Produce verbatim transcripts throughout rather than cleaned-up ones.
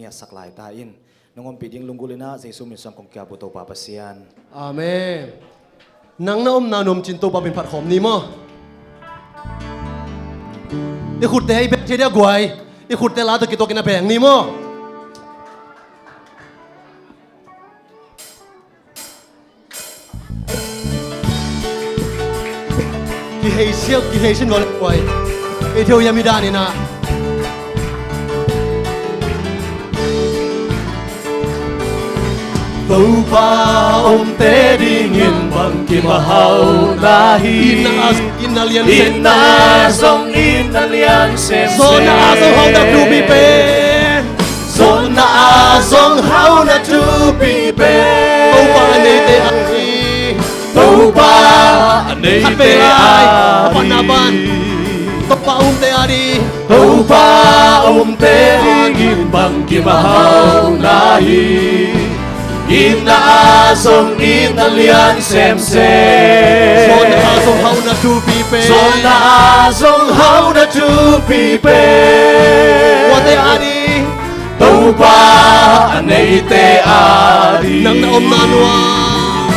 Ngiahsak lai ta in, nong ompih ding lunggulh in ah Jesu min suang kong kiap uh Topa Pasian. Amen. Nang na omna nuam cin Topa min phat khawm ni maw? I khutte i beng thei dia guai. I khutte la tawh kituakin a beng ni maw? Kihei siau, kihei sin gol kuai. Ei theu yam i dan in ah. Topa omte dingin bangkim a hau na hi. Inn a, inn a lian, inn a zong inn a lian semsem. Zawnna a zong hau na thupi pen. Zawnna a zong hau na thupi pen. Topa a neite a ding. Topa a neite a ding. Khat vei lai, a panna pan. Topa omte a ding. Topa omte dingin bangkim a hau na hi. Inn a zong inn a lian semsem. Zawnna a zong hau na thupi pen. Zawnna a zong hau na thupi pen. Kuate a ding. Topa a neite a ding. Nang na omna nuam.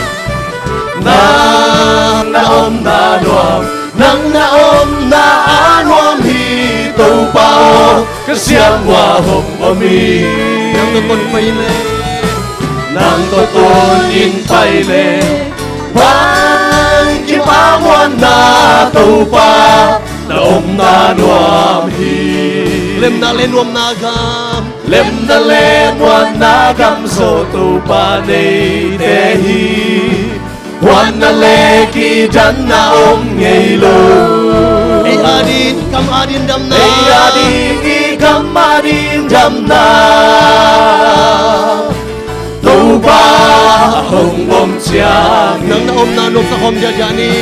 Nang na omna nuam. Nang na omna a nuam hi Topa aw, ka siam ua hong om hi. Nang tawh ton pai le. Nang tawh ton in pai le. Bangkim a muanna Topa na omna nuam hi. Lemna le nuamna gam. Lemna le muanna gam zaw Topa neite hi. Huanna le kidanna om ngei lo. Ei a ding gam a ding damna. Ei a ding i gam a ding damna. Topa a hong om ciang. Nang na omna nuam sa khawm ziahziah ni.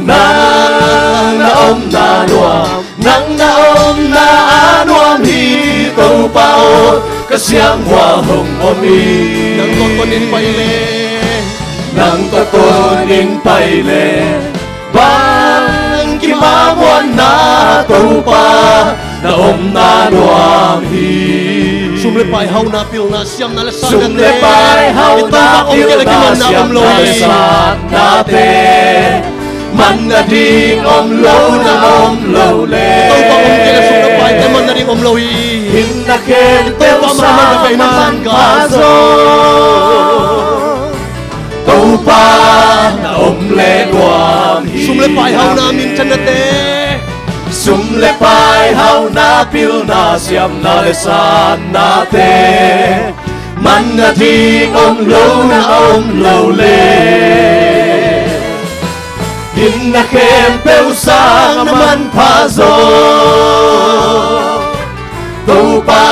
Nang na omna nuam. Nang na omna a nuam hi Topa aw, ka siam ua hong om hi. Nang tawh ton in pai le. Nang tawh ton in pai le. Bangkim a muanna Topa na omna nuam hi. Sum le pai, hauhna, pilna, siamna le satna, sum le pai, hauhna, pilna, siamna le satnate. Manna ding om lo, na om lo le. Topa om kei le sum le paite manna ding om lo hi. Hinna khempeuh sa manpha zaw. Topa na om le nuam hi. Sum le pai, hauhna, minthannate. Sum le pai, hauhna, pilna, siamna le satnate. Manna ding om lo, na om lo le. Hinna khempeuh sang a manpha zaw. Topa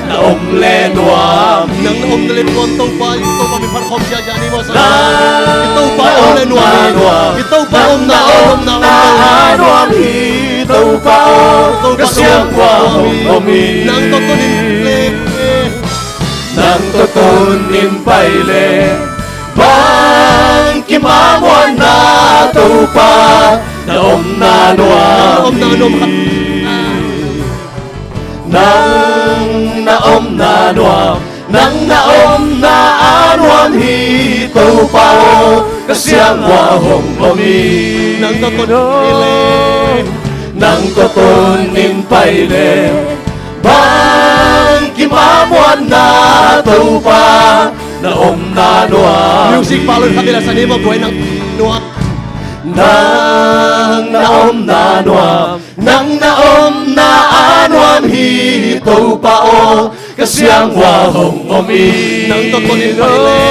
na om le nuam. Nang na om na le nuam Topa, Topa min phat khawm ziahziah ni maw sa. Nang Topa om le nuam. Topa om na om na om na nuam hi. Topa om, Topa ka siam ua hong om hi. Nang tawh ton in le. Nang tawh ton in pai le. Bangkim a muanna Topa na omna nuam. Nang na omna nuam khat. Nang na omna nuam. Nang na omna a nuam hi Topa aw, ka siam ua hong om hi. Nang tawh ton in pai le. Nang tawh ton in pai le. Bangkim a muanna Topa na omna nuam. Music pa lun khat ila sani ma buai nang nuam. Nang na omna nuam. Nang na omna a nuam hi Topa aw, ka siam ua hong om hi. Nang tawh ton in pai le.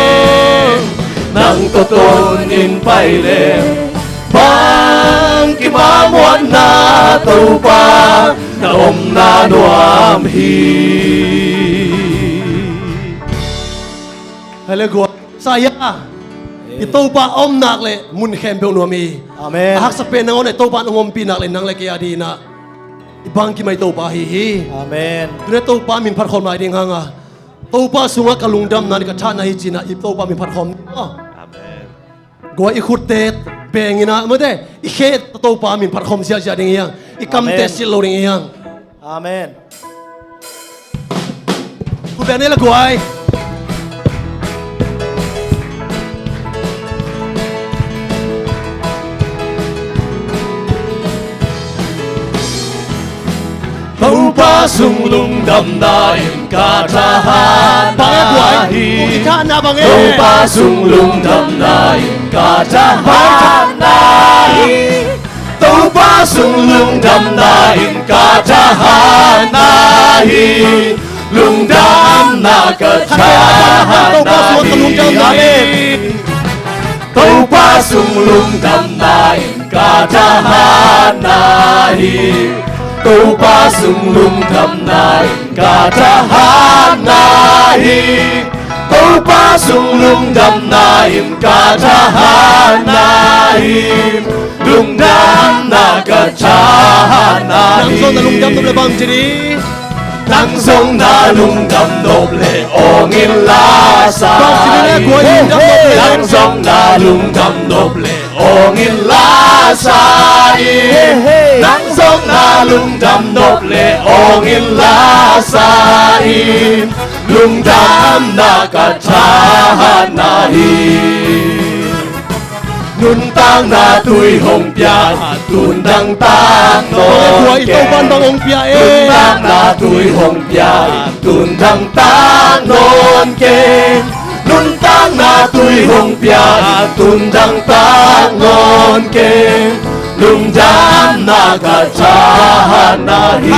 Nang tawh ton in pai le. Bangkim a muanna Topa na omna nuam hi. Hallelujah. Saya. I Topa a om nak le mun khempeuh nuam hi. Amen. A haksa pen nangawn a i Topa in hong ompih nak le nang le kei a dingin ah i bangkim a i Topa ahi hi. Amen. Tuni a Topa min phat khawm lai ding hang a, Topa sungah ka lungdamna ni, ka thahna hi ci-in ah i Topa min phat khawm ni. Amen. Guai, i khutte beng in ah, mate, i khe Topa min phat khawm ziahziah ding hi hang. I kamte, amen, silh lo ding hi hang. Amen. Khut beng ni la guai. Topa sung lungdamna in ka thahatna hi. Topa sung lungdamna in ka thahatna hi. Topa sung lungdamna in ka thahatna hi. Lungdamna ka thahatna hi. Topa sung lungdamna in ka thahatna hi. Topa sung lungdamna in ka thahatna hi. Topa sung lungdamna in ka thahatna hi. Lungdamna ka thahatna hi. Nang zong na lungdam nop le bang ci ding? Nang zong na lungdam nop le awng in la sa in. Nang zong na lungdam nop le awng in la sa in. Nang zong na lungdam nop le awng in la sa in. Lungdamna ka thahatna hi. Nuntakna tui hong pia, tundang tak nawn keng. Nuntakna tui hong pia, tundang tak nawn keng. Nuntakna tui hong pia, tundang tak nawn keng. Lungdamna ka thahatna hi.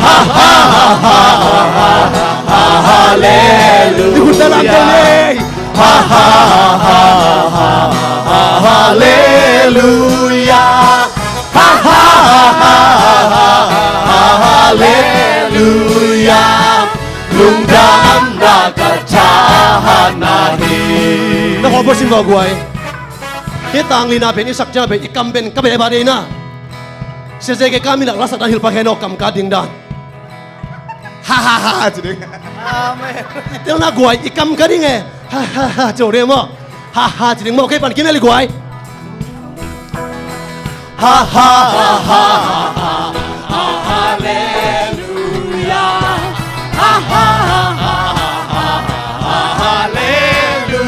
Ha ha ha ha ha. Hallelujah. Ha ha ha ha ha ha. Hallelujah. Ha ha ha ha ha ha. Hallelujah. Lungdamna ka thahatna hi. Na khawm pua sim vua guai. Hih tanglina pen i sak ciang pen i kam pen ka beh ba dei na. Sia zeke ka mi lak la sak dan hilh pak hen aw, kam ka ding dan. Ha ha ha ci ding. Amen. Tel na guai, i kam ka ding e. Ha ha ha ci ding maw. Ha ha ci ding maw. Kei pan kine li guai. Ha ha ha ha ha ha. Hallelujah. Ha ha ha ha ha ha. Hallelujah.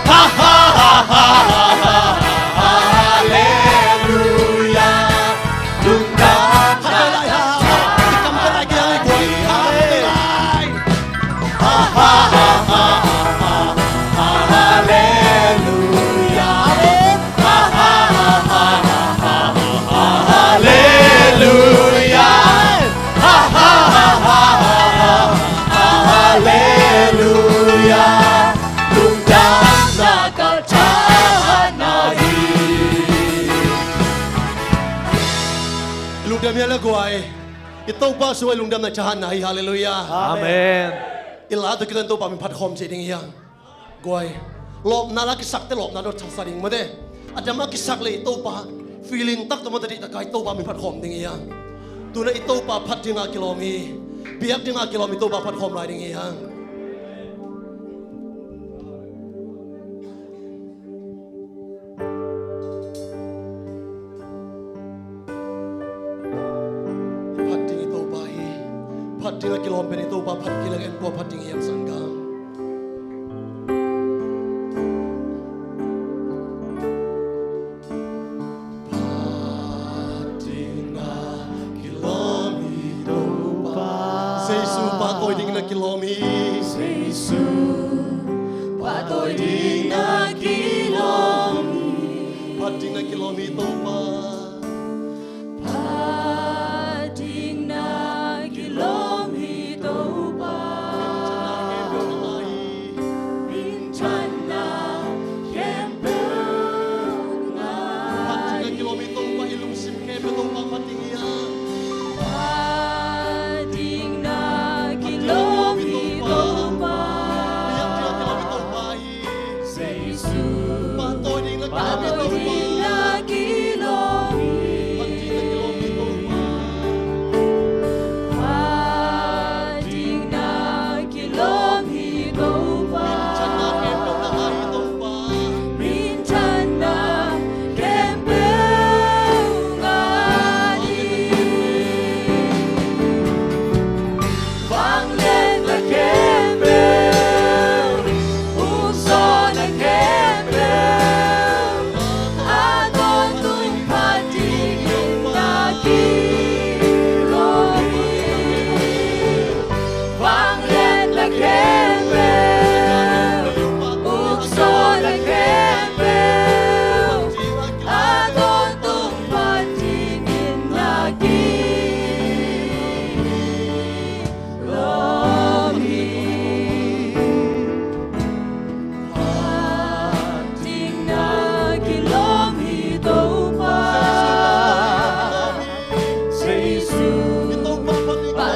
Ha ha ha ha ha ha. Hallelujah. Lungdam. Lungdamna ka thahatna hi. Lungdam hi a la guai. I Topa sung i lungdamna thahatna hi. Hallelujah. Amen. I la tawh kituak Topa min phat khawm ci ding hi hang. Guai. Lawpna la kisakte lawpna dot thasa ding mate. A dam a kisak le i Topa feeling tak tawh mate, dih taka i Topa min phat khawm ding hi hang. Tuna i Topa phat dinga kilawm hi. Biak dinga kilawm i Topa phat khawm lai ding hi hang. Phat ding i Topa hi. Phat ding a kilawm pen i Topa phat kei leng en kua phat ding hiam sanggam? Phat ding a kilawm i Topa. Jesu pahtawi ding na kilawm hi. Jesu pahtawi ding na kilawm hi. Phat ding na kilawm hi Topa. Phat ding na kilawm hi Topa. Minthanna khempeuh ngah. Phat ding na kilawm hi Topa, i lungsim khempeuh Topa phat ding hi a. Phat ding na kilawm hi Topa. Biak ding na kilawm hi Topa hi. Jesu pahtawi ding na kilawm.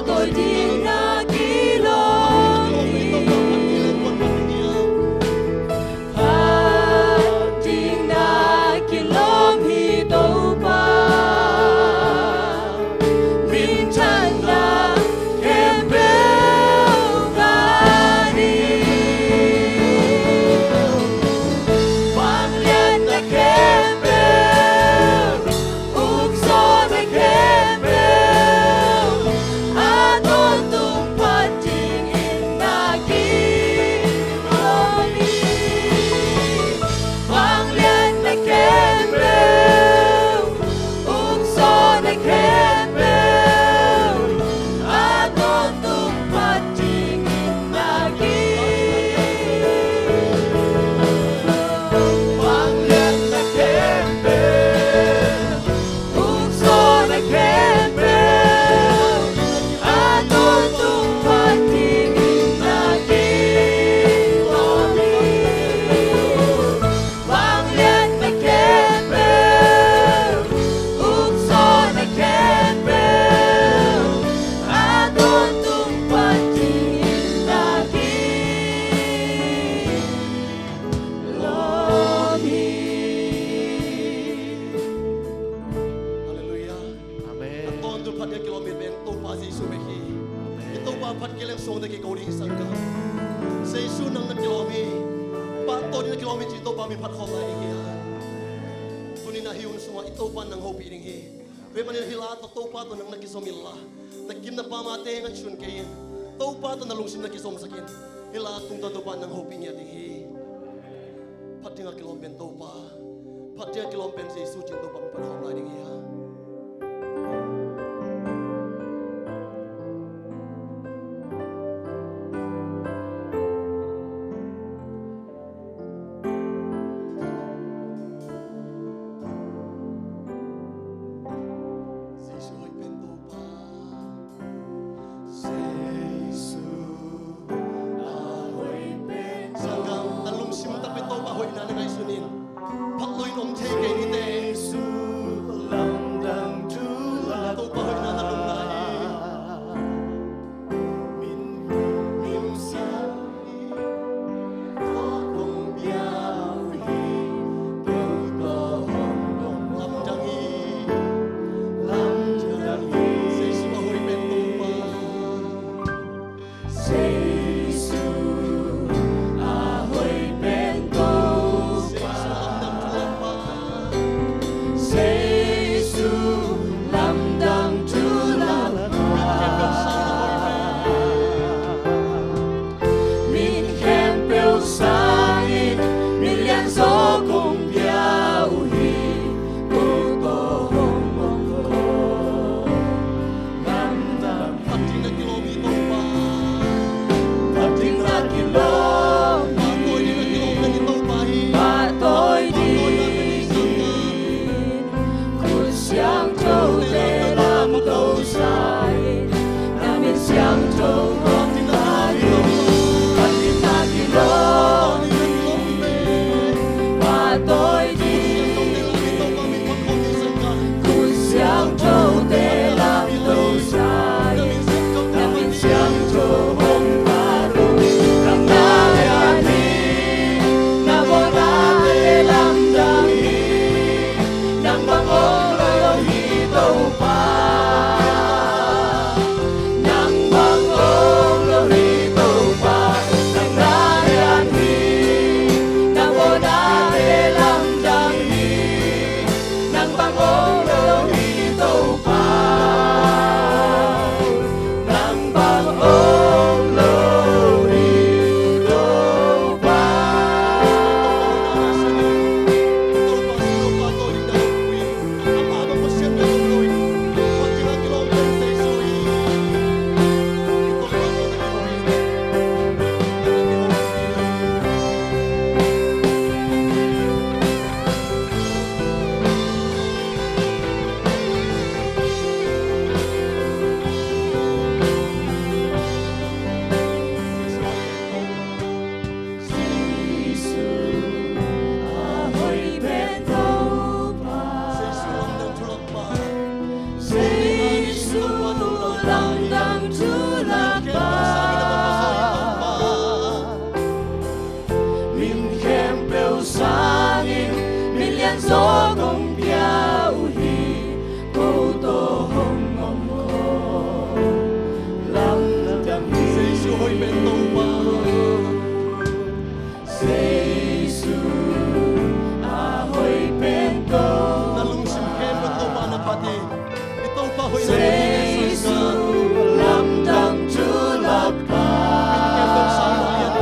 Koih ding na kilawm hi. Phat ding na kilawm hi Topa. Minthanna khempeuh ngah ni. Vangliatna khempeuh, ukzawhna khempeuh, a tawntung phat dingin na kilawm hi. Vangliatna khempeuh, ukzawhna khempeuh, a tawntung phat dingin na kilawm. Vangliatna khempeuh, ukzawhna khempeuh, a tawntung phat dingin na kilawm hi. Vangliatna khempeuh, ukzawhna khempeuh, a tawntung phat dingin na kilawm hi. Halleluiah. Amen. Na tawntung phat ding a kilawm mi pen Topa Jesu bek hi. Amen. I Topa phat kei leng suang tawh kiko ding hi sangkah. Jesu nang na kilawm hi. Pahtawi ding na kilawm hi ci Topa min phat khawm lai ding hi a. Tuni-in a hih hun sungah i Topa nang hopih ding hi. Tua ahih manin hih la tawh Topa tawh nang na kizom inla, na kim na pam a te ngaihsun kei in. Topa tawh na lungsim na kizomsak in. Hih la tungtawn Topa nang hopih ngiat ding hi. Phat ding a kilawm pen Topa, phat ding a kilawm pen Jesu ci-in Topa min phat khawm lai ding hi a. Jesu hoih pen Topa. Jesu a hoih pen Topa. Sangkah, na lungsim takpi Topa hoihna na ngaihsun in. Phat lo in om thei kei ni te. Jesu lam Zo kong pia uh hi, ko tawh hong om khawm lamdang hi. Jesu hoih pen Topa. Jesu a hoih pen Topa. Na lungsim khempeuh Topa na phat hi. I Topa hoihna Jesu lamdang thu lakpa. Min khempeuh sangin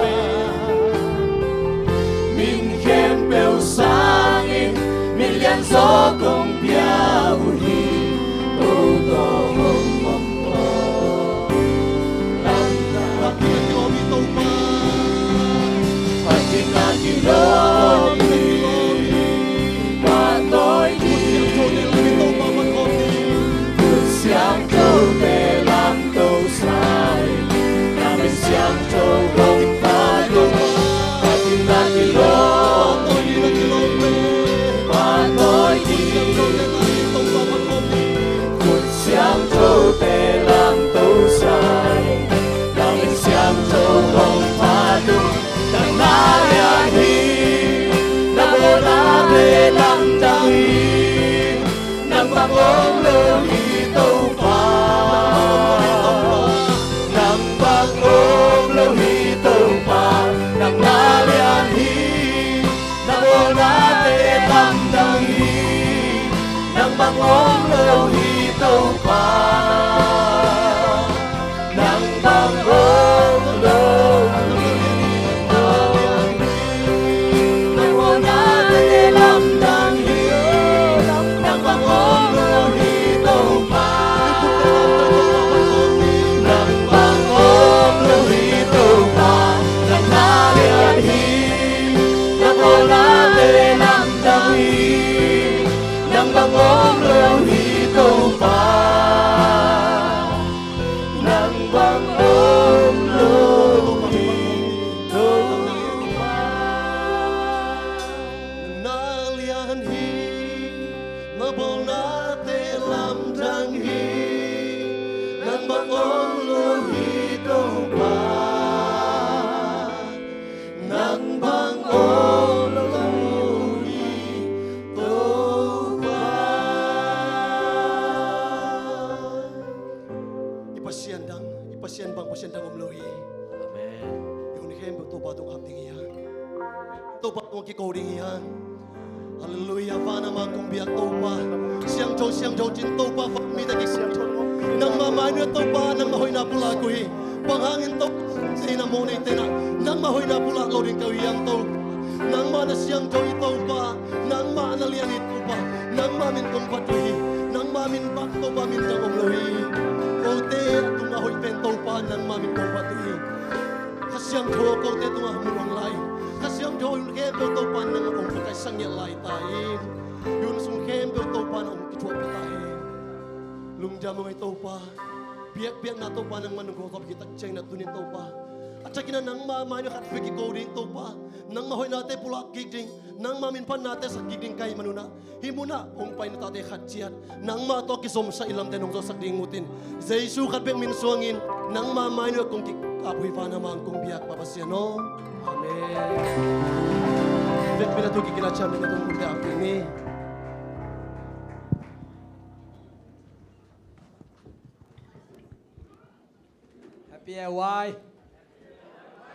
min khempeuh sangin min lian zaw kong pia uh hi. Ko tawh hong om khawm lamdang. Phat dingin a kilawm hi Topa. Phat dingin a kilawm hi. Pahtawi ding. Khut siangthote lamto sa in. Na min siangtho hong pha ding. Phat dingin a kilawm hi. Pahtawi ding. Khut siangthote lamto sa in. Na min siangtho hong pha ding. Nang na lian hi. Na bawlnate lamdang hi. Nang bang om lo hi Topa. Nang bang om lo hi Topa. Nang na lian hi. Na bawlnate lamdang hi. Nang bang om lo hi Topa. Nang bang om lo hi. Na bawlnate lamdang hi. Nang bang om lo hi Topa. Nang bang om lo hi Topa. Nang na lian hi. Na bawlnate lamdang hi. Nang bang om lo hi Topa. Nang bang om lo hi Topa. Nang na lian hi. Na bawlnate lamdang hi. Nang bang om lo hi Topa. Nang bang om lo hi Topa. I Pasian dang, i Pasian bang Pasian dang om lo hi. Amen. I hun khempeuh Topa tungah ap ding hi hang. Topa tungah kiko ding hi hang. Halleluiah, van a mang kong biak Topa. Siangtho, siangtho cin Topa, van mite kisiangtho. Nangmah mai nuai Topa, nangmah hoihna pulak uh hi. Bang hangin Topa, sihna mawh neite na, nangmah hoihna pulak lo ding ka uh hiam Topa. Nangmah na siangtho hi Topa, nangmah na lian hi Topa. Nangmah min kong phat uh hi. Nangmah min bang Topa min dang om lo hi. Kote a tungah hoih pen Topa, nangmah min kong phat uh hi. Kha Siangtho kote tungah hong muang lai. Kha Siangtho hun khempeuh Topa nang hong pakaisang ngiat lai ta in. Hun sung khempeuh Topa nang hong kithuahpih ta in. Lungdam hong ei Topa. Biakpiakna Topa nangmah nung kong tawp kitak ciangin a tunin Topa. A takin a nangmah mai nuai khat vei kiko ding Topa. Nangmah hoihnate pulak kik ding. Nangmah min phatnate sak kik ding ka hih manun ah. Hih munah hong pai na tate khat ciat nangmah tawh kizomsa i lamte nong zawhsak ding ut in. Jesu khat bek min suangin nangmah mai nuai kong kikap uh hi. Van a mang kong biak Pa Pasian aw. Amen. Vekpi na thu kikila ciam ding na tong mun biak ding ni. Happy A Y.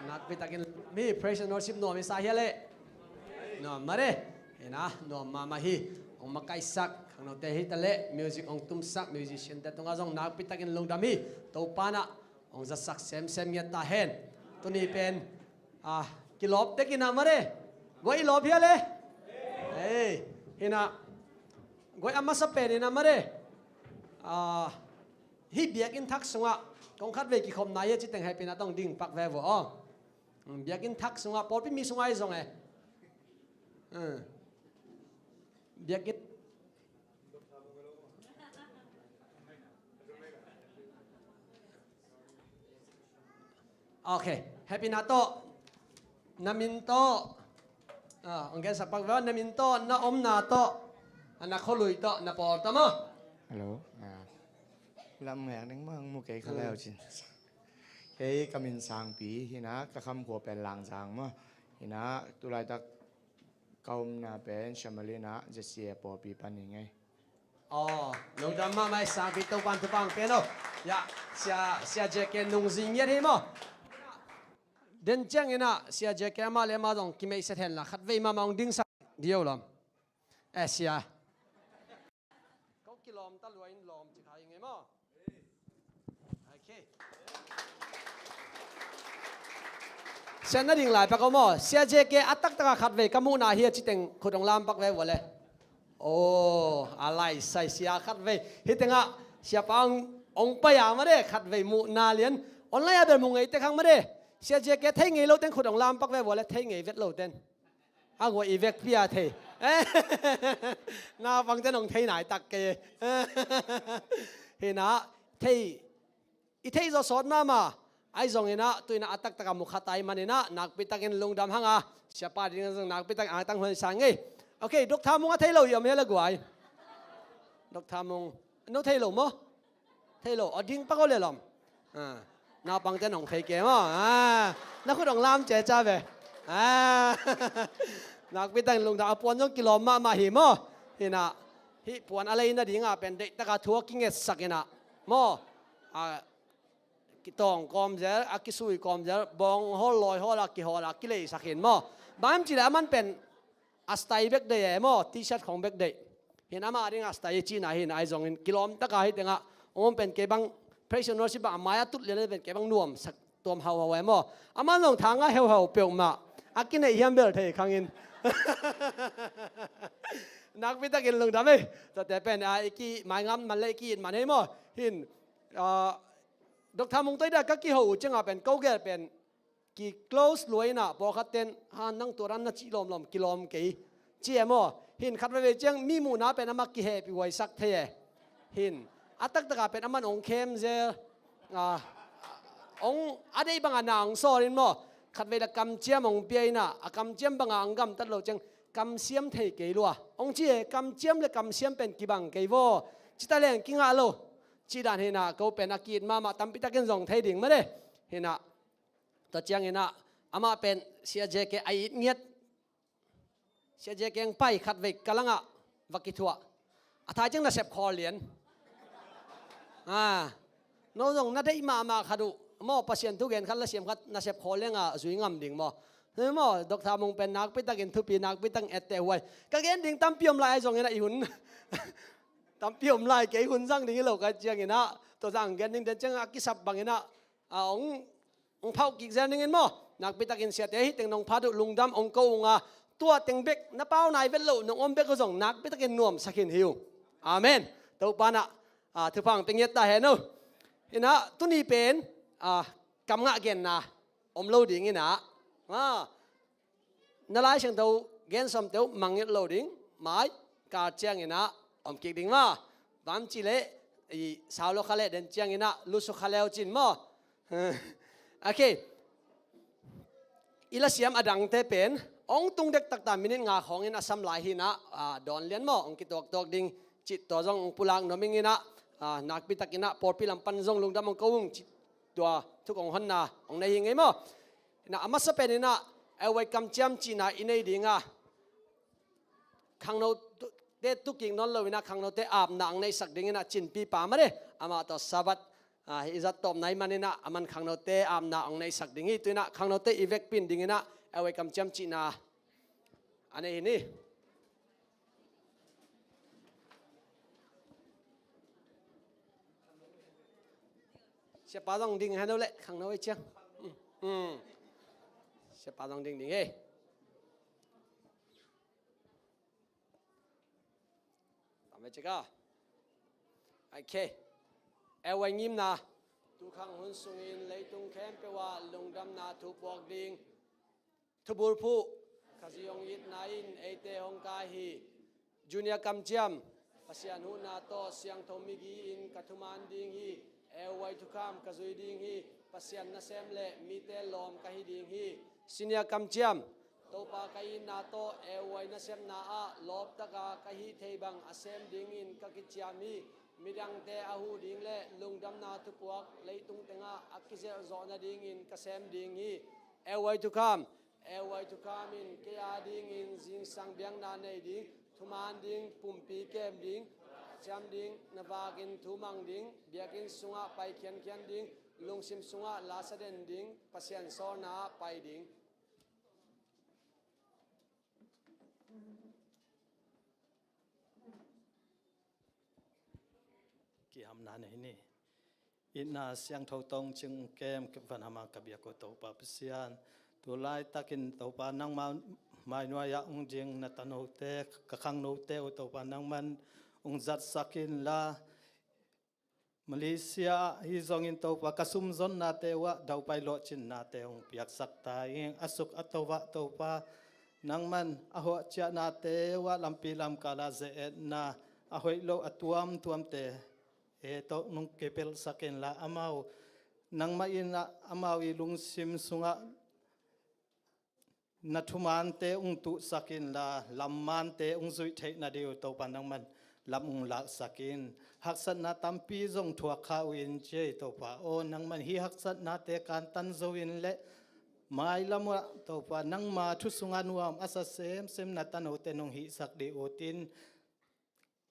Nakpi takin mi praise and worship nuam i sa hia leh. Nuam mah de. Hi na, nuam mahmah hi. Hong makaisak khangnote hi ta leh, music hong tumsak musician te tungah zong nakpi takin lungdam hi. Topa na hong zatsak semsem ngiat ta hen. Tuni pen, ah, kilawp tek hi na mah de. Guai i lawp hia leh. Hei, hi na. Guai a masa pen hi na mah de. Ah, hih biakinn thak sungah kong khat vei kikhopna hi a ci teng haipina tawh ding pak ve vua aw. Hmm, biakinn thak sungah pawlpi mi sungah hi zong e. Hmm. Biakinn. Ok, happy na tawh, na min tawh, ah, hong gensak pak ve aw, na min tawh, na omna tawh, a na khualui tawh, na pawl tawh maw? Hello. Ah, lam ngek ning mah hong mu kei kha leu cin. Kei ka min Sangpi hi na, ka khamkhua pen Langzang maw. Hi na, tulaitak Ka umna pen Shamalinah J C A pawlpi pan hi ngei. Aw, lungdam mahmah i sangpi Topan thupha hong pia in aw. Ya, sia, sia J K nungzui ngiat hi maw. Den cianginah sia J K amah le amah zong kimeihset henla khatvei mahmah hong dingsak dih o lawm. Eh, sia. Ko kilawm ta lua in lawm ci kha hi ngei maw. Okay. Sian na ding lai pak aw maw. Sia J K a taktakah khatvei ka muhna hi a citeng khut hong lam pak ve vua le. Oh, a lai sai sia khatvei. Hi tengah siapa hong, hong pai a mah de khatvei muhna lian. Online a bel mu ngei te khang mah de. Sia J K thei ngei lo teng khut hong lam pak ve vua le thei ngei vet lo ten. A guai i vekpi a thei. Naupangte nong thei nai tak kei. Hinah thei, i thei zaw sawt mahmah. Ahi zonginah tuinah a taktakah mu kha ta i maninah nakpi takin lungdam hanga siapa ding zong nakpi takin angtang huai sang ngei. Okay, Dr. Mung a thei lo i om hia le guai. Dr. Mung, no thei lo maw? Thei lo, a ding pak aw le lawm. Ah, naupangte nong thei ke maw. Ah, na khut hong lam ceca ve. Ah, nakpi takin lungdam a puan zong kilawm mahmah hi maw. Hinah hih puan a lei nadingah pen deihtaka thu a kingetsak inah maw. Ah, kitawng kawm zel, a kisui kawm zel, bawng hawl lawi hawl a kihawl a kileisak hin maw. Bang him cih leh aman pen a style bek deih e maw, T-shirt khong bek deih. Hin amah ding a style cihna hin ahi zongin kilawm taka hi tengah hong om pen kei bang praise and worship bang a mai a tut lian pen kei bang nuamsak tuam hauhau e maw. Aman zong thanga heuhau peuhmah a kineih hiam bel thei khangin. Nakpi takin lungdam ei. Tuate pen a i ki maingam man le i ki it man hei maw. Hin, ah, Dr. Mung Toi Dai ka kiho uh ciangah pen ko gel pen ki close luai inah pawlkhat ten ha nang tua dan na cih lawmlawm kilawm kei ci e maw. Hin khat veivei ciang mi muhna pen amah kihehpih huaisak thei e. Hin a taktakah pen aman hong khem zel. Ah, hong a deih bangah na hong sawl in maw. Khat vei le kamciam hong pia inah a kamciam bangah hong gamtat lo ciang kamsiam thei kei lua hong ci e. Kamciam le kamsiam pen kibang kei vaw. Cita leng kingah lo. Cih dan hinah ko pen a ki-it mahmah tampi takin zong thei ding mah de. Hinah tua cianginah amah pen Sia J K a it ngiat. Sia J K hong pai khat vei ka langah va kithuah. A thai ciang nasep khawl lian. Ah, no zong na deih mahmah khat uh maw, Pasian thugen khat lasiam khat nasep khawl lianga zui ngam ding maw. Hi maw, Dr. Mung pen nakpi takin thupi nakpi takin etteh huai. Ka gen ding tampi om lai ahi zonginah i hun tampi om lai kei hun zang ding hi lo ka cianginah tua zang gen ding den ciangah a kisap banginah a hong hong phauh kik zel ningin maw. Nakpi takin siate hih teng nong phat uh lungdam hong ko unga tua teng bek na pau nai vet loh nong om bek uh zong nakpi takin nuamsak hin hi uh. Amen. Topa nah, ah, thupha hong pia ngiat ta hen uh. Hinah tuni pen, ah, kam ngah genna om lo dinginah, ah, na Lai Siangtho gen sawmte uh mangngilh lo ding, mai kal cianginah om kik ding maw. Bang him cih leh i sau lo kha leh den cianginah lusu kha leu cin maw. Okay. I lasiam a dangte pen hong tung dektak ta minute nga khawngin a sam lai hinah, ah, dawn lian maw hong kituaktuak ding cih tua zong hong pulak nuam inginah, ah, nakpi takinah pawlpi lam pan zong lungdam hong ko ung cih tua thuk hong honna hong nei hi ngei maw. Hinah a masa peninah elwai kamciam cihna i nei dinga khangnote tu kik nawn loinah khangnote apna ang neihsak dinginah cinpi pa mah de. Amah tawh Sabbath, ah, i zat tawpna i maninah aman khangnote apna ang neihsak ding hi. Tuinah khangnote i vekpin dinginah elwai kamciam cihna a nei hi ni. Siapa zong ding hen uh leh khangno ei ciang. Mm, mm. Siapa zong ding ding ei. Tam ei ciang a. Okay. Elwai ngimna. Tukhang hun sungin leitung khempeuh ah lungdamna thu puak ding. Thubulphuh, ka zi hong itna in eite hong kai hi. Junior kamciam, Pasian huhna tawh siangtho migi-in ka thuman ding hi. Elwai thukham ka zui ding hi. Pasian nasem le mite lawm ka hi ding hi. Senior kamciam, Topa ka itna tawh elwai nasepna ah lawptaka ka hih thei bang a sem dingin ka kiciam hi. Midangte a huh ding le lungdamna thupuak leitung tengah a kizelh zawh nadingin ka sem ding hi. Elwai thukham, L Y Thukam in kei a dingin zingsang biakna nei ding, thuman ding, pumpi kem ding, ciam ding, na vakin thu mang ding, biakinn sungah pai khiankhian ding, lungsim sungah lasa den ding, Pasian sawlna ah pai ding. Kihamna nei ni. Itna siangtho tawng cing kem van hama ka biak uh Topa Pasian, tu laitakin Topa nangma mainuai ah ung ding na tanote, ka khangnote uh Topa nangman ung zatsak inla, Malaysia ah hi zongin Topa ka sumzonnate uh ah daupai lawhcinnate ung piaksak ta ing. A suk a to ah Topa nangman a hawh ciahnate uh ah lampi lamkal ah ze-etna a hoih loh a tuamtuamte e tawh nung kipelhsak inla amau nangmah in ah amau i lungsim sungah na thumante ung tuhsak inla lammante ung zuih theihna ding uh Topa nangman lam ung laksak in. Haksatna tampi zong thuak kha uh in ci ei Topa aw, nangman hi haksatnate kantan zo in le mailam uh ah Topa nangma thu sungah nuam a sa semsem na tanote nung hihsak ding uh tin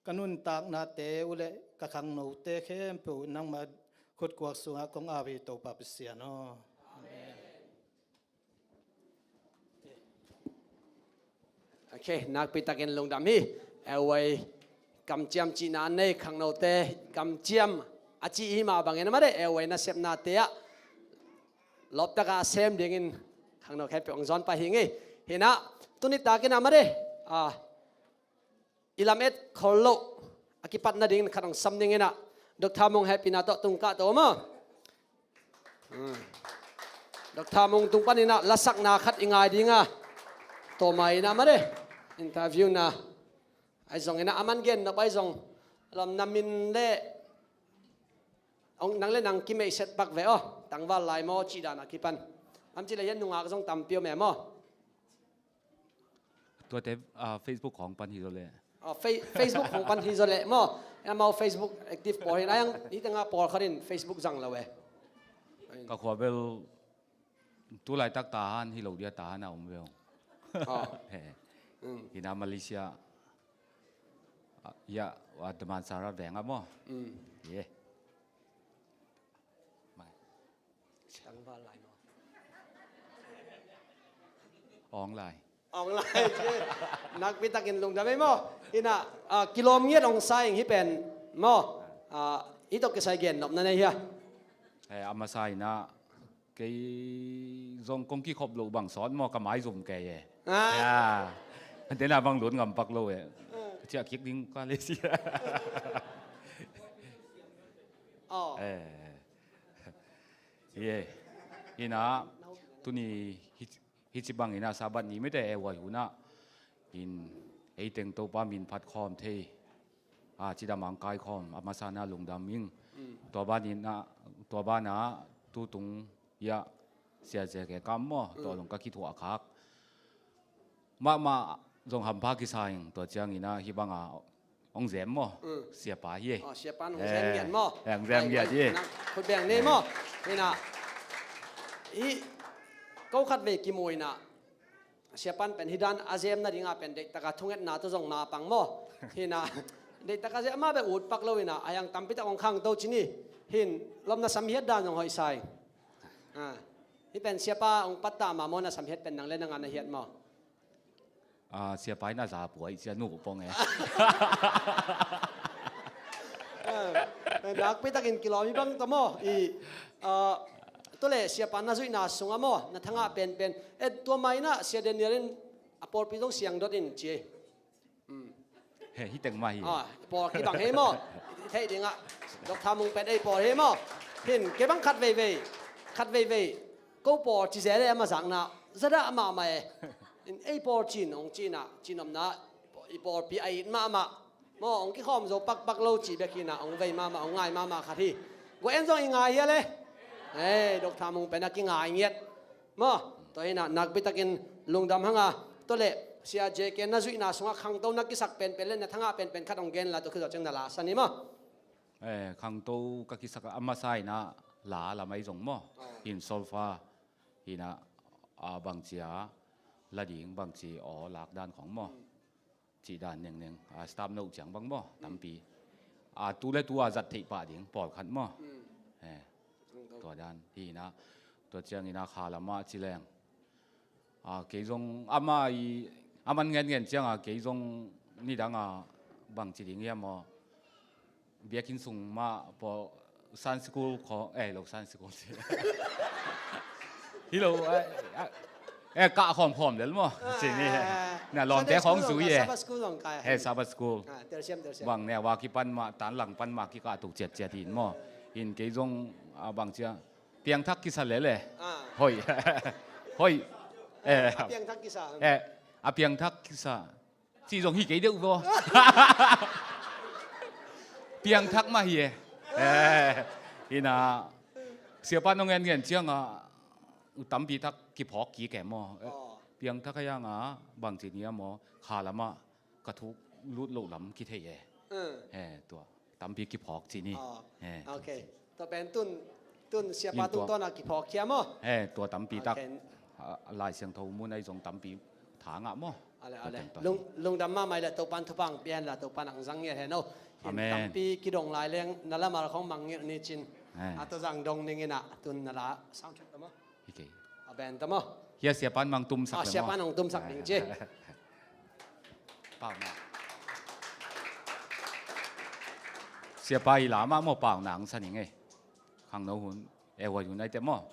ka nuntaknate uh le ka khangnote khempeuh nangma khutkuak sungah kong au hi Topa Pasian aw. Amen. Ok, nakpi takin lungdam hi. L Y kamciam cihna an nei khangnote kamciam a cih hi mah bangin a made L Y nasepnate ah lawptaka a sem dingin khangno khempeuh hong zawn pah hi ngei. Hinah tuni takin a made ah i lamet khol loh a kipat nadingin khat hong sam dingin ah Doctor Mung hehpihna tawh tungkah tawh maw? Hmm. Doctor Mung tung panin ah lasakna khat i ngai ding a, tawmai in ah made interview na ahi zongin ah a man gen nop ahi zong lam na min le hong, nang le nang kimeihset pak ve aw, tangval lai maw cih dan a kipan. Lam cih le hian nungak zong tampi om e maw? Tuate, ah, Facebook khawng pan hi zaw leh. Oh, Fe-, Facebook khawng pan hi zaw leh maw? Amau Facebook active pawl hin. Ayang hi tengah pawl khat in Facebook zang lo eh. Ka khua bel tu laitak Tahan hi lo dia Tahan a om ve. Oh. He. Mm. Hina Malaysia. Ah, ya, wa Damansara veng a maw? Mm. Yeah. Mai. Tangval lai maw? Awnglai. Awnglai ci. Nakpi takin lungdam ei maw? Hinah, ah, kilawm ngiat hong sa ing hi pen maw? Ah, hi tawh kisai gen nopna nei hia? Eh, a masa inah kei zong kong kikhop loh bang sawt maw ka maizum kei e. Ah. Ya. Dena bang lun ngam pak lo e. Ah. Ka ciah kik ding ka le sia. Oh. Eh. Ye. Hinah tuni hi, hi ci bang hinah Sabbath ni mite e wai hunah hin ei teng Topa min phat khawm thei. A cidam ang kai khawm a masana lungdam ing. Mm. Tua ban hinah tua banah tutung hiah sia zia ke kam maw tua lung ka kithuah khak. Mahmah zong hampha kisa ing tua cianginah hi banga hong zem maw? Mm. Siapa hi e. Oh, siapa hong zem ngiat maw? Eh, hong zem ngiat hi e. Khut beng ni maw? Hinah hi ko khat vei kimu inah siapan pen hi dan a zem nadinga pen deihtaka thungetna tu zong mapang maw? Hinah deihtaka zem mah bek ut pak lo inah a hiang tampitak hong khangto ci ni. Hin lom na samhiat dan zong hoih sa ing. Ah. Hi pen siapa hong pattah mah maw na samhiat pen nang le nang a na hiat maw? Ah, siapa in a za puai cia nu pong e. Eh, nakpi takin kilawm hi bang tawh maw? I, ah, tule siapa na zuihna sungah maw na thangah penpen. Eh, tua mainah sia Daniel in a pawlpi zong siang dot in ci. Hmm. He, hi teng mah hi. Ah, pawl kibang hi maw? Theih dingah Doctor Mung pen ei pawl hi maw? Hin, kei bang khat veivei, khat veivei ko pawl ci zel e a mazakna zadah mahmah e. In ei pawl cin hong cinah cinopna i pawlpi a it mahmah. Maw hong kikhawm zo pakpak lo cih bek hinah hong vei mahmah hong ngai mahmah khat hi. Gua en zong i ngai hia le? Ei, Doctor Mung pen a kingai ngiat. Maw tua hinah nakpi takin lungdam hanga tua le sia J K na zuihna sungah khangto na kisak penpen le na thangah penpen khat hong gen la tua khizawh ciang na la sa ni maw? Eh, khangto ka kisak a masa inah la lamai zong maw? Oh. Hin solfa hinah a bangcia la ding bangci aw lak dan khong maw? Cih dan nengneng, a, staff no ciang bang maw? Tampi. A, tu le tu a zat theih pah ding pawlkhat maw? Eh, tua dan hi inah, tua ciang inah kha lamah ci leng. A, kei zong amah i, a man ngenngen ciangah kei zong nidangah bangci ding hiam maw? Biakinn sung mah pawh Sunday school khawng, eh, lo Sunday school. Hi lo, eh, eh, eh, kah khawmkhawm lel maw? Cih ni. Na lawmte khawng zui e. Sabbath school zong kai. Eh, Sabbath school. Ah, telsiam, telsiam. Bang ne, wa kipan mah, tan lang pan mah kikah tuk ciatciat hin maw? Hin kei zong, ah, bang cia. Piangthak kisa lel e. Ah. Hoih. Hoih. Eh. A piangthak kisa. Eh, a piangthak kisa. Ci zong hi kei deuh vaw. Piangthak mah hi e. Eh, hi na. Siapa nong en ngen ciangah tampi tak kiphawk kik e maw? Eh, piangthak a iangah bangci ni a maw? Kha lamah ka thuk lut loh lam kithei e. Eh, tua. Tampi kiphawk ci ni. Eh, ok. Tua pen tun, tun siapa tungtawn a kiphawk khia maw? Eh, tua tampi tak. Lai Siangtho mun ai zong tampi tha ngah maw? Ale, ale. Lungdam mahmah i la Topan thupha pian la Topan ang zang ngiat hen o. Amen. Tampi kidong lai leng na lamal khong mangngilh ni cin. A tua zang dong ning inah tun na la sound check ta maw? Hi kei. A ben ta maw? Hia siapan mang tumsak le maw? Siapan hong tumsak ding ci. Paunak. Siapa i lamah maw paunak ang sa ning ei. Khangno hun, eh, huai hun ai te maw?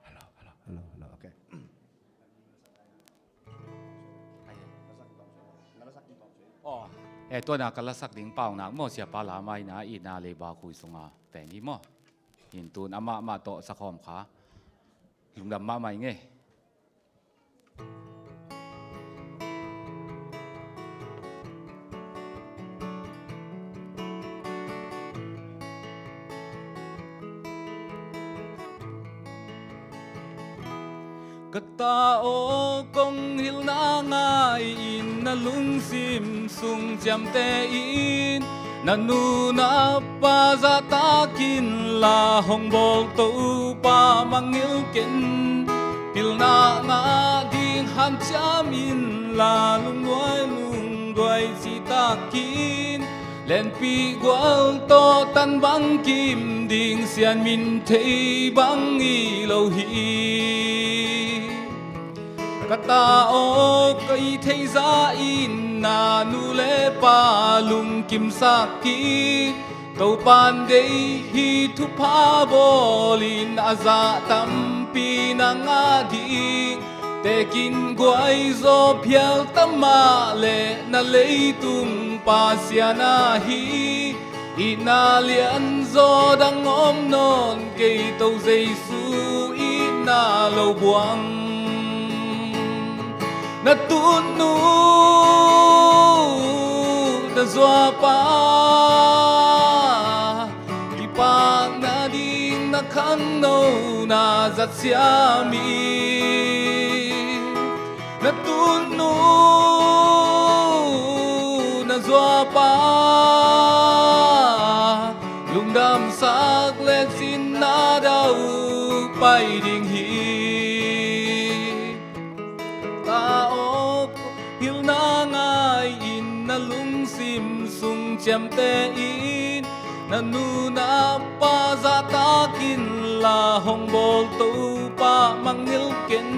Hello, hello, hello, hello, ok. Aw, eh, tuana ka lasak ding paunak maw siapa lamah inah, inah leiba khui sunga pen hi maw? Hin tun amah mah tawh sakhawm kha. Lungdam mahmah ing ei. Ka ta aw, kong hilhna ngai-in na lungsim sung ciamteh in, na nu na pa zahtak inla hong bawl Topa mangngilh ken. Pilna ngah ding hanciam inla lungduai lungduai citak in, lianpi gual tawh tan bangkim ding sian min thei bang hi lo hi. Ka ta aw, ka i theih zah in na nu le pa lungkimsak hi. Topan deih hi, thupha bawlin a zah tampi na ngah ding. Tekin guaizaw phial ta mah leh na leitung Pasian ahi. Itna lianzaw dang om nawn kei, To Jesu itna lo buang. Na tutnu na zuapa kipakna ding na khangno na zat siam hi. Na tutnu na zuapa lungdamsak lecin na dau pai ding hi. Ta aw, hilhna ngai-in na lungsim sung ciamteh in, Na nu na pa zahtak inla hong bawl Topa mangngilh ken.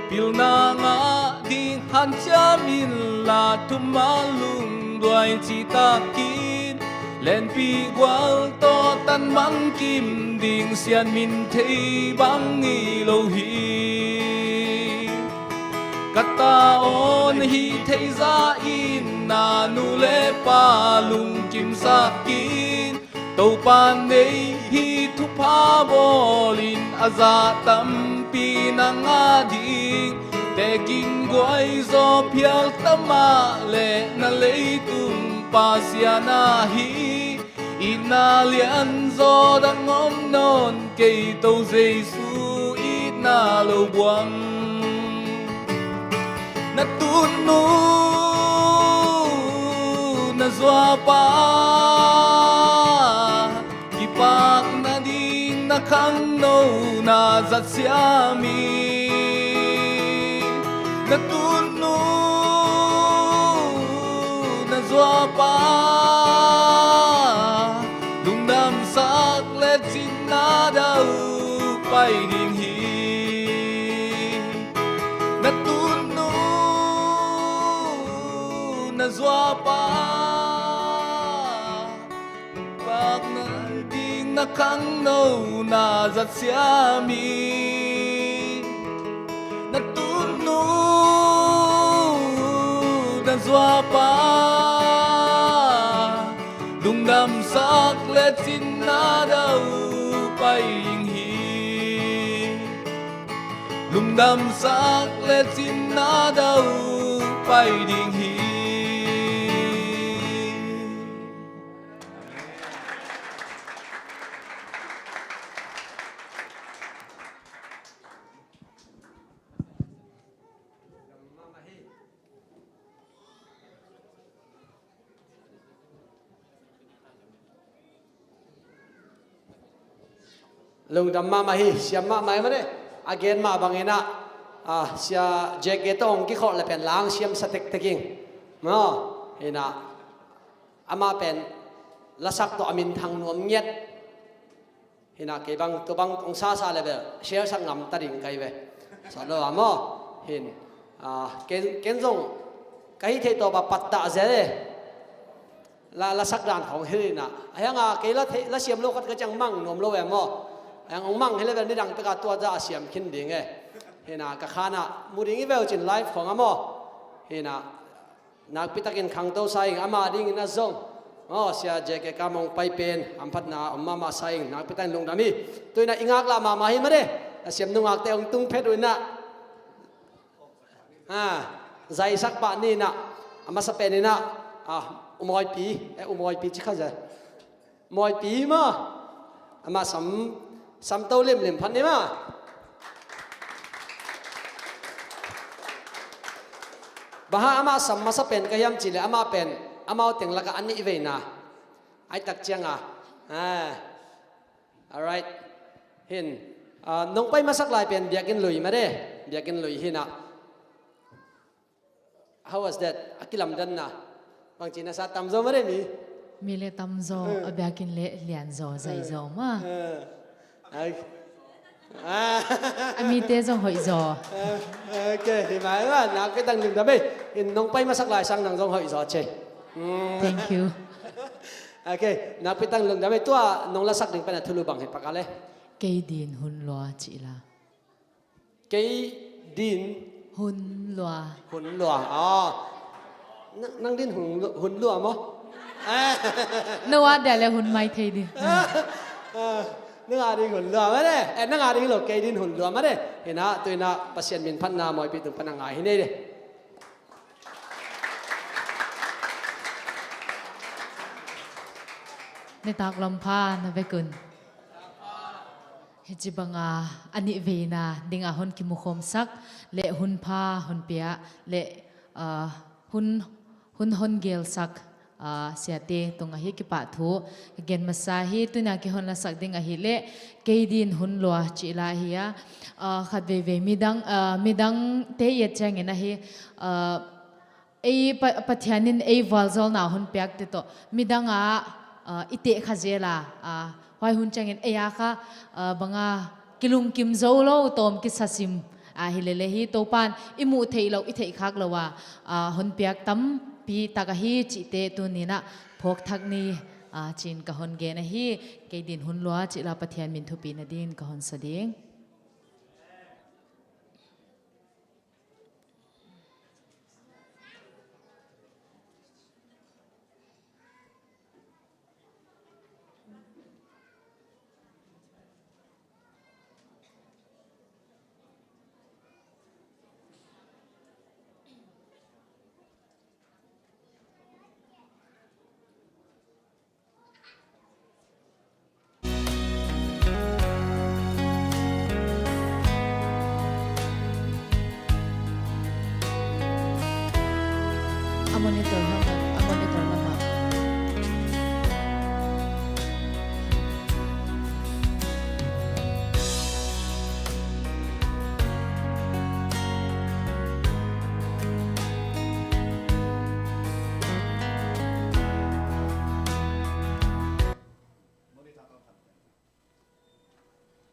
Pilna ngah ding hanciam inla thuman lungduai citak in. Lianpi gual tawh tan bangkim ding sian min thei bang ngei lo hi. Ka ta aw na hih theih zah in na nu le pa lungkimsak in. Topa nei hi thupha bawlin a zah tampi na ngah ding. Tekin guaizaw phial tamah le na leitung Pasian ahi. Itna lianzaw dang om nawn kei, To Jesu itna lo buang. Na tutnu na zuapa kipakna ding na khangno na zat siam hi. Na tutnu na zuapa lungdamsak lecin na dauh pai ding hi. Na tutnu na zuapa pakna ding na khangno na zat siam hi. Na tutnu na zuapa lungdamsak lecin na dauh pai ding hi. Lungdamsak lecin na dauh pai ding hi. Lungdam mahmah hi, siam mahmah hi mah deh. A gen mah bangin ah, ah, Sia J K tawh hong kikhawh le pen la hong siamsa tektek ing. Maw, hi nah, amah pen lasak tawh a minthang nuam ngiat. Hi nah, kei bang, tua bang hong sasa le bel share sak ngam ta ding ka hi ve. Sawt lo a maw. Hin, ah, ken, ken zong ka hih theih tawp a pattah zel e. La, lasak dan khawng hi nah. A hiang a kei la thei, la siam lo khat ka ciang mang nuam lo e maw. A hiang hong mang hi le bel nidang pek a tua zah a siam khin ding e. Hi nah, ka khan ah mu ding hi ve uh cin live khawng a maw. Hi nah, nakpi takin khangto sa ing, amah dingin ah zong. Aw, Sia J K Kam hong pai pen hamphatna om mahmah sa ing, nakpi takin lungdam hi. Tu-in ah i ngaklah mahmah hi mah deh. A siam nungakte hong tung phet uh in ah. Ha, zaisak pah ni nah. A masa pen in ah, ah, U Mawipi, eh, U Mawipi ci kha zel. Mawipi hi maw. Amah sam, sam to limlim phat ni maw. Bang hang amah sam masa pen ka hiam cih leh amah pen amau teng lakah a nih veina. Ai tak ciang a. Ah. Alright. Hin. Ah, nong pai masak lai pen biakinn lui mah deh. Biakinn lui hi nah. How was that? A kilamdanna. Bangci na sa, tamzaw mah deh mi. Mi le tamzaw, eh, a biakinn le lianzaw, eh, zaizaw mah. Eh. Ai. Ah. A mite zong hoihzaw. Eh, ok, hi mah, hi mah, nakpi takin lungdam ei. In nong pai masak lai sang nang zong hoihzaw ci ei. Mm. Thank you. Ok, nakpi takin lungdam ei. Tua nong lasak ding pen a thulu bang hi pak a le. Kei din hun lua cih la. Kei din. Hun lua. Hun lua. Ah. Nang, nang din hun lu-, hun lua maw? No a dia le hun mai thei din. Ah, nang a ding hun lua mah deh. Eh, nang a ding lo, kei din hun lua mah deh. Hi nah, tu-in ah Pasian min phatna Mawipi tung pan a ngai hi nei deh. Nitak lam pha na vekun. Hih ci banga a nih veina dingah hon kimukhawmsak le hun pha hon pia le, ah, hun, hun hon gelsak, ah, siate tungah hi kipahthu ka gen masa hi. Tuna kei hon lasak ding ahih leh kei din hun lua cih la hi a, ah, khat veivei midang, ah, midangte i et ciangin ahi, ah, ei Pa-, Pathian in ei vualzawlna hun piakte tawh midang ah ah, i tehkha zel a, ah, huai hun ciangin ei a kha, ah, banga kilungkim zo lo tawm kisasim, ah, hi lele hi Topan i muh theih loh i theihkhak lo a, ah, honpiak tampi tak ahi cihte tuninah phawkthak ni, ah, ci-in ka hon gen ahi. Kei din hun lua cihla Pathian min thupi nadingin ka hon sa ding. A monitor lamah, a monitor lamah.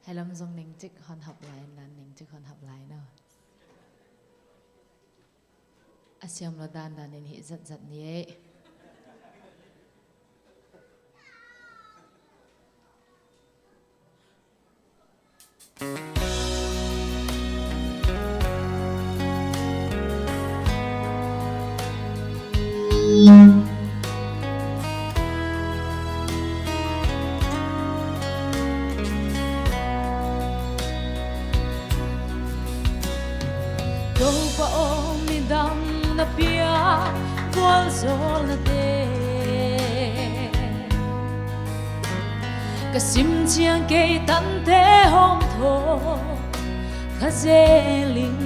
Helam zong ningcik hon hap lai, nan ningcik hon hap lai no. A siam lo dandan in hih zatzat ni ei. Topa aw, midang na pia gualzawlnate ka sim ciang kei tante hong thaw kha zel ing.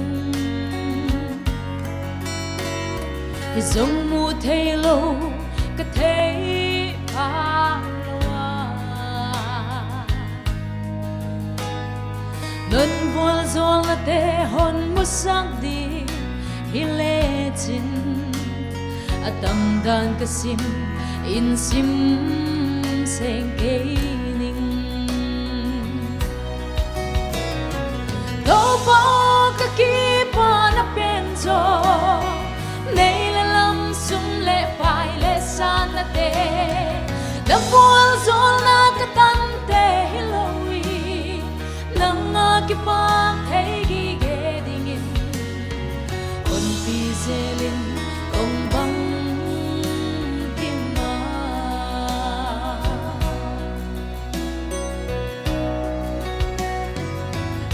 Hi zong mu thei lo ka thei pha lo a, non gualzawlnate hon musak ding hi lecin, a tamdan ka sim in sim seng kei ning. Topa aw, ka kipan a pen zaw, nei le lam, sum le pai le sannate, na gualzawlna ka tante hi lo hi. Nang a kipak thei gige dingin, honpi zelin kong bang kim a.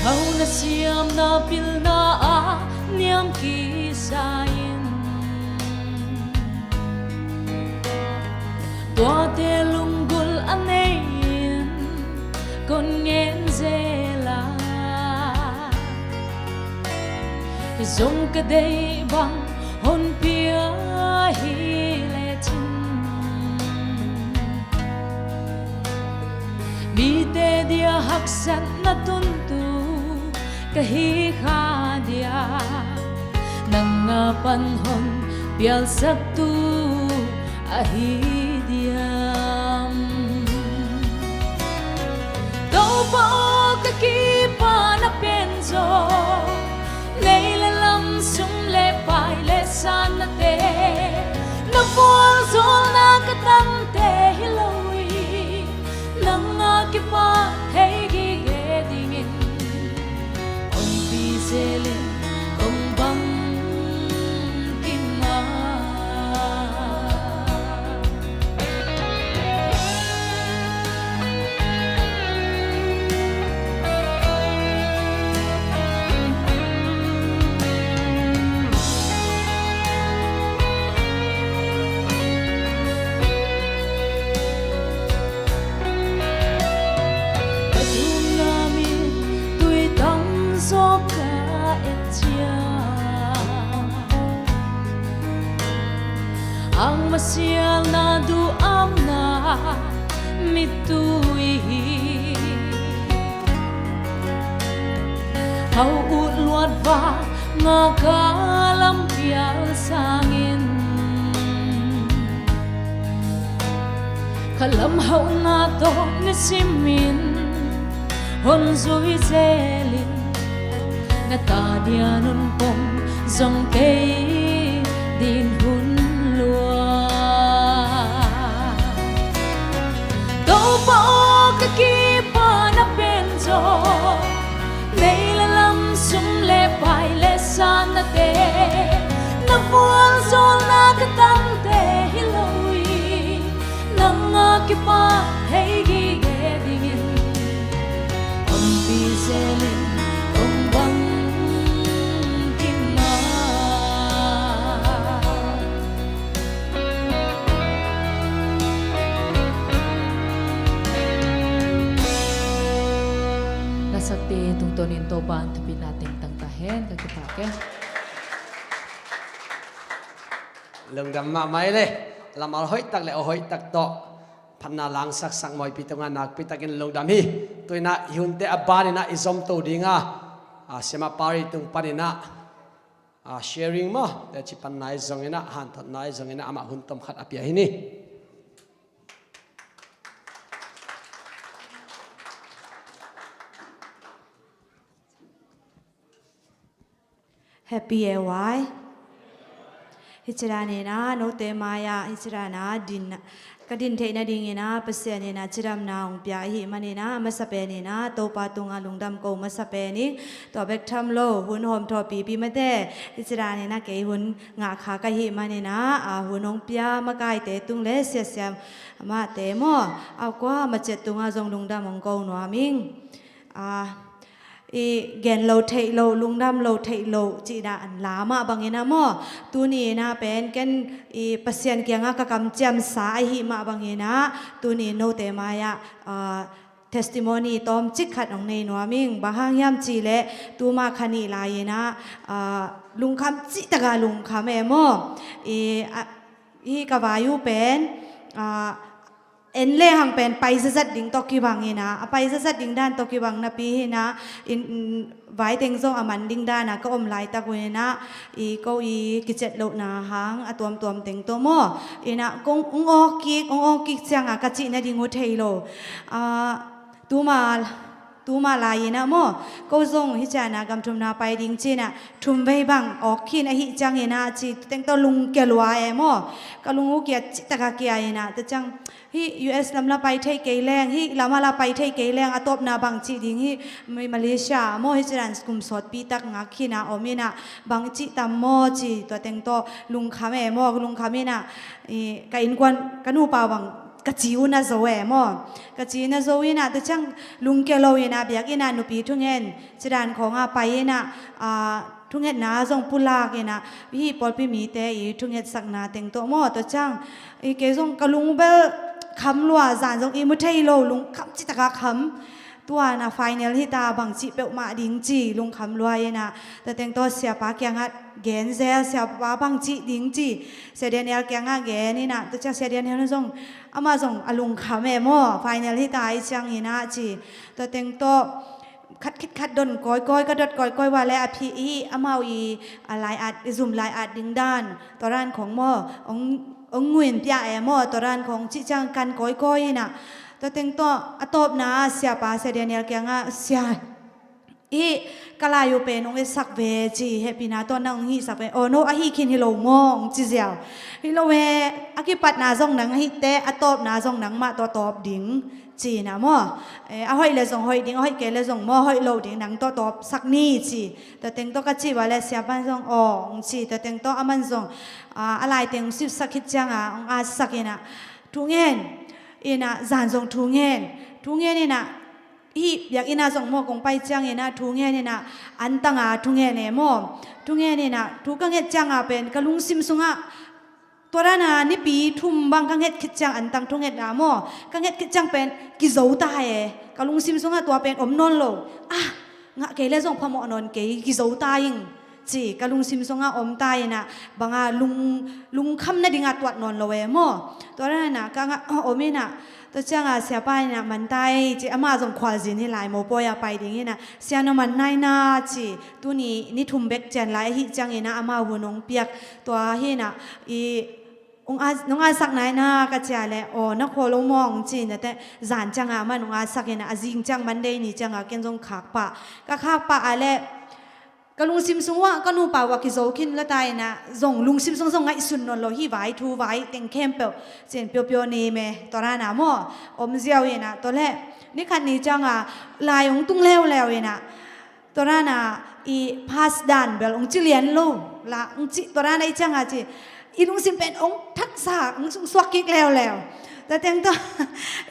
Hau na siamna pilna ah niam kisa in, tuate lunggulh a nei in kon ngen zel a, hi zong ka deih bang hon pia hi lecin, mite dia haksatna tuntu ka hi kha dia, nang a pan hon pialsaktu ahi diam? Topa aw, ka kipan a pen zaw, nei le lam, sum le pai le sannate, na gualzawlna ka tante hi lo hi. Nang a kipak thei gige dingin, honpi zelin kong bang kim a. Ka thumna min tui tang zawk ka et ciang, ang masialna duhamna mittui hi. Hau ut luat va nga ka lampial sangin, Lamhauhna tawh na simin hon zui zelin, na tadian un pom zong kei din hun lua. Topa aw, ka kipan a pen zaw, mei le lam, sum le pai le sanate, na vualzawlna ka tangte hi lo hi. Nang a kipa hei gige dingin, ompih zelin kong bang kima. Lasakte tungtawnin Topa in thupina tengtang ta hen. Ka kipak e. Lungdam mahmah e. Lamhauh hoihtak le aw hoihtak tawh phatna langsaksak Mawipi tungah nakpitakin lungdam hi. Tuinah i hunte a baninah i zomto dinga, a, Siamah Pari tung paninah, a, sharing maw, teci panna i zonginah, hanthotna i zonginah amah hun tomkhat a pia hi ni. Happy e wai. Hicidaninah note mai-ah hicidanah din, ka din theih nadinginah Pasian inah cidamna hong pia ahi maninah, masa peninah Topa tungah lungdam ko masa pening. Tua bek tham lo, hun hawmthawh pipi mate, hicidaninah kei hun ngah kha ka hih maninah, a, hun hong pia makaite tung le siasiamahte maw, a, kua macet tungah zong lungdam hong ko nuam ing. A, i gen lo theih lo, lungdam lo theih lo cihna an la mah banginah maw, tuni inah pen ken i Pasian kiangah ka kamciamsa ahi mah banginah tuni note mai-ah, a, testimony tawmcik khat hong nei nuam ing. Bang hang hiam cihleh tuma kha nih lai-inah, a, lungkham cihtakah lungkham e maw. I, a, i ka vai uh pen, a, en le hang pen pai zatzat ding tawh kibang inah, a pai zatzat ding dan tawh kibang napi hinah, in, in, vai teng zong a man ding dana ka om laitak uh inah, i ko i kicet lohna hang a tuamtuam teng tawh maw, inah kong ong awk kik, ong awk kik cianga ka cih nading uh thei lo. A, tuma, tuma lai-inah maw, ko zong hiciana gam thumna pai ding cinah thum vei bang awk khin ahi cianginah ci teng tawh lungkia lua e maw. Ka lung uh kia cihtaka kia inah, tua ciang hih U S lam la pai thei kei leng, hih lamah la pai thei kei leng, a tawpna bang cih ding, hih Malaysia maw, hicidan kum sawtpi tak ngak khinah om inah, bang cih tam maw ci, tua teng tawh lungkham e maw, lungkham inah, i, ka innkuan ka nupa bang ka ci uh na zo e maw. Ka ci na zo inah, tua ciang lungkia lo inah biakinn ah nupi thungen cidan khawngah pai inah, a, thungetna zong pulak inah, hih pawlpi mite i thungetsakna teng tawh maw, tua ciang i kei zong ka lung bel kham lua, zan zong i mu thei lo, lungkham cihtaka kham. Tuana final hita, bangcih peuhmah ding ci, lungkham lua inah, tua teng tawh siapa kiangah gen zel, siapa bangcih ding ci, Sia Daniel kiangah gen inah, tua ciang Sia Daniel zong, amah zong a lungkham e maw, final hita i cianginah ci, tua teng tawh khat khit khat don kawikawi, ka dot kawikawi ua le a phi i amau i, a, lai-at, i zum lai-at ding dan, tua dan khong maw, ong, ong nguin pia e maw, tua dan khong cih ciang kan kawikawi inah, tua teng tawh a tawpna siapa Sia Daniel kiangah, sia, i ka lai uh pen ong etsak ve ci, hehpihna tawh nang ong hihsak ve. Aw, no ahi khin hi lo maw, ong ci ziau. Hi lo e, a kipatna zong nang ahite, a tawpna zong nangmah tawh tawp ding. Ci na maw? Eh, a hoih le zong hoih ding, a hoih kei le zong maw, hoih lo ding, nang tawh tawpsak ni ci. Tua teng tawh ka cih ua le siapan zong aw ong ci. Tua teng tawh aman zong, ah, a laiteng sipsak khit cianga ong atsak ina thu ngen ina, zan zong thu ngen, thu ngen ina, hih biakinn ah zong maw kong pai ciangina thu ngen ina, antanga thu ngen e maw? Thu ngen ina thu ka nget cianga pen ka lungsim sungah tua dana nipi thum bang ka nget khit ciang antang thungetna maw, ka nget khit ciang pen kizo ta e. Ka lungsim sungah tua pen om nawn lo. Ah, ngah kei le zong phamawh nawn kei, kizo ta ing ci ka lungsim sungah om ta ina, banga lung, lungkham nadinga tuat nawn lo e maw? Tua dana ka ngah om ina, tua cianga siapa ina man ta e ci, ama zong khualzin hi lai, mopawi a pai ding ina, sia na man nai na ci, tuni ni thum bek cian lai ahi ciangina ama hun hong piak. Tua hi ina, i Ung a, nong a sak nai na ka cia le, aw, na khawl lo mawng ci na te, zan ciang a man ung a sak ina, a zing ciang Monday ni ciang a ken zong khak pah. Ka khak pah a le, ka lungsim sung uah, ka nupa uah kizo khin la ta ina, zong lungsim sung zong ngaihsun nawn lo hi vai, thu vai, teng khempeuh, cin piopio ni me, tua rana maw, om ziau ina, tua le, ni khat ni ciang a, lai ung tung leuleu ina, tua rana i pass dan bel ung ci lian lo la ung ci tua rana i cianga ci i lungsim pen ung thaksa ung suak kik leuleu. Tua teng tua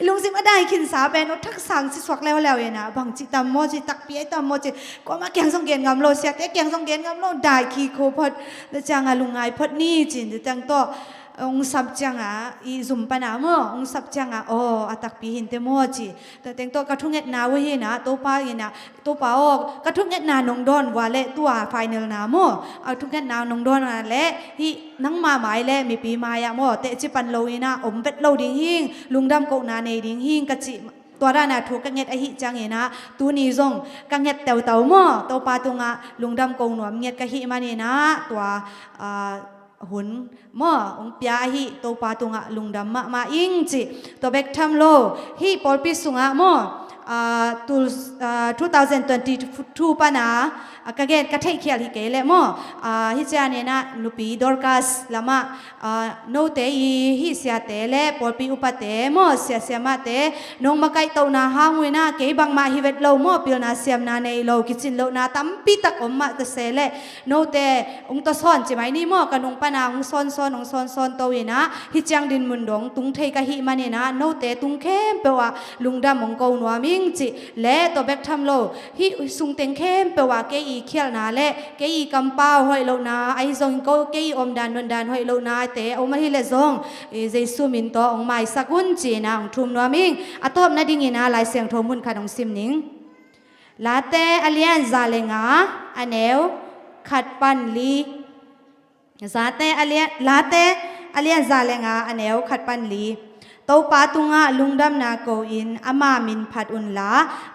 i lungsim a dai khinsa pen ung thaksa ung ci suak leuleu ina bang ci tam maw ci takpi ai tam maw ci kuama kiang zong gen ngam lo siate kiang zong gen ngam lo dai khi kho phot tua cianga lungngai phot ni cin tua teng tua ung sap cianga i zum pana maw ung sap cianga aw a takpi hinte maw ci tua teng tua ka thungetna uh hina Topa ina Topa aw, ka thungetna nong dawn vua le tua final na maw? A thungetna nong dawn a le hih nangma mai le mipi mai ah maw? Tehci pan lo ina om vet lo ding hing, lungdam kohna nei ding hing ka cih tua dana thu ka nget ahi ciang ina tuni zong ka nget teutau maw? Topa tungah lungdam ko nuam nget ka hih man ina tua, ah, hun maw ung pia ahi Topa tungah lungdam mahmah ing ci tua bek tham lo hih pawlpi sungah maw, ah, tul, ah, two thousand twenty-two pana, ah, ka gen ka theihkhial hi kei leh maw, ah, hi cianina nupi Dorcas lamah, ah, note i hih siate le pawlpi upate maw sia siamahte nong makaihtohna hang uh ina kei bangmah hi vet lo maw pilna siamna nei lo kicin lohna tampi tak om mah ta se leh note ung tawsawn ci mai ni maw ka nung pana ung sawnsawn ung sawnsawn to ina hi ciang dinmun dong tung thei ka hih man ina note tung khempeuh ah lungdam ung ko nuam ing ci le tua bek tham lo hih sungteng khempeuh ah kei i khialhna le kei i kampau hoih lohna ahi zong ko kei i omdan nondan hoih lohna te om ahi le zong Jesu min tawh ung maisak un ci ina ung thum nuam ing a tawpna ding ina Lai Siangtho mun khat ung sim ning. Late a lian za le nga a neu khat pan li. Zate a lian, Late a lian za le nga a neu khat pan li. Topa tungah lungdamna ko in ama min phat unla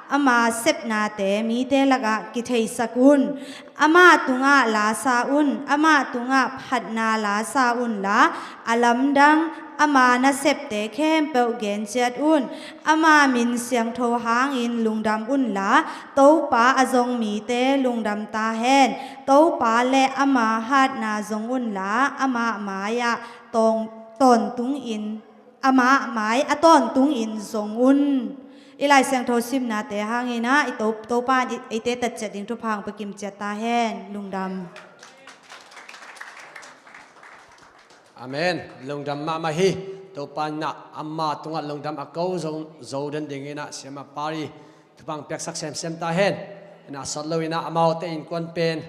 ama sepnate mite lakah kitheisak un. Ama tungah la sa un, ama tungah phatna la sa unla a lamdang ama nasepte khempeuh genciat un. Ama min siangtho hangin lungdam unla Topa a zong mite lungdam ta hen. Topa le ama hatna zong unla amah mai-ah tawng, tawntungin amah mai a tawntungin zong un. I Lai Siangtho simnate hangina i To, Topa in eite tatciat ding thupha hong pia kimciat ta hen. Lungdam. Amen. Lungdam mahmah hi. Topa inah ama tungah lungdam a ko zo, zo den dinginah siama pari thupha piaksak semsem ta hen. Inah sawt lo inah amaute innkuan pen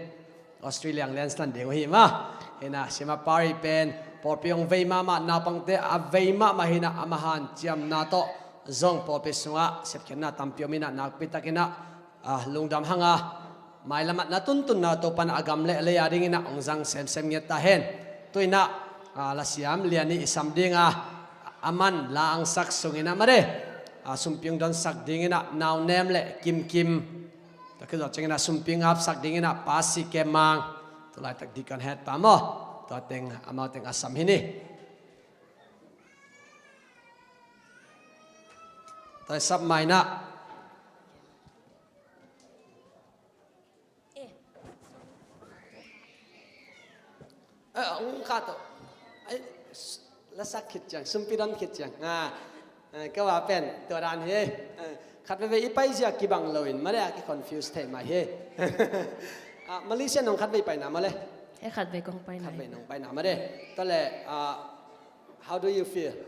Australia ang lenslan ding uh hi mah. Inah siama pari pen pawlpi hong vei mahmah naupangte a vei mahmah hinah ama hanciamna tawh zong pawlpi sungah sepkhiatna tampi om inah nakpi takinah ah, lungdam hanga mailamah na tuntunna Topa inah a gam le a lei a dinginah hong zang semsem ngiat ta hen. Tu inah ah, lasiam lian ih i sam dinga a man la angsak sunginah made ah, sumpi hong donsak dinginah naunem le kimkim tua khizawh cianginah sumpi hong apsak dinginah pasi kemmang tu laitak dikon het pa maw tua teng amau teng a sam hi ni. Tua i sap mainah Eh, ung kha to. Ai, lasak khit ciang, sumpi don khit ciang. Ah, eh, ka va pen tua dan hi. Eh, khat veve i paizia kibang loin mare a ki confuse thei mai hi. Ah, Malaysia nong khat vei paina male. Eh, khat vei kong paina. Khat vei nong paina mare. Tale, ah, how do you feel?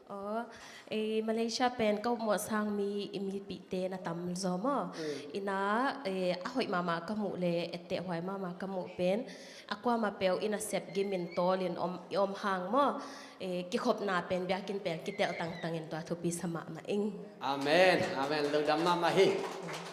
Aw, eh, Malaysia pen ka upmawh sang mi, mipihte na tam zaw maw? Mm. Inah, eh, a hoih mahmah ka muh le etteh huai mahmah ka muh pen a kuamah peuh i nasep gimin tawlin om, i om hang maw? Eh, kikhopna pen biakinn pen kitelh tangtangin tua thupi sa mahmah ing. Amen, amen. Lungdam mahmah hi.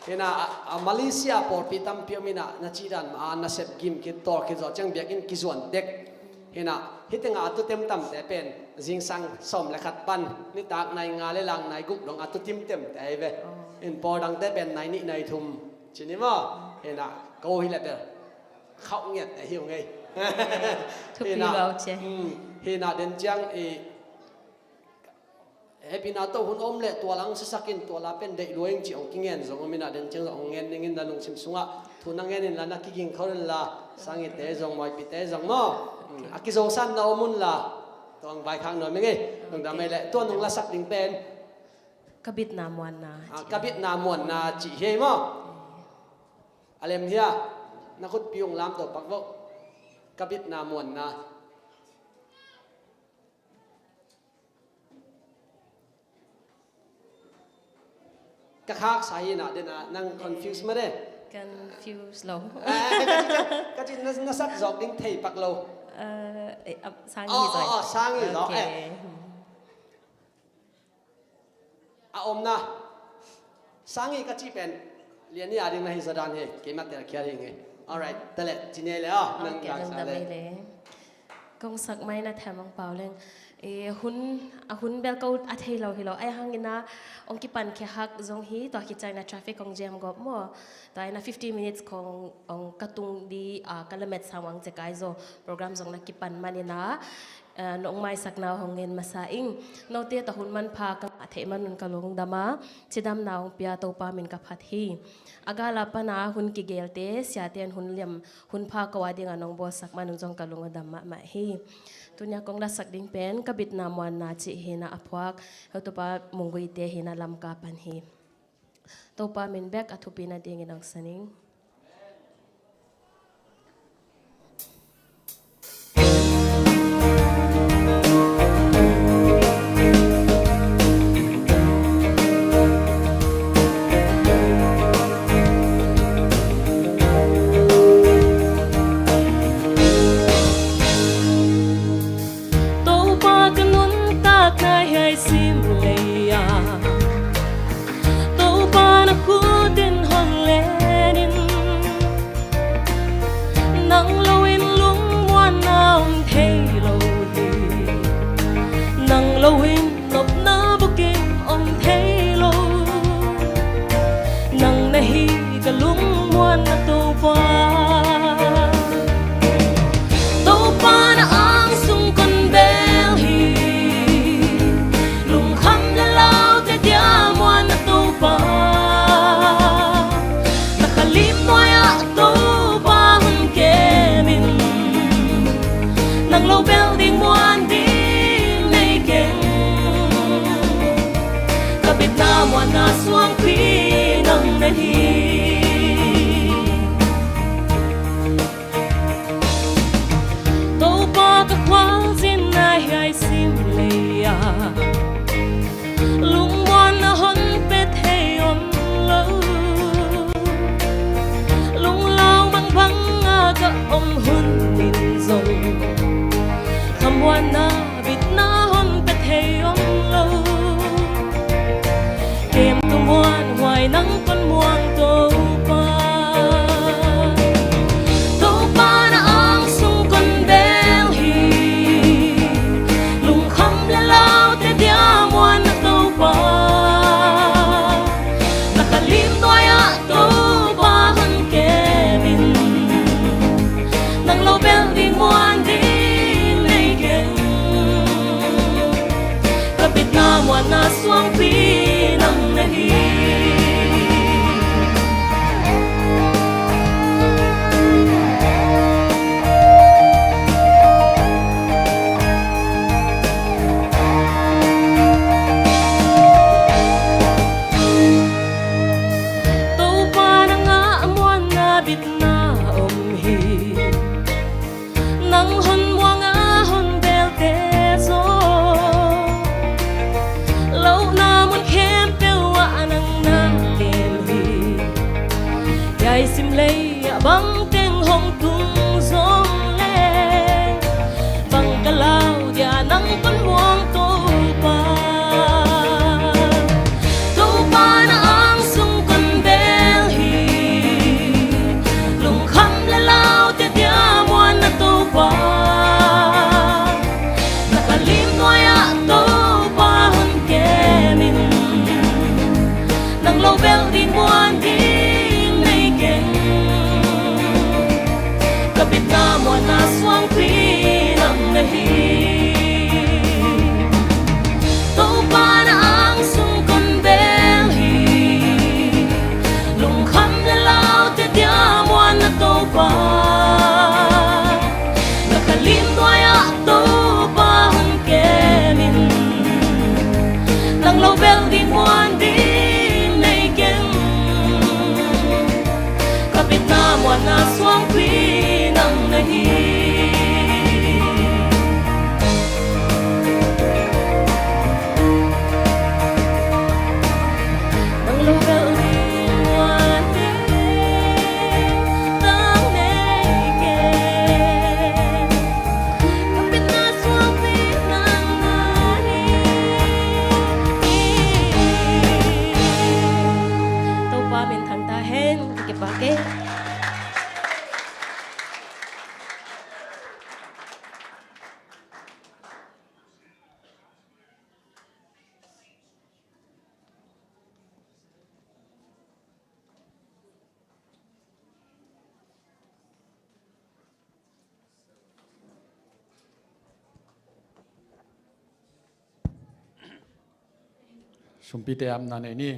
Inah, a, a Malaysia pawlpi tampi om inah na cihdan mah a nasep gim kitawl kizawh ciang biakinn kizuan tek. Hinah, hih tengah a tutem tamte pen zingsang sawm le khat pan nitak nai nga le lang nai guk dong a tutim temte ahi ve. Oh. In pawl dangte pen nai nih nai thum cini maw? Hinah, ko hi le bel khauh ngiat ahi uh ngei. Thupi hinah, lo cia. Hmm, Hi na den ciang i hehpihna tawh hun om leh tua la hong siasak in, tua la pen deih lua ing ci hong kingen zong om in, a den ciang zong hong ngen ning in, na lungsim sungah thu na ngen inla, na kiging khol inla, Sangite zong, Mawipite zong maw. A kizosanna om unla, tua hong vaikhak nuam ing ei. Lungdam ei leh, tua nong lasak ding pen Ka bitna muanna, ah, ci. Ka bitna muanna ci hi ei maw? A lem hia, na khutpi hong lam to pak vo. Ka bitna muanna. Ka khaksa hi na den a, nang confuse mah de. Confuse lo. Ah, ka ci, ka, ka ci na, na sak zawk ding thei pak lo. Eh, eh, ah, sang hi zaw. Oh, oh, sang hi zaw. Okay. Eh. A omna. Sang hi ka cih pen lian hi a ding na hi zaw dan hi. Keimah telkhial hi ing ei. Alright, ta leh, ci ni ei leh, aw, nang dang sa leh. Kong sak mai na them hong pau leng. Eh, hun, a hun bel ko a thei lo hi lo. Ahih hangin a hong kipan khia hak zong hi, tua khit ciangin a traffic hong jam gawp maw. Tua in a fifteen minutes khong hong ka tung di, ah, ka lamet sang vang cekai zaw. Program zong na kipan manin a, eh, nong maisakna hong ngen masa ing. Note tawh hun manpha ka ngah theih manun ka lungdam a, cidamna hong pia Topa min ka phat hi. A gal a pan a hun kigelte, siate in hun liam, hun pha ko a ding a nong bawlsak manun zong ka lung a dam mahmah hi. Tuni a kong lasak ding pen Ka bitna muanna cih hi na, a phuak Heutupa Mung Gui te hi na, Lamka pan hi. Topa min bek a thupi nadingin hong san ing. Topa ka nuntakna hiai sim lei ah, Topa na khut in hon len in. Nang lo in lungmuanna om thei lo hi. Nang lo in nopna bukim om thei lo. Nang na hi ka lungmuanna Topa. Topa na angsung kon bel hi. Lungkham le laute dia muanna Topa. Na khalim nuai ah Topa hon kem in. Nang lo bel ding muan ding nei keng. Ka bitna muanna suangpi nang na hi. Topa ka khualzinna hiai sim lei ah, lungmuanna hon pe thei om lo. Lunglau mangbang a ka om hun in zong, khamuanna bitna hon pe thei om lo. Kem tu muanhuai nang kon muang Topa. Topa na angsung kon bel hi. Lungkham le laute dia muanna Topa. Na khalim nuai ah Topa hon kem in. Nang lo bel ding muan ding nei keng. Ka bitna muanna suangpi nang na hi. Topa nang ah muanna bitna om hi. Nang hon muang a hon belte zaw, lohna mun Sumpite amna nei ni.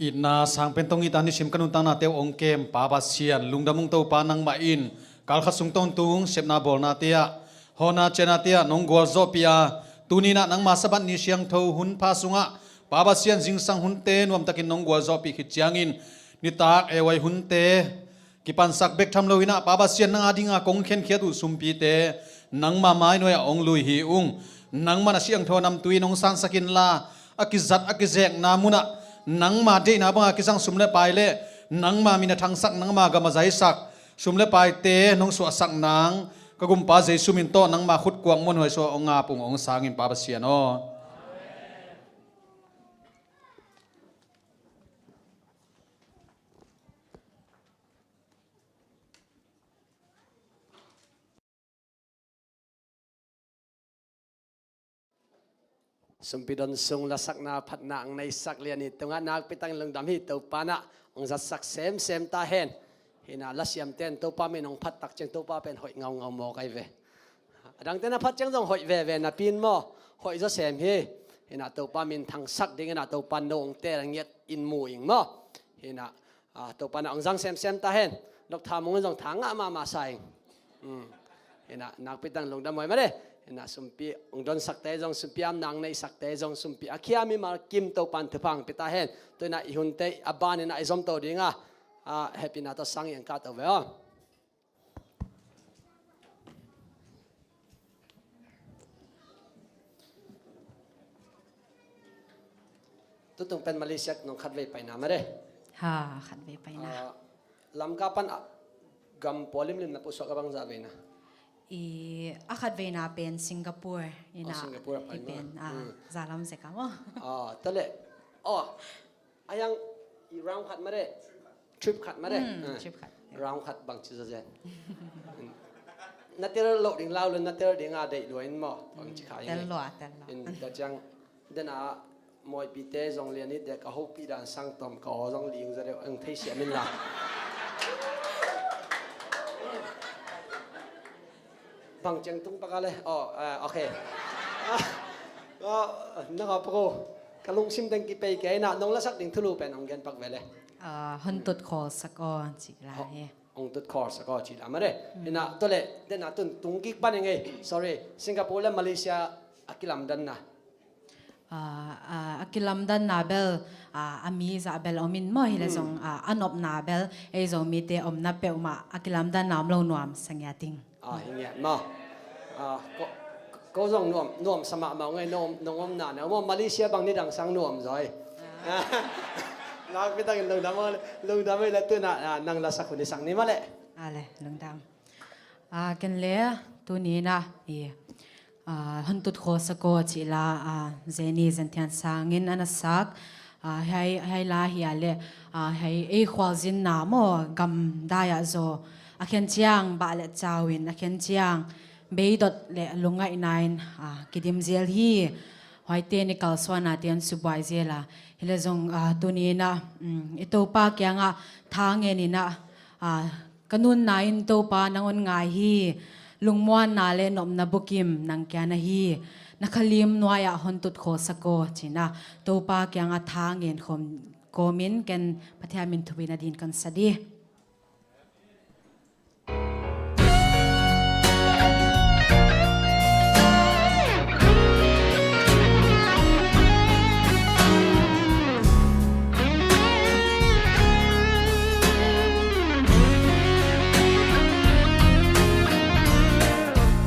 Itna sang pen tong ita nisim ka nuntaknate uh ong kem Pa Pasian, lungdam ung Topa, nangmah in kalkhat sung tawntung sepna bawlnate ah, hawhna cianate ah nong gualzawhpih a, tuni-in ah nangma Sabbath ni siangtho hun pha sungah Pa Pasian zingsang hunte nuamtakin nong gualzawhpih khit ciangin nitak A Y hunte kipansak bek tham loin ah Pa Pasian, nang adinga kong khenkhiat uh sumpite nangma mainuai ah ong lui hi ung. Nangmah na siangtho namtui in ong sansak inla, a kizat a kizekna munah nangma deihna banga kisang sum le pai le nangma min a thangsak, nangma gam a zaisak sum le paite nong suahsak nang ka Gumpa Jesu min tawh nangma khut kuak muanhuai sua ong ap ung, ong sang in Pa Pasian aw. Sumpi don sung lasakna phatna ang neisak lian hi tungah nakpi tangin lungdam hi. Topa in ah ang zatsak semsem ta hen. Hi in ah lasiamte in Topa min hong phat tak ciang Topa pen hoih ngaungau mawk ahi ve. Adangte na phat ciang zong hoih veve napi in maw, hoih zaw sem hi. Hi in ah Topa min thangsak dingin ah Topa in no hong teel a ngiat in mu ing maw. Hi in ah Ah, Topa in ah ang zang semsem ta hen. Dok Tha Mung in zong tha ngah mahmah sa ing. Hi in ah nakpi tang lungdam huai mah de. Hi in ah sumpi ang donsakte zong, sumpi amna ang neisakte zong, sumpi a khia mimal kim Topa in thupha ang pia ta hen. Tu in ah i hunte a ban in ah i zom to ding a, ah, hehpihna tawh sang i ang kah to ve aw. Tutung pen Malaysia nong khatvei paina mah de. Ha, khatvei paina. Ah, Lamka pan ah gam pua limlim na pusuak a bangzah vei na? I, a khatveina pen Singapore. Hi in ah, oh, Singapore a pai pen, ah, za lam zek a maw. Ah, ta leh. Oh, a yang i round khat mah de. Trip khat mah de. Hmm, ah, trip khat. Round khat bangci zaw zen. Na tel loh ding lau lo, na tel ding a deih lua in maw. Bangci kha ing. Tel lua, tel lua. In ta ciang den a mawipite zong lian i dek a hopih dan sang tawm ka aw zong ling za deuh ang thei siam in la. Bang ciang tung pak a le. Oh, ah, okay. Ah, ah, na ka pak o. Ka lungsim teng kipei kei na, nong lasak ding thulu pen ong gen pak ve le. Ah, hong tut khawl sak aw ci la hi. Hong tut khawl sak aw ci la mah de. Hi in ah, tua leh, den a tun tung kik pan ing ei. Sorry. Singapore le Malaysia a kilamdanna. Ah, ah, a kilamdanna bel, ah, a mi zah bel om in maw, hi leh zong, ah, a nopna bel ei Zomite omna peuhmah a kilamdanna om lo nuam sa ngiat ing. Ah, hi ngiat maw. Ah, ko, ko zong nuam, nuam sa mahmah ung ei, nong, nong omna na maw, Malaysia bang nidang sang nuam zaw ei. Ah. Nakpi tangin lungdam ei, lungdam ei le tu in ah, ah, nang lasak hun i sak ni mah le. A le, lungdam. Ah, ken le tuni in ah i, ah, hong tut khawl sak aw ci la, ah, Zeni Zenthian Sang in a na sak, ah, hei, hei la hi a le, ah, hei ei khualzinna maw, gamdai ah zaw a khen ciang bah le cau in, a khen ciang beidot le lungngaihna in, ah, kidim zel hi. Huaite ni kalsuanna te hong subuai zel a, hi leh zong, ah, tuni in ah, um, i Topa kiangah tha ngen in ah, ah, ka nunna in Topa nang hong ngai hi. Lungmuanna le nopna bukim nang kia na hi. Na khalim nuai ah hong tut khawl sak aw ci in ah Topa kiangah tha ngen khawm, kawm in ken Pathian min thupha in a din kan sa di.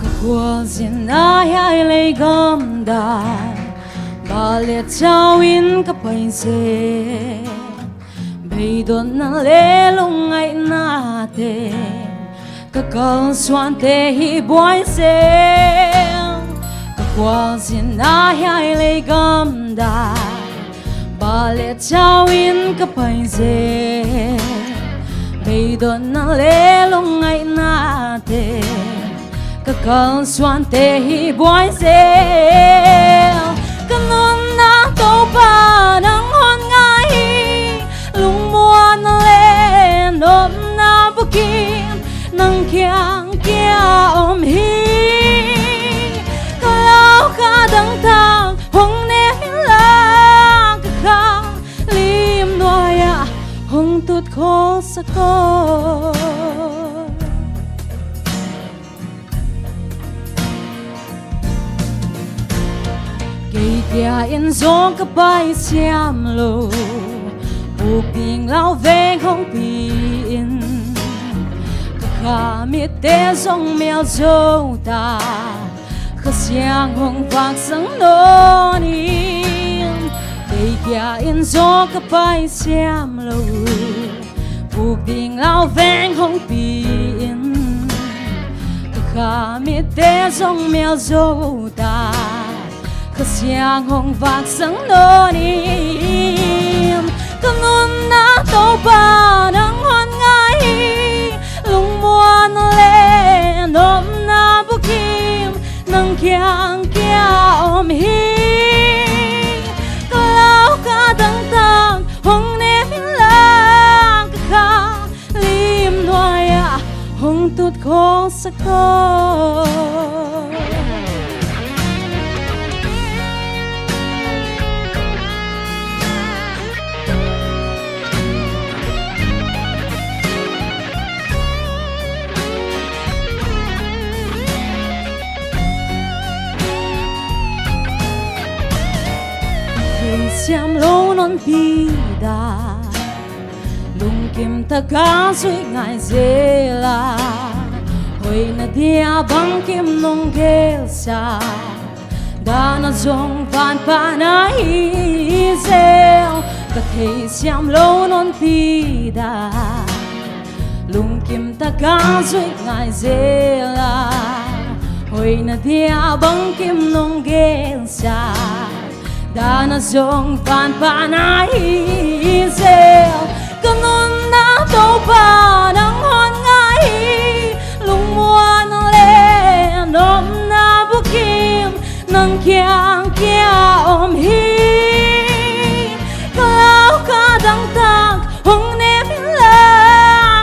Ka khualzinna hiai lei gamdai, bah le cau in ka pai zel. Beidotna le lungngaihnate, ka kalsuante hi buai zel. Ka khualzinna hiai lei gamdai, bah le cau in ka pai zel. Beidotna le lungngaihnate, ka kalsuante hi buai zel. Ka nunna Topa nang hong ngai hi. Lungmuanna le nopna bukim nang kiang kia om hi. Ka lau ka dangtak hong nem in la, Tut khawngsak aw. Kei kia in zong ka pai siam lo, buk ding lau veng hong pi in, ka kha mitte zong mial zo ta, Kha Siang hong vak sang nawn in. Kei kia in zong ka pai siam lo, buk ding lau veng hong pi in, ka kha mitte zong mial zo ta, Kha Siang hong vak sang nawn in. Ka nunna Topa nang hong ngai hi, lungmuan le nopna bukim nang kiang kia om hi. Ka lau ka dangtak hong nem in la, ka kha lim nuai-ah hong tut khawngsak aw. Kei siam lo nawn pi da, lungkim taka zuih ngai zel a, hoihna dia bangkim nong gelsa, dahna zong van pana hi zel. Ka thei siam lo nawn pi da, lungkim taka zuih ngai zel a, hoihna dia bangkim nong gelsa, dahna zong van pana hi zel. Ka nunna Topa nang hong ngai hi, lungmuan le nopna bukim nang kiang kia om hi. Ka lau ka dangtak hong nem in la,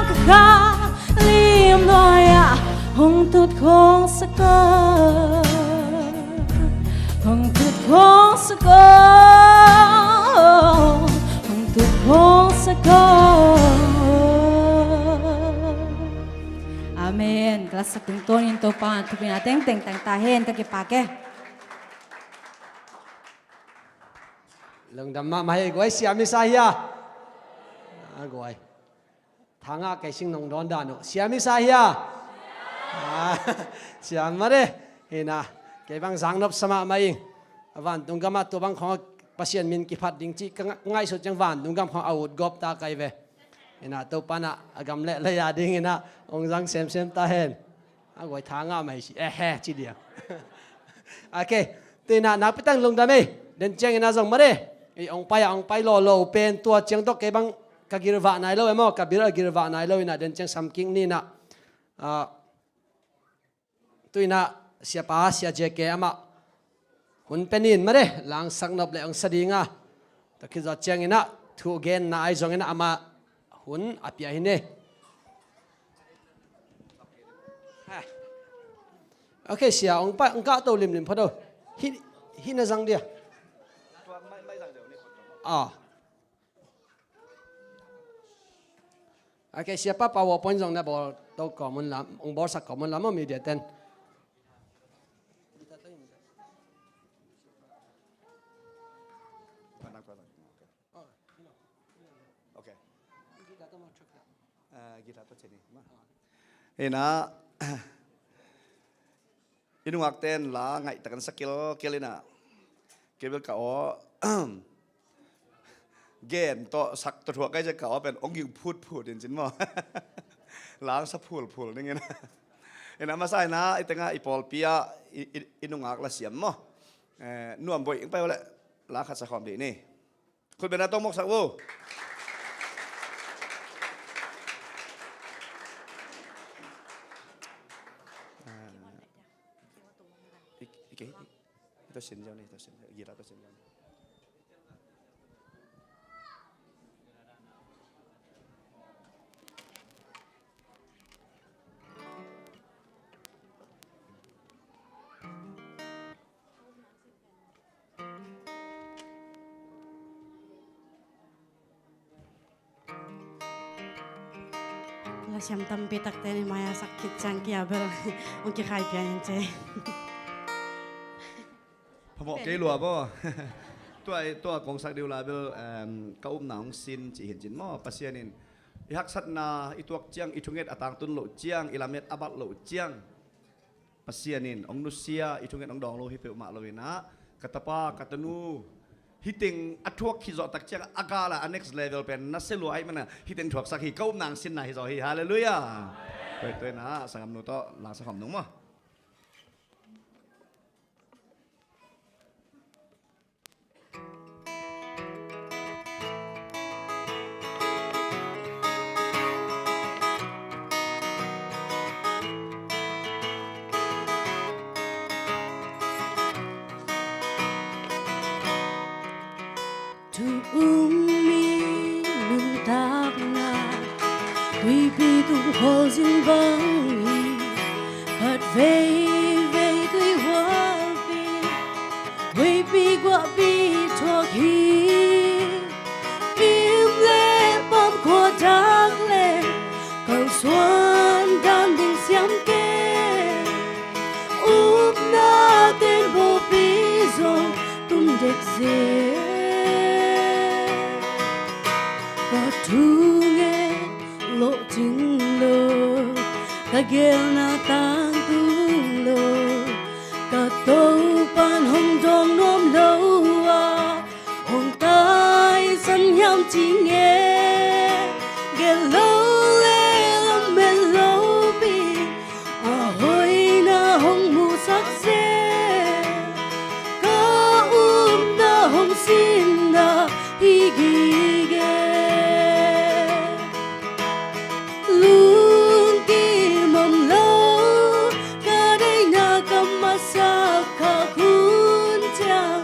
ka kha lim nuai-ah hong tut khawngsak aw. Hong tut khawngsak aw. Hong tut khawngsak aw. Amen. Ka lasak tungtawnin Topa thupina tengteng tang ta hen. Ka kipak e. Lungdam mahmah hi. Guai, siam i sa hia? A guai. Thanga kei sing nong dawn dan uh. Siam i sa hia? A, siam mah de. Hina, kei bang zang nop sa mahmah ing. A vantung gamah tua bang khong Pasian min kiphat ding cih ka nga-, ngaihsut ciang vantung gam khong a ut gawp ta kai ve. Hina, Topa na a gam le lei a ding hina, hong zang semsem ta hen. A guai, thanga mai si, ehe, ci dia. Ok. Tuina nakpi tang lungdam ei. Den ciang ina zong mare, i ong pai a ong pai lolo pen tua ciang tawh kei bang ka girvah nai lo e maw, ka bil a girvah nai lo ina, den ciang samkik ni ina. Ah, tuina siapa, sia J K amah hun penin mare, langsak nop le ong sa dinga. Tua khit zawh ciang ina thu genna ai zong ina amah hun a pia hi ne. Ha. Ok, sia, ong pa, ong kah to limlim pha do. Hi, hi na zang dia. Ah. Ok, sia pa, PowerPoint zong na bawl to kawm un lam, ong bawlsak kawm un lam, media ten. Ok. Ah, guitar tawh ceni. Ina, i nungak ten la ngaihtak an sa kilkil ina. Kei bel ka aw, gen tawh sak tawh thuak kai ciang ka aw pen ong ging phutphut in cin maw. La ong sa phulphul ning ina. Ina masa ina, i tenga i pawlpi a, i, i, i nungak la siam maw. Eh, nuam boih ing pai aw le, la khat sa khawm dih ni. Khut beng na tong mawksak vo. Ah. I, i, i, i to sin ziau ni, to sin, gila to sin ziau ni. Lasiam tampi takte in mai-ah sak khit ciang kia bel hong kikhai pian in ce. Phamawh kei lua maw? Tua, tua kong sak dih uh lai bel, em, ka upna hong sin cih hi in cin maw? Pasian in i haksatna i tuak ciang, i thunget a tangtun loh ciang, i lamet a balh loh ciang, Pasian in hong nusia, i thunget hong dawng lo hi peuhmah lo in ah, ka tapa, ka tanu, hih teng a thuak khit zawh tak ciang a gal a, a next level pen na sia lua ahih manin ah hih teng thuaksak hi, ka upna hong sinna hi zaw hi. Halleluiah. Tua, tua in ah sanggamnu tawh la sa khawm nung maw? Thu um mi nuntakna, tuipi tung khualzin bang hi. Khat veivei tuihualpi, huipi guahpi thuak hi. Im le pam khua dak le, kalsuan dan ding siam kei. Upna ten bawpi zong tum dek zel. Ka thunget lohcing lo, ka gelna tangtung lo, ka Topa'n hong dawng nuam lo a, hong taisan hiam ci nge? Gel lo le lamen lopi, a hoihna hong musak zel. Ka upna hong sinna hi gige. Lungkim om lo, ka deihna ka masak khak hun ciang.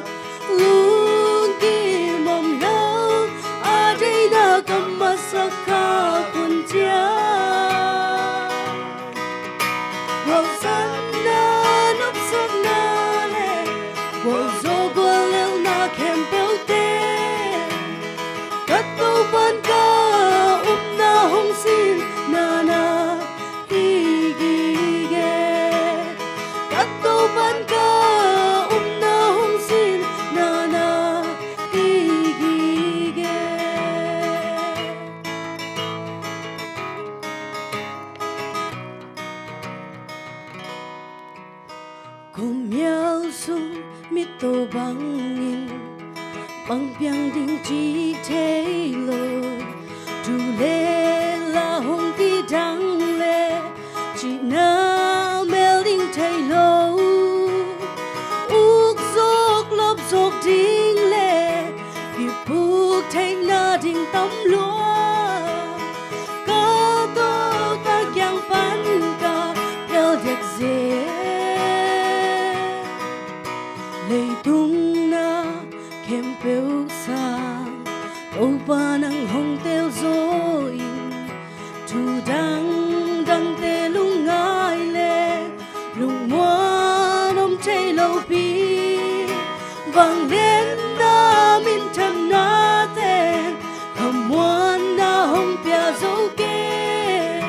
Lungkim om lo, a deihna ka masak khak hun ciang. Hauhsakna, nopsakna le, gualzo guallelhna khempeuhte, ka Topa'n ka upna hong sin nana hi gige. Ka Topa'n ka upna hong sin nana hi gige. Khuamial sung mittaw bangin, bang piang ding ci thei lo. Tu le la hong kidang le, cihna mel ding thei lo. Uk zawk lop zawk ding le, kipuk theihna ding tam lua. Ka Topa kiang pan ka pial dek zel. Leitung na khempeuh sang Topa nang hong tel zaw in, thu dangdangte lungngai le lungmuan om thei lopi, vangliatna minthanna teng khamuanna hong pia zo kei.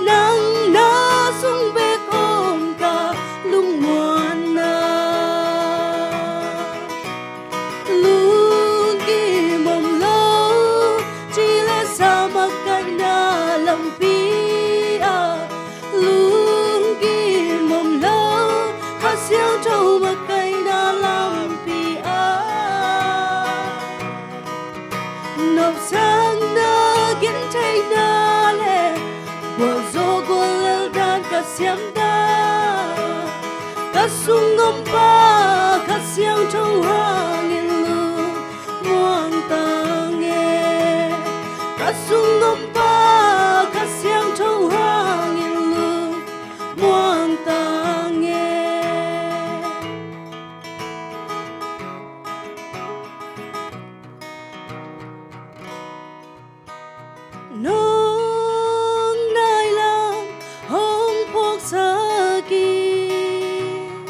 Nang na sung bek om ka lungmuanna. Lungkim om lo, ci le sa makaihna lampi ah. Lungkim om lo, Kha Siangtho makaihna lampi ah. Nopsakna, gentheihna le gualzo guallel dan ka siam dan, ka sung om pa Kha Siangtho hangin lungmuang ta nge. Ka sung om pa Kha Siangtho hangin lungmuang ta nge. Nong nai lam hong phawksak in,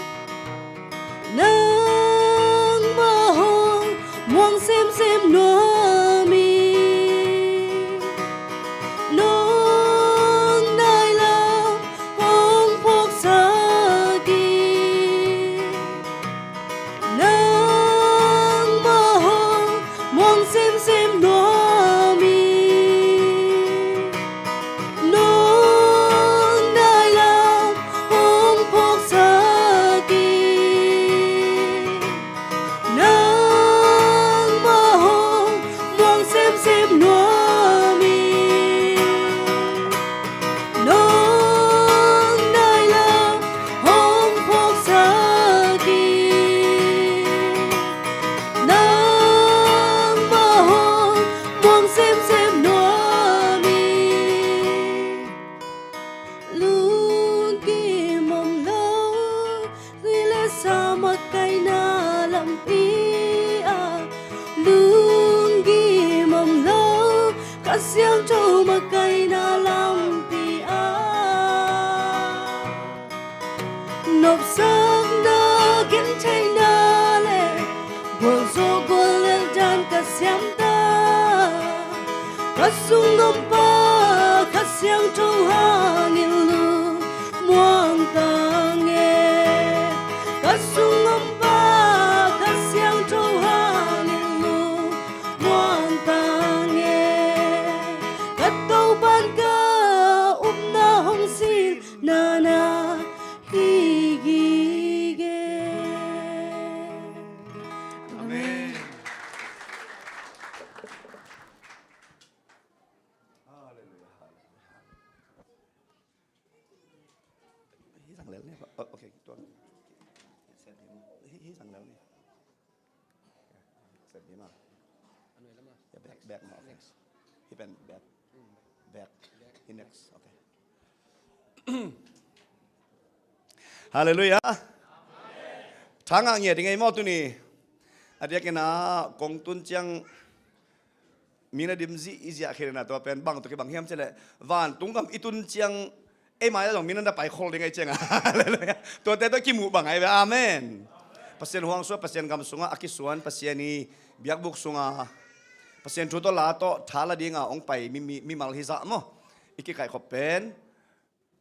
nangmah hong muang semsem nuam in. Nong Pi a lunggim om lo, Kha Siangtho makaihna lampi a nopsakna, gentheihna le gualzo guallel dan ka siam ta. Ka sung om pa Kha Siangtho hangin lungmuang ta nge. Ka sung om pa Kha Siangtho hangin lungmuang ta nge. Ka Topa'n ka upna hong silna na hi gige. Amen. Hallelujah, hallelujah, hallelujah. Hi zang lel ni. Oh, okay, tuan. Hi, hi zang lel ni. Set ni ma. Ya, back, back ma, okay. Hi pen back. Back. Hi next, okay. Hallelujah. Thangah ngia ding ei maw tuni. A diakin ah kong tun ciang mi na dim zih i ziah khin a, tua pen bang tawh kibang hiam cih leh vantung gam i tun ciang ei mai ah zong mi na na pai khol ding ei ciang a. Hallelujah. Tuate tawh kimuh bang ei ve. Amen. Pasian huang sungah, Pasian gam sungah a kisuan, Pasian i biakbuk sungah Pasian thu tawh la tawh tha la dinga hong pai mi, mi, mimal hi zah maw. I kikaihkhop pen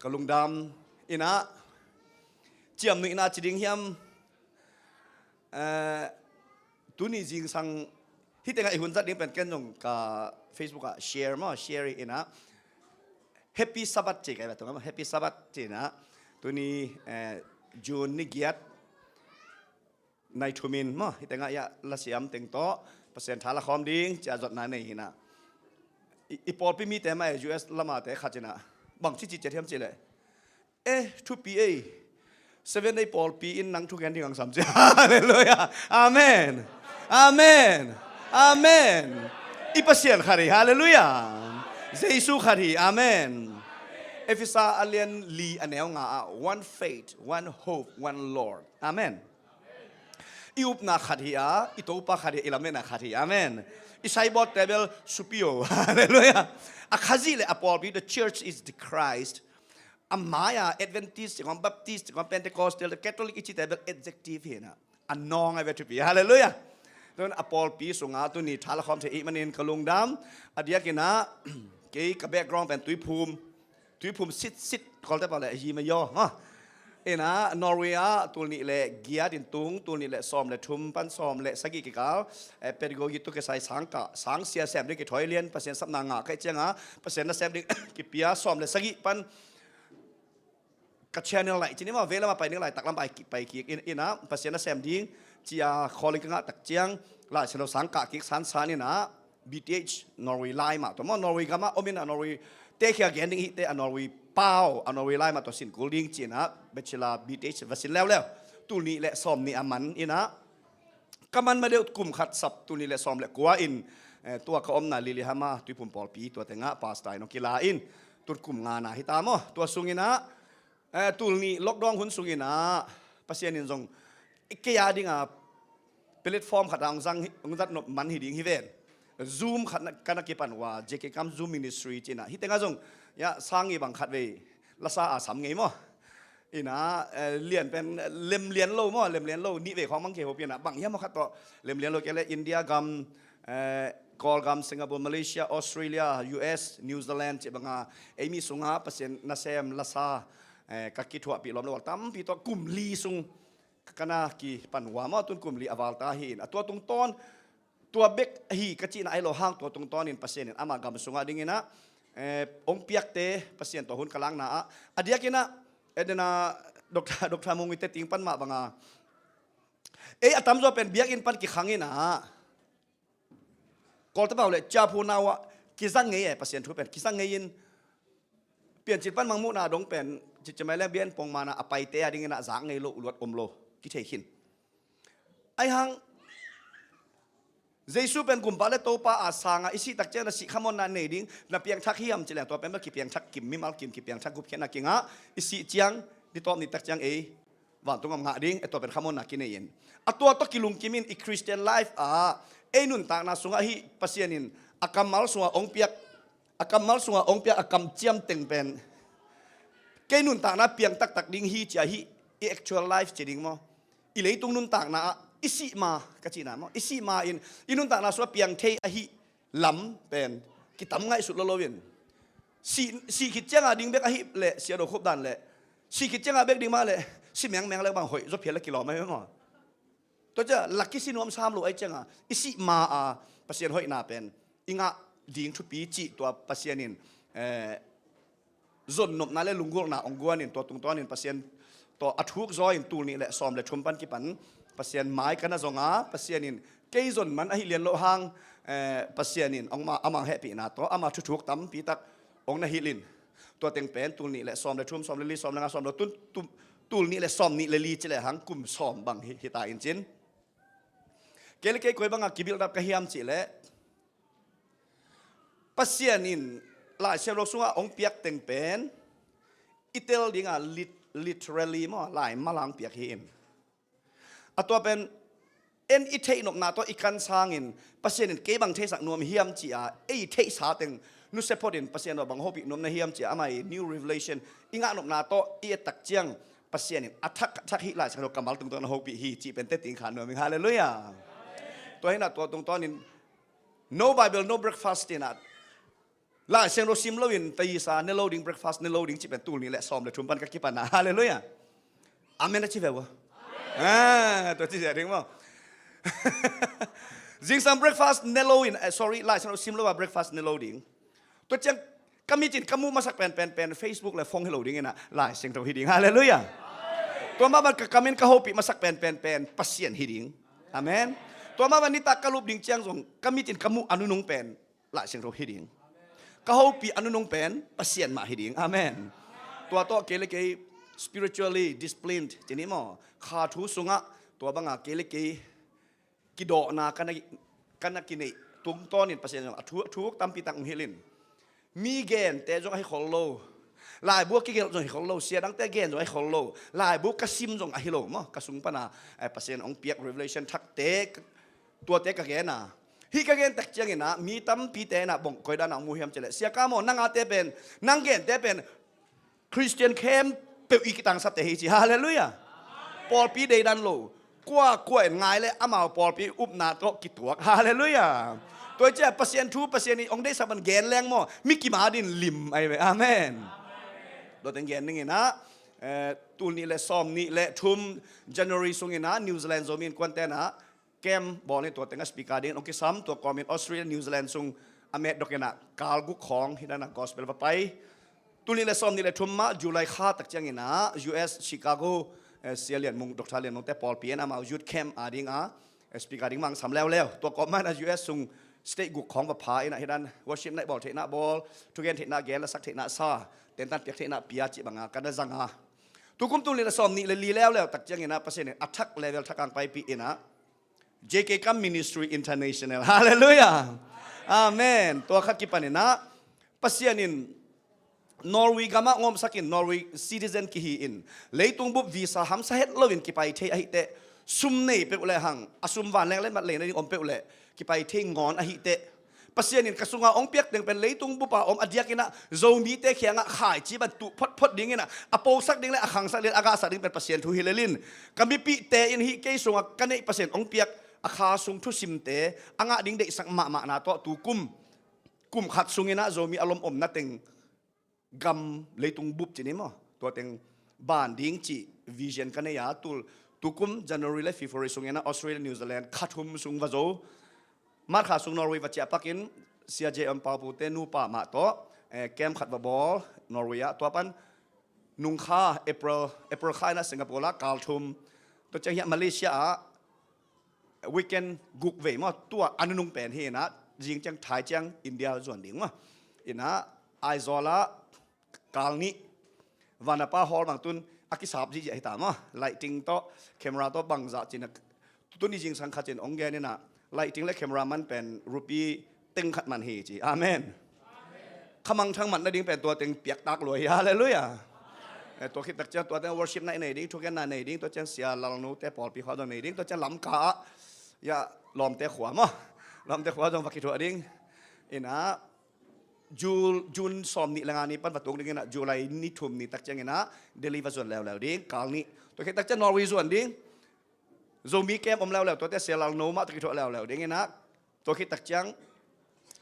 ka lungdam in ah, ciamnuihna ci ding hiam, eh, tuni zingsang hi tengah i hun zat ding pen ken zong ka Facebook ah share maw, share in ah Happy Sabbath ci ka i va tung maw, Happy Sabbath ci in ah tuni, eh, June ni giat nai thumin maw, hi tengah ia lasiam teng tawh Pasian tha la khawm ding cia zotna nei hi in ah. I, i pawlpi mite mah e, U S lamate khat in ah bang ci ci ciat hiam cih leh, eh, thupi ei, Seven Day pawlpi in nang thugen ding ang sam ci. Hallelujah. Amen. Amen. Amen. I Pasian khat hi. Hallelujah. Jesu khat hi. Amen. Efesa a lian li a neu nga ah, one faith, one hope, one Lord. Amen. I upna khat hi a, i Topa khat hi a, i lametna khat hi. Amen. I signboard table supio. Hallelujah. A Khazih le a pawlpi, the church is the Christ. A mai-a Adventist ci khong, Baptist ci khong, Pentecostal, Catholic i ci table adjective hi in ah, a nawng a ve thupi. Hallelujah. Tun a pawlpi sungah tuni tha la khawm thei i hih manin ka lungdam. A diakin ah kei ka background pen Tuiphum, Tuiphum sitsit, Kawlte pau le a yi ma yaw maw. In ah Norway ah tul nih le giat in tung, tul nih le sawm le thum pan sawm le sagih kikal, eh, pedagogy tu kisai sangkah, sangsia sem ding kithawi lian, Pasian sapna ngah ka hih ciangah Pasian nasem ding kipia, sawm le sagih pan ka channel laih ci ni maw, vei lamah pai ding laitak lam pai ki, pai kik in, in ah Pasian nasem ding cia calling ka ngah tak ciang Lai Siangtho sangkah kik sansan in ah B T H Norway lai mah tawh maw, Norway gamah om in ah Norway tekhia gen ding i hihte a Norway pau, a Norway lai mah tawh sin kul ding ci in ah bachelor B T H va sin leuleu. Tul nih le sawm nih a man in ah ka man ma deuh kum khat sap, tul nih le sawm le kua in, eh, tua ka omna Lillehammer Tuiphum pawlpi tua tengah pastor in hong kila in, tun kum ngana hi ta maw. Tua sung in ah, eh, tul nih lockdown hun sung in ah Pasian in zong i kei a dinga platform khat ah hong zang hi, hong zat nop man hi ding hi ven. Zoom khat na, ka na kipan ua, J K Kam Zoom Ministry ci in ah, hi tengah zong ia sang i bang khat vei lasa a sam ngei maw. In ah, eh, lian pen, eh, lemlian lo maw, lemlian lo, nih vei khawng mang kei hopi in ah, bang hiam maw khat tawh lemlian lo kei le India gam, eh, Kawlgam, Singapore, Malaysia, Australia, U S, New Zealand ci banga ei mi sungah Pasian nasem lasa, eh, ka kithuahpih lawm lo tampi tawh kum li sung ka na kipan ua maw, tun kum li a val ta hi in, a tua tungtawn tua bek hi ka cihna ahi lo hang, tua tungtawnin Pasian in ama gam sungah dingin ah, eh, hong piakte Pasian tawh hun ka lakna ah, a diakin ah, eh, dena Doctor, Doctor Mung i te ting pan mah banga, ei a tamzaw pen biakinn pan kikhang in ah, Kawlte pau le ciaphu nau ah kizang ngei e, Pasian thu pen kizang ngei in, Piancil pan mangmuhna dong pen, cicimai leng bian pong mana a paite a dingin ah zak ngei lo, luat om lo, kithei khin. Ahi hang, Jesu pen Gumpa le Topa a sanga i sih tak ciang na sih khamuanna nei ding, na piangthak hiam ci leng tua pen bel kipiangthak kim, mimal kim kipiangthak gupkhiatna kingah, i sih ciang, ni tawp ni tak ciang ei Vantung om ngah ding, e, tua pen khamuanna kinei in. A tua tawh kilungkim in i Christian life ah ei nuntakna sungah hih Pasian in a kammal sungah ong piak, a kammal sungah ong piak a kamciam teng pen kei nuntakna piang taktak ding hi ci-a hih i actual life ci ding maw? I leitung nuntakna ah i sih ma ka cihna maw? I sih ma in i nuntakna sungah piang thei ahi lam pen kitam ngaihsut lo lo in. Sih, sih khit cianga ding bek ahi leh, sia do khup dan leh, sih khit cianga bek ding mah leh, si mengmeng leh bang hoih zaw phial leh kilawm ahi maw? Tua ciah laki si nuam sam lo ahi cianga i sih ma a Pasian hoihna pen i ngah ding thupi cih tua Pasian in, eh, zonnopna le lunggulhna ong guan in tua tungtawn in Pasian tawh a thuk zaw in tul nih le sawm le thum pan kipan Pasian mai ka na zong a, Pasian in kei zon man ahi lian loh hang, eh, Pasian in ong ma, ama hehpihna tawh ama thuthuk tampi tak ong na hilh in. Tua teng pen tul nih le sawm le thum, sawm le li, sawm le nga, sawm le tun, tul, tul nih le sawm nih le li ci le hang kum sawm bang hi, hi ta in cin. Kei le kei koi banga kibilh dap ka hiam cih leh Pasian in Lai Siangtho sungah ong piak teng pen i tel dinga lit-, literally maw, lai malang piak hi in. A tua pen en i theih nopna tawh i kan sangin Pasian in kei bang theisak nuam hiam ci-a ei theihsa teng nusia phot in Pasian tawh bang hopih nuam na hiam ci-a ama i new revelation i ngah nopna tawh i et tak ciang Pasian in a thak, a thak hih Lai Siangtho kammal tungtawn a hopih hi cih pen te ting kha nuam ing. Halleluiah. Tua hinah tua tungtawn in no Bible, no breakfast inah Lai Siangtho sim loin taisa ne lo ding, breakfast ne lo ding cih pen tul nih le sawm le thum pan ka kipan a. Halleluiah. Amen a ci ve ua. Ah, tua ci zia ding maw? Zingsang breakfast ne lo in, eh, sorry, Lai Siangtho sim lo a breakfast ne lo ding. Tua ciang ka mit in ka muh masak pen, pen, pen Facebook le phone hi lo ding inah Lai Siangtho hi ding. Halleluiah. Tua mah ban ka kam in ka hopih masak pen, pen, pen Pasian hi ding. Amen. Tua mah ban nitak ka lup ding ciang zong ka mit in ka muh a nunung pen Lai Siangtho hi ding. Ka hopih a nunung pen Pasian mah hi ding. Amen. Tua tawh kei le kei spiritually disciplined ci ni maw? Kha thu sungah tua banga kei le kei kidawhna ka na, ka na kineih tungtawnin Pasian zong a thu, a thuk tampi tak ong hilh in. Mi gente zong ahi khol lo. Laibu a kigelh zong hi khol lo. Sia dangte gen zong ahi khol lo. Laibu ka sim zong ahi lo maw? Ka sung pana, eh, Pasian ong piak revelation thakte, tuate ka gen a. Hih ka gen tak ciangin ah mi tampite inah bong koi dana ong mu hiam cih leh, sia ka maw, nang ate pen, nang gente pen Christian khempeuh i kitangsapte hi ci. Halleluiah. Pawlpi deidan lo. Kua kua in ngai le amau pawlpi upna tawh kituak. Halleluiah. Tua ciah Pasian thu, Pasian i ong deihsak ban gen leng maw, mi kim adin lim ahi ve. Amen. Tua teng gen ning inah, eh, tul nih le sawm nih le thum January sung inah New Zealand Zomi Innkuante inah camp bawl in tua tengah speaker dingin ong kisam, tua kawmin Australia, New Zealand sung a met dok inah kal guk khawng hi dana gospel va pai. Tul nih le sawm nih le thum mah July kha tak ciang inah U S Chicago, eh, Sia Lian Mung, Doctor Lian Mungte pawlpi in amau youth camp a dinga, eh, speaker ding mah ong sam leuleu. Tua kawmah inah U S sung state guk khawng va pha inah hi dan worship night bawl theihna bawl, thugen theihna gen, lasak theihna sa, tentan piak theihna pia cih banga ka na zang a. Tukum tul nih le sawm nih le li leuleu tak ciang inah Pasian in a thak level thak ang paipih inah J K Kam Ministry International. Halleluiah. Amen. Tua khat kipan inah Pasian in Norway gamah ngomsak in Norway citizen kihi in leitung bup visa hamsa het loin kipai thei ahih teh sum nei peuh le hang a sum vanleng le mat leina ding om peuh le kipai thei ngawn ahih teh Pasian in ka sunga ong piak teng pen leitung bupa om a diak inah Zomite khiangah khaici ban tuh photphot ding inah a posak ding le a khangsak ding a gahsak ding pen Pasian thu hi lelin ka mipihte in hih kei sunga ka neih Pasian ong piak a kha sung thusimte a ngah ding deihsak mahmahna tawh tu kum, kum khat sung inah Zomi a lom omna teng gam leitung bup ci ni maw, tua teng ban ding cih vision ka nei a, tul tukum January le February sung inah Australia, New Zealand kha thum sung va zo. March kha sung Norway va ciah pakin Sia J M Paupute nupa mah tawh, eh, camp khat va bawl Norway ah, tua pan nung kha April, April kha inah Singapore ah kal thum, tua ciang hiah Malaysia ah weekend guk vei maw, tua a nunung pen hi inah zing ciang Thai ciang India zuan ding maw. Inah Aizawl ah kal nih Vanapa Hall bang tun a kisap zihziah hi ta maw. Lighting tawh camera tawh bangzah cin a tun i zingsang khat cin ong gen inah lighting le camera man pen rupee teng khat man hi ci. Amen. Khamangthang mat nading pen tua teng piaktak lua hi. Halleluiah. Eh, tua khit tak ciang tua teng worship na i nei ding, thugenna nei ding, tua ciang sia lalnu te pawlpi khua zong nei ding, tua ciang Lamka ah, ya, lawmte khua maw, lawmte khua zong va kithuah ding. Inah, Jul-, June sawm nih le nga ni pan va tung ding inah, July ni thum ni tak ciang inah Delhi va zuan leuleu ding, kal nih. Tua khit tak ciang Norway zuan ding. Zomi camp om leuleu, tuate sia lalnu mah tawh kithuah leuleu ding inah. Tua khit tak ciang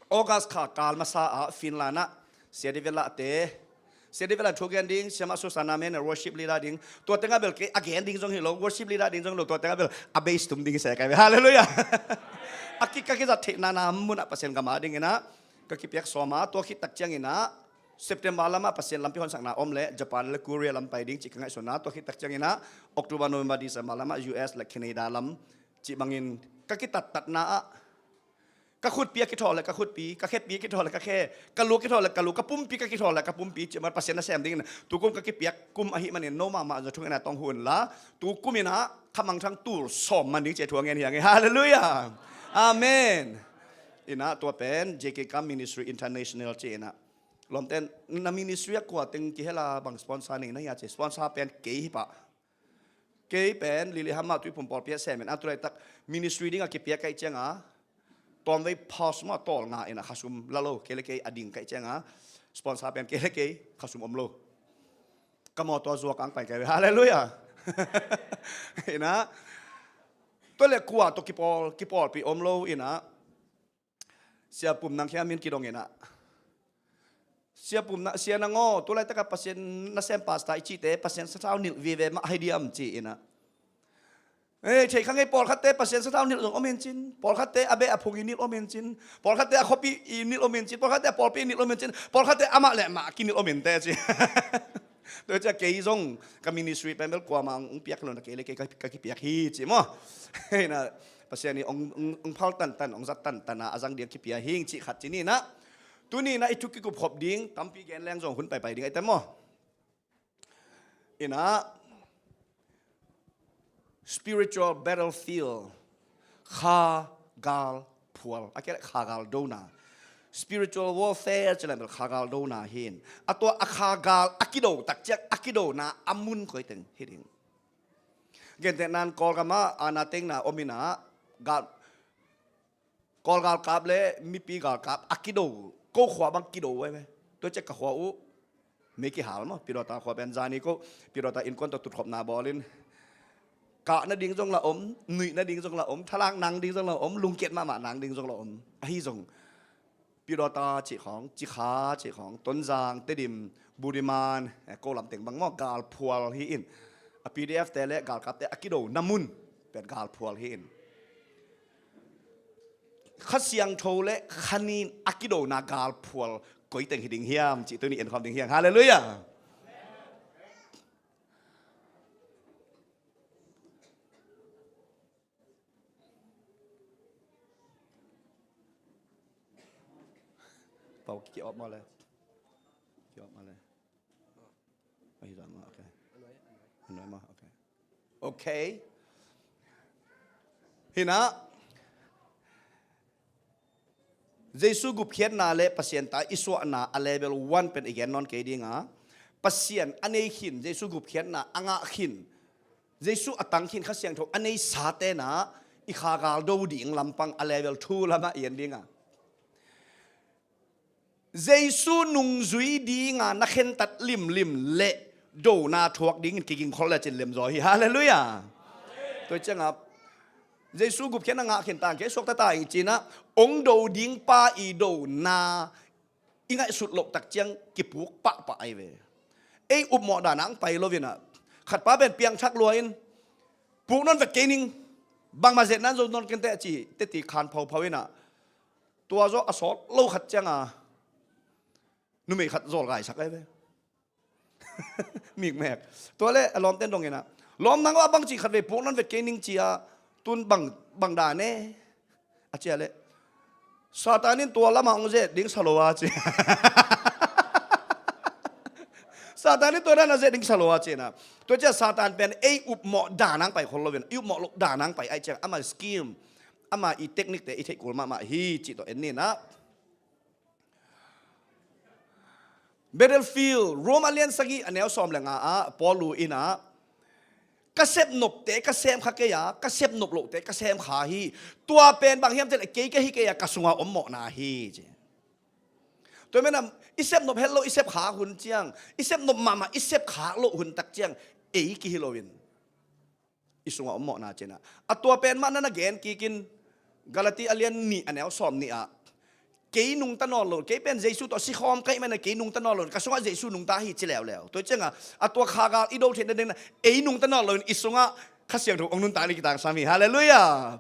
August kha kal masa ah Finland ah Sia Divela te, Sia Divela thu gen ding, Siamah Susanna men worship leader ding. Tua tengah bel kei a gen ding zong hi lo, worship leader ding zong hi lo, tua tengah bel a bass tum ding hi se kai ve. Halleluiah. A ki, ka kizat theihna na mun ah Pasian gam a ding inah ka kipiak sawm a, tua khit tak ciang inah September lamah Pasian lampi honsakna om leh Japan le Korea lam pai ding cih ka ngaihsun a, tua khit tak ciang inah October, November, December lamah U S le Canada lam cih bangin ka kitattatna ah ka khutpi a kithawl le ka khutpi, ka khepi a kithawl le ka khe, ka lu a kithawl le ka lu, ka pumpi ka kithawl le ka pumpi cih bang Pasian nasem dingin tukum ka kipiak kum ahih manin no mahmah zong thungen a tong hun la, tukum inah khamangthang tul sawm man ding ci-a thu a ngen hi hang e. Halleluiah. Amen. Inah tua pen J K Kam Ministry International ci inah. Lawmten, na ministry a kua teng kihel a bang sponsor nei na hia ci, sponsor pen kei hi pah. Kei pen Lily Hammer Tuiphum pawlpi ah sem in a, tulaitak ministry ding a kipiak ka hih ciang a, tawmvei pause mah tawl nga inah khasum la lo, kei le kei a ding ka hih ciang a, sponsor pen kei le kei, khasum om lo. Ka mawtaw zuak ang pai kei ve. Halleluiah. Inah, tua le kua tawh kipawl, kipawlpi om lo inah, Sia Pum Nang Khiam in kidong inah, Sia Pum Nang, Sia Nang aw, tulaitak a Pasian nasem pastor i cihte Pasian sathau nilh vive mah hi diam ci inah. Ei, thei kha ngei, pawlkhatte Pasian sathau nilh zong om in cin, pawlkhatte a beh a phung i nilh om in cin, pawlkhatte a khuapi i nilh om in cin, pawlkhatte a pawlpi i nilh om in cin, pawlkhatte amah le amah kinilh om in teh ci. Tua ciang kei zong ka ministry pen bel kuamah hong piak lo na, kei le kei ka, ka kipiak hi ci maw. Inah, Pasian in hong, hong, hong phal tantan, hong zat tantan a, a zang ding a kipia hing cih khat ci ni inah. Tuni inah i thu kikup khop ding tampi gen leng zong hun paipai ding a hi ta maw. Inah, spiritual battlefield, kha gal phual, a kia le kha gal dona. Spiritual warfare ci le bel kha gal dona hi in. A tua a kha gal a kido tak ciang a kidona a mun koi teng hi ding. Gentehna in Kawlgam ah a na tengna om inah, gal, Kawl galkap le mipi galkap a kido, ko khua bang kido ai ve. Tua ciang ka khua uh mei kihal maw, Pi Dawta khua pen zani ko, Pi Dawta innkuan tawh tutkhopna bawl in, kah nading zong la om, nuih nading zong la om, thalak nang ding zong la om, lungkiat mahmah nang ding zong la om. Ahi zong Pi Dawta cih khawng, Cikha cih khawng, Tonzang, Tedim, Budiman, eh, ko lam teng bang maw, galphual hi in. A P D F te le galkapte a kidona mun pen galphual hi in. Kha Siangtho le kha nin a kidona galphual koi teng hi ding hiam cih tuni en khawm ding hi hang. Halleluiah. Pau, ki off maw le. Ki off maw le. Ahi zah maw, okay. Anoi maw, okay. Okay. Hi inah, Jesu gupkhiatna le Pasian ta i suahna a level one pen i gen nawn kei ding a, Pasian a nei khin, Jesu gupkhiatna a ngah khin, Jesu a tang khin, Kha Siangtho a nei sa te inah i kha gal do ding lampang a level two lamah i en ding a, Jesu nungzui ding a na khentat limlim le dona thuak dingin kigingkhol le cin lemzaw hi. Halleluiah. Tua ciang a Jesu gupkhiatna ngah khin tang kei suakta ta ing ci inah, hong do ding pa i dona i ngaihsut loh tak ciang kipuk pahpah ai ve. Ei upmawh dan ah hong pai lo inah, khatpa pen piangthak lua in, puk nawn vet kei ning, bangmah zetna zo nawn kei inteh ci, teti khan phauphau inah, tua zaw a sawt lo khat ciang a numei khat zawlgaisak ai ve. Mikmek. Tua le a lawmten dong inah, lawm, nang a bangci khat vei puk nawn vet kei ning ci a, tun bang, bang dan e a ci a le, Satan in tua lamah hong zet ding sa lo a ci. Satan in tua dan a zet ding sa lo a ci inah. Tua ciang Satan pen ei upmawh dan ah hong pai khol lo inah, i upmawh loh dan ah hong pai ai ciang ama scheme, ama i technique te i theih kul mahmah hi cih tawh en ni inah. Battlefield, Rome a lian sagih a neu sawm le nga ah Paul in ah, ka sep nopte ka sem kha kei a, ka sep nop lohte ka sem kha hi. Tua pen bang hiam cih leh kei ka hi kei a, ka sungah om mawhna hi ci. Tua manin ah i sep nop het lo i sep khak hun ciang, i sep nop mahmah i sep khak loh hun tak ciang ei kihi loin i sungah om mawhna ci-in ah. A tua pen mah na na gen kikin, Galati a lian nih a neu sawm nih ah, kei nungta nawn lo, kei pen Jesu tawh sikhawm ka hih manin kei nungta nawn lo, ka sungah Jesu nungta hi ci leuleu. Tua ciangah a tua khagal i do theihna dingin ah ei nungta nawn loin i sungah Kha Siangtho hong nuntak ni kitangsam hi. Halleluiah.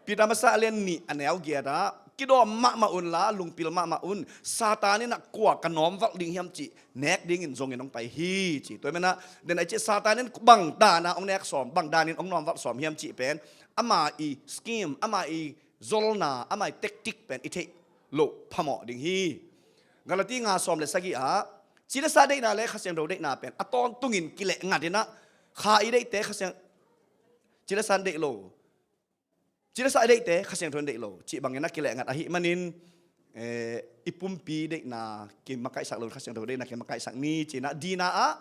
Peter masa a lian nih a neu giat ah, kidawm mahmah unla, lungpil mahmah un. Satan in ah kua ka nawmvalh ding hiam cih nek dingin zongin hong pai hi ci. Tua manin ah, den ai cih Satan in bang dan a hong nek sawm, bang danin hong nawmvalh sawm hiam cih pen ama i scheme, ama i zolna, ama i tactic pen i theih loh phamawh ding hi. Galati nga sawm le sagih ah, ci le sa deihna le Kha Siangtho deihna pen a tawntungin kileh ngat in ah, kha i deihte Kha Siang, ci le sa in deih lo, ci le sa i deihte Kha Siangtho in deih lo cih bangin ah kileh ngat ahih manin, eh, i pumpi deihna kimakaihsak lo, Kha Siangtho deihna kimakaihsak ni ci-in ah, dina ah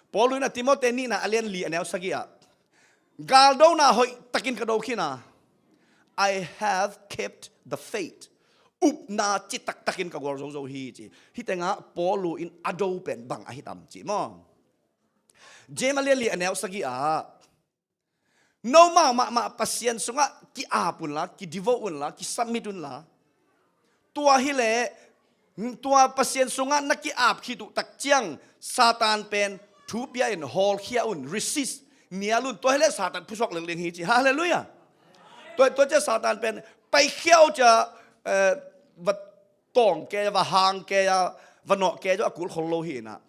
Paul in ah Timoti nihna a lian li a neu sagih ah, galdona hoih takin ka do khin a, I have kept the faith. Upna citak takin ka gualzo zo hi ci. Hih tengah Paul in a do pen bang ahi tam cih maw? James a lian li a neu sagih ah, nomau mahmah Pasian sungah ki-ap unla, ki-devote unla, ki-submit unla. Tua hileh, tua Pasian sungah na ki-ap khit uh tak ciang Satan pen thu pia in hawlkhia un, resist, nial un. Tua hileh Satan phusuak lel ding hi ci. Halleluiah. Tua, tua ciang Satan pen paikhia uh ciang, eh, va tawng kei a, va hang kei a, va nawh kei a, a kul khol lo hi in ah,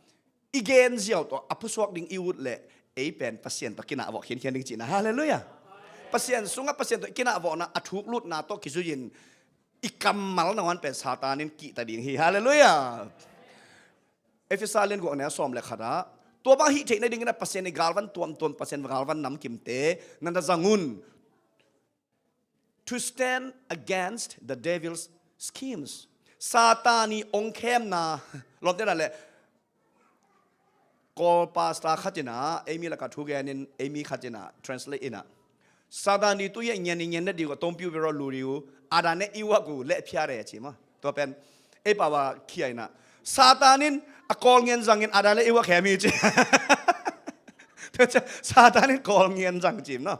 i gen ziau tawh a phusuak ding i ut leh ei pen Pasian tawh kinah vawh khiankhian ding cihna. Halleluiah. Pasian sungah Pasian tawh kinah vawhna, a thuklutna tawh kizui-in i kammal nangawn pen Satan in kihta ding hi. Halleluiah. Efesa lian guk a neu sawm le khat ah, tua bang hih theih nadingin ah Pasian i galvan tuamtuam, Pasian galvan namkimte na na zang un. To stand against the devil's schemes. Satan i ong khemna, lawmte na le, Kawl pastor khat in ah, ei mi lakah thu gen in, ei mi khat in ah translate in ah, Satan i tu i ngian i ngian na ding uh, tongpiu bero lu ding uh, Adam le Eva uh leh phia re ci maw. Tua pen ei pau a khia in ah, Satan in a Kawl ngian zangin Adam le Eva khem hi ci. Tua ciang Satan in Kawl ngian zang ci maw.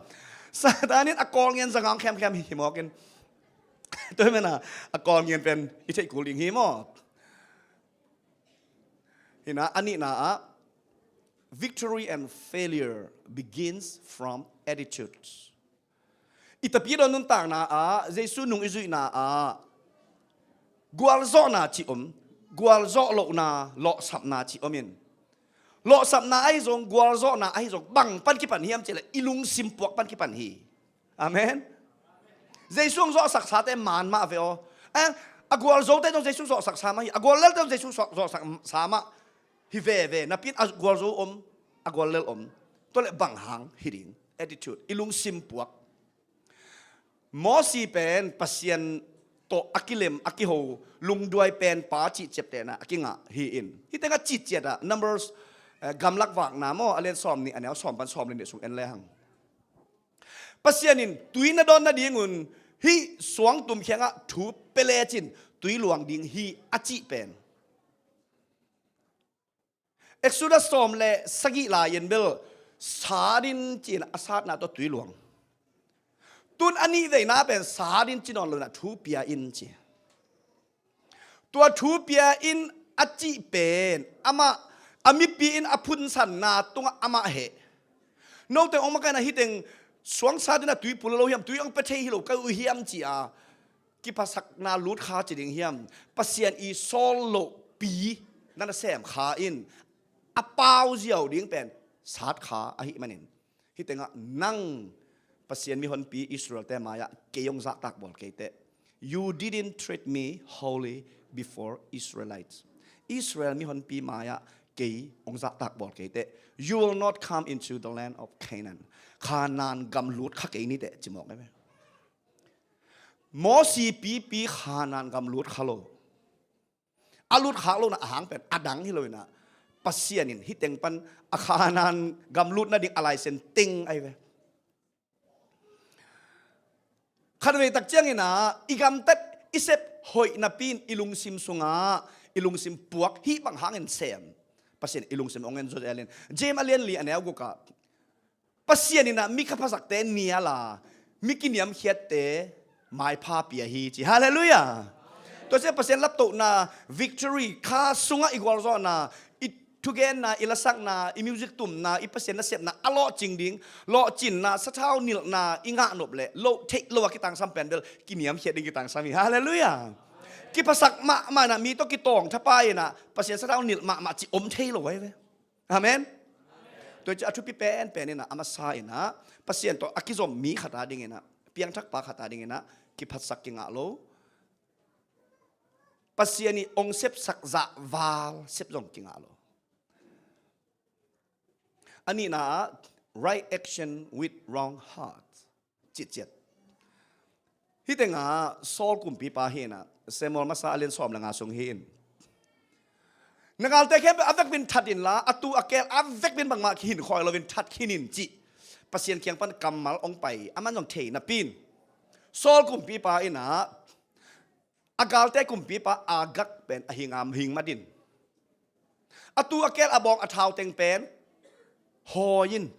Satan in a Kawl ngian zang a hong khemkhem hi mawk in. Tua manin ah a Kawl ngian pen i theih kul ding hi maw. Hi in ah, a nihna ah, victory and failure begins from attitudes. I tapidaw nuntakna ah, Jesu nung i zuihna ah, gualzawhna cih om, gualzawh lohna, lawhsapna cih om in. Lawhsapna ahi zong, gualzawhna ahi zong, bang pan kipan hiam cih leh i lungsim puak pan kipan hi. Amen. Jesu hong zawhsak sate man mah ve aw. Eh, a gualzote zong Jesu zawhsak sa mah hi. A guallelte zong Jesu zawh-, zawhsak sa mah hi veve. Napi in a gualzo om, a guallel om. Tua leh bang hang hi ding. Attitude, i lungsim puak. Mosi pen Pasian tawh a kilem, a kiho, lungduai pen pa cih ciaptehna a kingah hi in. Hih tengah cih ciat ah, Numbers, eh, gamlak vakna maw, a lian sawm nih, a neu sawm pan sawm le nih sung en le hang. Pasian in tui na dawn nadingun hih suangtum kiangah thu pia lecin tui luang ding hi a cih pen. Exodus sawm le sagih lai-in bel sat in ci-in a satna tawh tui luang. Tun a nih veina pen sat in ci nawn lo in ah thu pia in ci. Tua thu pia in a cih pen amah a mipi in a phunsanna tungah amah heh. Note hong makaihna hih teng suang sat in a tui pul lo hiam, tui hong pia thei hi lo ka uh hiam ci-a kiphasakna lut kha ci ding hiam? Pasian i sawl lohpi na na sem kha in a pau ziau ding pen sat kha ahih manin. Hih tengah nang Pasian mihonpi Israelte mai-ah kei hong zahtak bawl kei teh. You didn't treat me holy before Israelites. Israel mihonpi mai-ah kei hong zahtak bawl kei teh. You will not come into the land of Canaan. Khanaan gam lut kha kei ni teh, ci mawk e. Mosi pipi Khanaan gam lut kha lo. a lutkhak lohna a hang pen a dang hi lo inah, Pasian in hih teng pan a Khanaan gam lut nading a laisen teng ahi ve. Khatvei tak cianginah i gamtat i sep hoih napi in i lungsim sungah i lungsim puak hih bang hangin sem. Pasian i lungsim hong en zo zel in. James a lian li a neu gukah, Pasian inah mi khaphasakte nial a, mi kiniamkhiatte maipha pia hi ci. Halleluiah. Tua ciah Pasian laptohna victory kha sungah i gualzawhna, i thugenna, i lasakna, i music tumna, i Pasian nasepna a lawhcing ding, lawhcinna, sathau nilhna i ngah nop leh loh theih lo a kitangsam pen bel kiniamkhiat ding kitangsam hi. Halleluiah. Kiphasak mahmah inah mi tawh kitawng thapai inah Pasian sathau nilh mahmah ci om thei lo ahi ve. Amen. Tua ciah a thupi penpen inah a masa inah Pasian tawh a kizom mi khat a dinginah, piangthakpa khat a dinginah kiphatsak kingah lo. Pasian i ong sepsak zahval sep zong kingah lo. A nihna ah, right action with wrong heart. Citciat. Hih tengah Saul kumpipa hi inah, Samuel masa a lian sawm le nga sung hi in. Na galte khempeuh a vekpin that inla, a tu a keel a vekpin bangmah kihin khawi loin that khin in cih Pasian kiang pan kammal ong pai, aman zong thei napi in Saul kumpipa inah a galte kumpipa Agag pen a hing a hing mat in, a tu a keel a bawng a thau teng pen hawi in.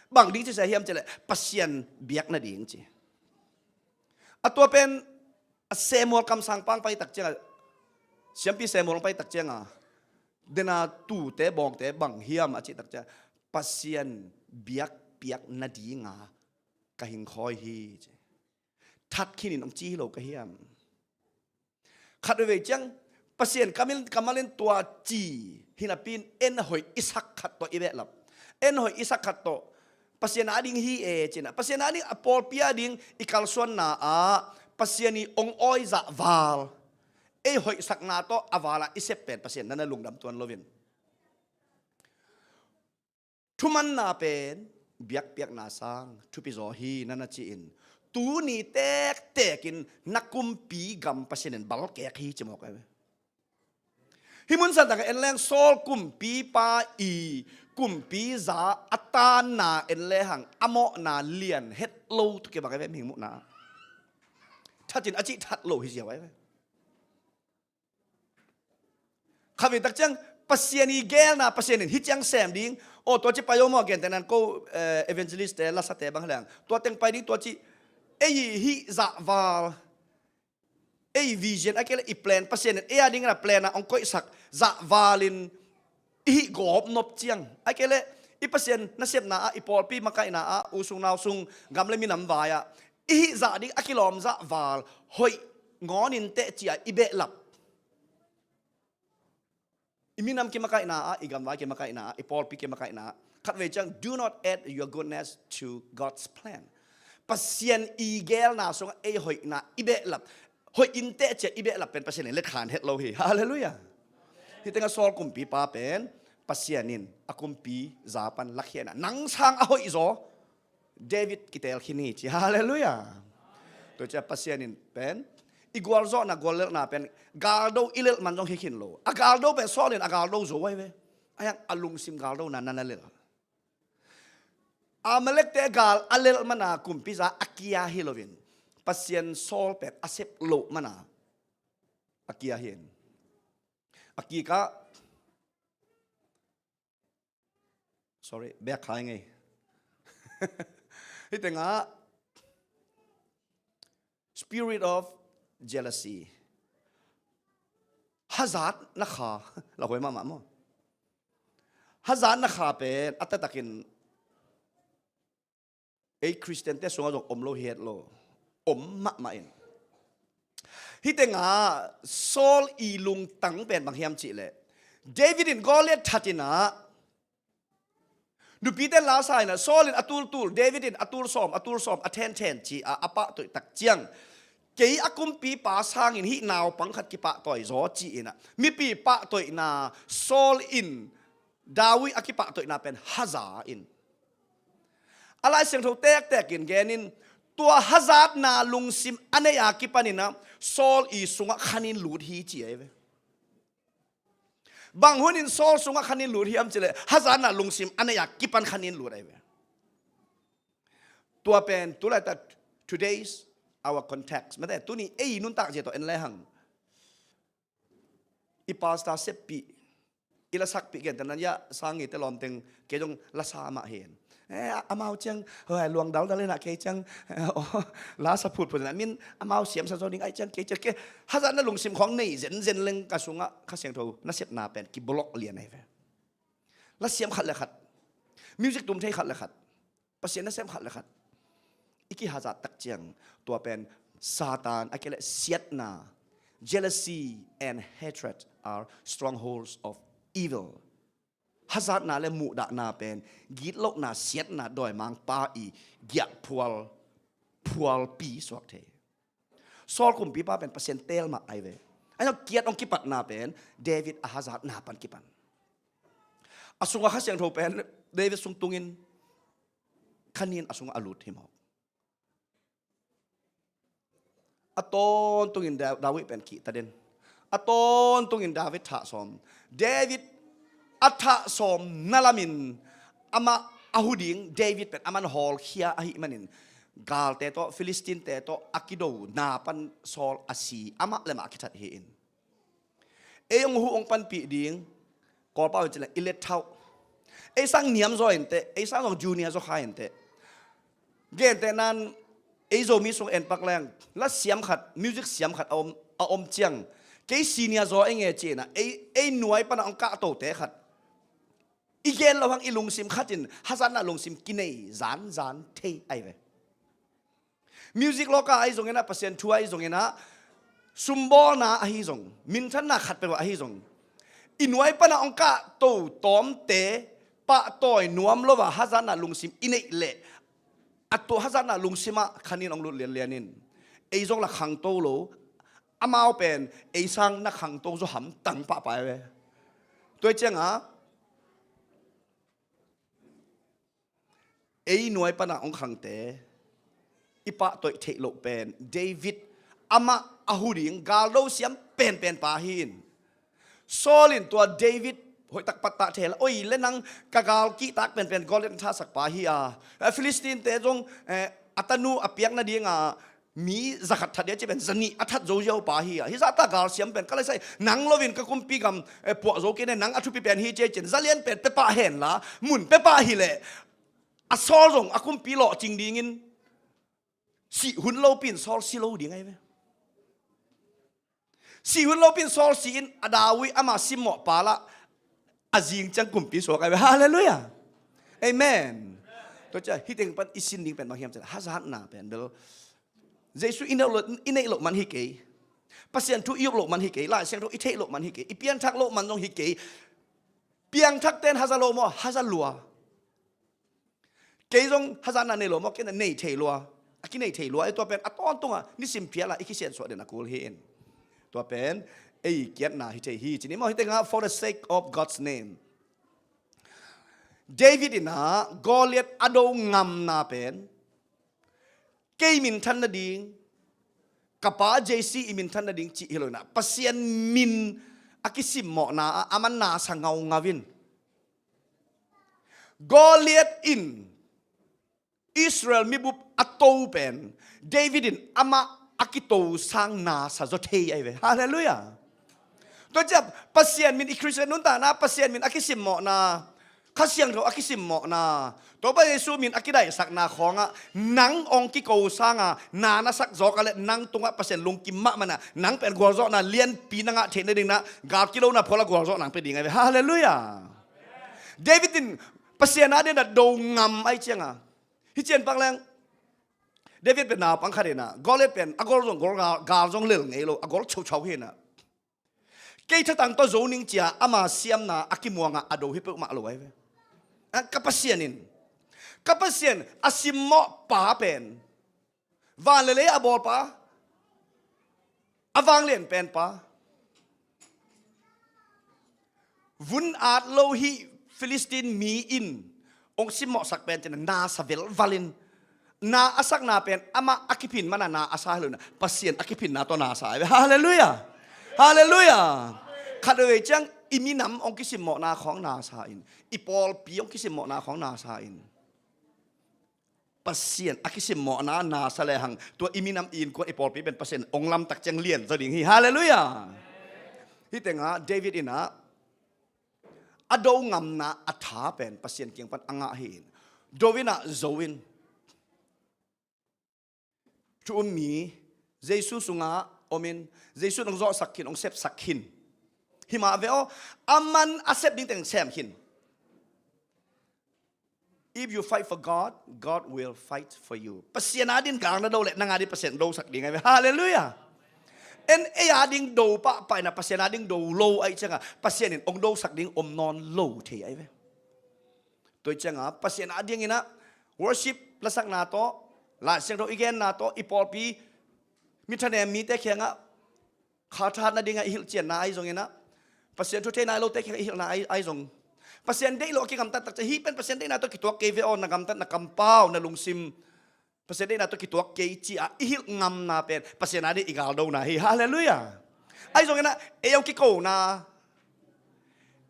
Bang ding ci sia hiam cih leh Pasian biak nading ci. A tua pen a Samuel kamsang pang pai tak ciangah, siampi Samuel hong pai tak ciangah, dena tute bawngte bang hiam a cih tak ciangah, Pasian biakpiak nadinga ka hing khawi hi ci. That khin in hong ci hi lo ka hiam? Khat veivei ciang Pasian kammal in, kammal in tua ci hi napi in en hoih i sak khat tawh i behlap. En hoih i sak khat tawh Pasian a ding hi e cinah, Pasian a ding a pawlpi a ding i kalsuanna ah Pasian i ong awi zahval, ei hoihsakna tawh a vala i sep pen Pasian nana lungdam tuan loin. Thumanna pen biakpiakna sang thupi zaw hi nana ci-in, tuni tektekin na kumpi gam Pasian in balkek hi ci mawk ahi ve. Hih mun santakah en leng Saul kumpipa i kumpi za a tanna en lehang a mawhna lian het lo thu kibang ahi ve, mihing muhna. Thatin a cih that lo hi ziau ahi ve. Khatvei tak ciang Pasian i geelna, Pasian in hih ciang sem ding. Aw, tua ci pai aw maw, gentehnan ko, eh, evangelist te, lasate bang leng tua teng pai ding, tua ci. Ei hih zahval, ei vision, a kei le i plan, Pasian in ei a dingin a plan a ong koihsak zahval in i hih gawp nop ciang, a kei le i Pasian nasepna ah, i pawlpi makaihna ah, u sung nau sung, gam le minam vai ah i hih zah ding a kilawm zahval hoih ngawn in teh ci-a i behlap, i minam kimakaihna ah, i gamvai kimakaihna ah, i pawlpi kimakaihna ah, khatvei ciang, do not add your goodness to God's plan. Pasian i geelna sungah ei hoihna i behlap, hoih in teh ci-a i behlap pen Pasian in letkhan het lo hi. Halleluiah. Hih tengah Saul kumpipa pen Pasian in a kumpi za pan lakhia inah, nang sang a hoihzaw David kiteel khin hi ci. Halleluiah. Tua ciah Pasian in pen i gualzawhna, guallelhna pen galdo i lelh man zong hi khin lo. A galdo pen Saul in a galdo zo ahi ve. A hiang a lungsim galdona nana lelh. Amalekte gal a lelh mana kumpi za a kia hi loin, Pasian Saul pen a sep loh mana a kia hi in. A kikah, sorry, bek khai ngei. Hih tengah spirit of jealousy, hazatna kha, lauhuai mahmah maw? Hazatna kha pen a taktakin ei Khristiante sungah zong om lo hi het lo, om mahmah in. Hih tengah Saul i lungtang pen bang hiam cih leh, David in Goliath that inah, nupite in la sa inah, Saul in a tultul, David in a tul sawm, a tul sawm, a thenthen ci-a a pahtoih tak ciang, kei a kumpipa sangin hih naupang khat kipahtawi zaw ci-inah, mipi pahtoihna, Saul in David a kipahtoihna pen haza in, a Lai Siangtho tektekin genin, tua hazatna lungsim a nei a kipaninah Saul i sungah khanin lut hi ci ahi ve. Bang hunin Saul sungah khanin lut hiam cileh, hazatna lungsim a nei a kipan khanin lut ahi ve. Tua pen tulaitak today's our context mate, tuni ei nuntak zia tawh en lehang, i pastor seppih, i lasakpih, gentehna ia sang i te lawmteng, kei zong lasa mah hi. Eh, amau ciang, hoi, luang daldal inah kei ciang, eh, oh, lasa phutphut inah min amau siamsa zo ding ai ciang kei ciang kei. Hazatna lungsim khawng nei zenzen leng ka sungah Kha Siangtho nasepna pen kibolok lian ahi ve. Lasiam khat le khat, music tum thei khat le khat, Pasian nasem khat le khat i kihazat tak ciang, tua pen Satan a kei le siatna, jealousy and hatred are strongholds of evil. Hazatna le muhdahna pen gitlohna, siatna, dawimangpa i giahphual, phualpi suak thei. Saul kumpipa pen Pasian teel mah ahi ve. Ahi zong kiat hong kipatna pen David a hazatna pan kipan. A sungah Kha Siangtho pen David sung tungin khanin a sungah a lut hi mawk. A tawntungin Da-, David pen kihta den. A tawntungin David thah sawm. David a thah sawm na lamin amah a hu ding David pen aman hawlkhia ahih manin galte tawh, Philistine-te tawh a kido na pan Saul a si, amah le amah a kithat hi in. Ei hong huh hong panpih ding Kawlpau in cih leh i let thauh. Ei sang niam zaw inteh, ei sang zong junior zaw kha inteh. Gentehna in ei Zomi sung en pak leng, lasiam khat, music siam khat a om, a om ciang, kei senior zaw eng e ci-in ah, ei, ei nuai pan a hong kahtote khat i gen loh hang i lungsim khat in hazatna lungsim kinei zanzan thei ahi ve. Music lawka ahi zongin ah, Pasian thu ahi zongin ah, sumbawlna ahi zong, minthanna khat peuh ahi zong, i nuai pan a hong kahto tawmte pahtawi nuam lo a hazatna lungsim i neih leh, a tua hazatna lungsim ah khanin hong lut lianlian in, ei zong la khangto lo, amau pen ei sang na khangto zaw hamtang pahpah ahi ve. Tua hi ciangah ei nuai pan a hong khangte i pahtawi theih loh pen David, amah a hu ding galdo siam penpen pa hi in. Saul in tua David hoihtak pattah thei la, oi le nang, ka gal kihtak penpen Goliath na thatsak pa hi a, eh, Philistine-te zong, eh, a tanu a piak nadinga mi zakhat that dia ci pen zanih a that zo ziau pa hi a, hi zahta galsiam pen ka laisai, nang loin ka kumpi gam, eh, puah zo kei ne, nang a thupi pen hi ci a, ci-in zalian pen pia pah hen la, mun pia pah hi leh a Saul zong a kumpi lawhcing dingin, sih hun lopi in Saul si lo ding ahi ve. Sih hun lopi in Saul si in, a David ama simmawh pa lah a zing ciang kumpi suak ahi ve. Halleluiah. Amen. Tua ciah hih teng pan i sin ding pen bang hiam ciah, hazatna pen bel Jesu i neih loh, i neih loh man hi kei. Pasian thu i up loh man hi kei. Lai Siangtho i theih loh man hi kei. I pianthak loh man zong hi kei. Piangthakte in haza lo maw, haza lua. Kei zong hazatna nei lo maw, kei na nei thei lua. A kinei thei lua, ei tua pen a tawntunga nisim phiala i kisiansuah den a kul hi in. Tua pen ei kiatna hi thei hi, ci ni maw, hi tengah for the sake of God's name. David in ah Goliath a do ngamna pen kei minthan nading, ka pa Jesse i minthan nading cih hi lo in ah, Pasian min a kisimmawhna ah aman na sa ngaungau in. Goliath in Israel mibup a to pen David in amah a kito sang na sa zaw thei ahi ve. Halleluiah. Tua ciah Pasian min, i Khristian nuntakna Pasian min a kisimmawhna, Kha Siangtho a kisimmawhna, Topa Jesu min a kidaisakna khawngah nang hong kiko sanga na na sak zawk a leh nang tungah Pasian lungkim mahmah in ah, nang pen gualzawhna lianpi na ngah theih nading in ah, gal kilona phual a gualzawhna hong pia ding ahi ve. Halleluiah. David in Pasian a dingin a do ngam ahih ciangah, hi cian pak leng, David pen naupang khat hi in ah, Goliath pen a gol zong gol, gal, gal zong lel ngei lo, a gol chauchau hi in ah, kei thatang tawh zo ning ci-a ama siamna a kimuangah a do hi peuhmah lo ahi ve. Ah, ka Pasian in, ka Pasian a simmawh pa pen, van le lei a bawlpa, a vanglian penpa, vun at lo hih Philistine mi in hong simmawhsak pen cin na sa velval in, na a sakna pen amah a kiphin mana na a sa hi lo in ah, Pasian a kiphinna tawh na sa ahi ve. Halleluiah. Halleluiah. Khat vei ciang i minam hong kisimmawhna khawng nasa in, i pawlpi hong kisimmawhna khawng nasa in, Pasian a kisimmawhna nasa lehang tua i minam, i innkuan, i pawlpi pen Pasian hong lamtak ciang lian zaw ding hi. Halleluiah. Hih tengah David in ah a do ngamna a tha pen Pasian kiang pan a ngah hi in, do in ah zo in, thu um mi Jesu sungah om in, Jesu in hong zawhsak khin, hong sepsak khin. Hi mah ve aw, aman a sep ding teng sem khin. If you fight for God, God will fight for you. Pasian a ding gal na do leh nang a ding Pasian dosak ding ahi ve. Halleluiah. En ei a ding do pahpah in ah Pasian a ding do lo ahih ciangah Pasian in hong dosak ding om nawn lo thei ahi ve. Tua ciangah Pasian a ding in ah worship lasakna tawh, Lai Siangtho i genna tawh, i pawlpi mi thanem mite kiangah khathat nadingah i hilhcianna ahi zongin ah, Pasian thu thei nai lote kiangah i hilhna ahi, ahi zong, Pasian deih lo a kigamtat tak ciang, hih pen Pasian deihna tawh kituak kei ve aw, na gamtat, na kampau, na lungsim Pasian deihna tawh kituak kei ci-a i hilh ngamna pen Pasian a ding i galdona hi. Halleluiah. Ahi zongin ah ei hong kikona,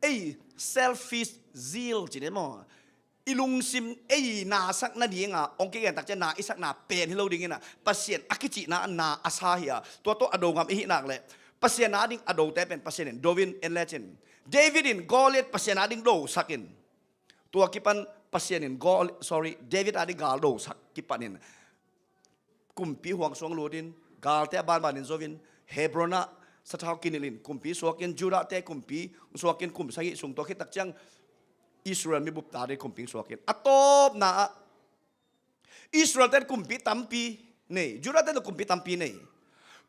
ei selfish zeal ci ni maw, i lungsim ei nasak nadinga hong kigen tak ciang na i sakna pen hi lo dingin ah Pasian a kicihna na a sa hi a, tua tawh a do ngam i hih nak leh Pasian a ding a dote pen Pasian in do in en lecin, David in Goliath Pasian a ding dosak in, tua kipan Pasian in Gol-, sorry, David a ding gal dosak kipan in kumpi huang suang lut in, galte a banban in zo in, Hebron ah sathau kinilh in, kumpi suak in, Judah te kumpi suak in, kum sagih sung tua khit tak ciang Israel mi bupta ding kumpi suak in, a tawpna ah Israel te kumpi tampi nei, Judah te kumpi tampi nei.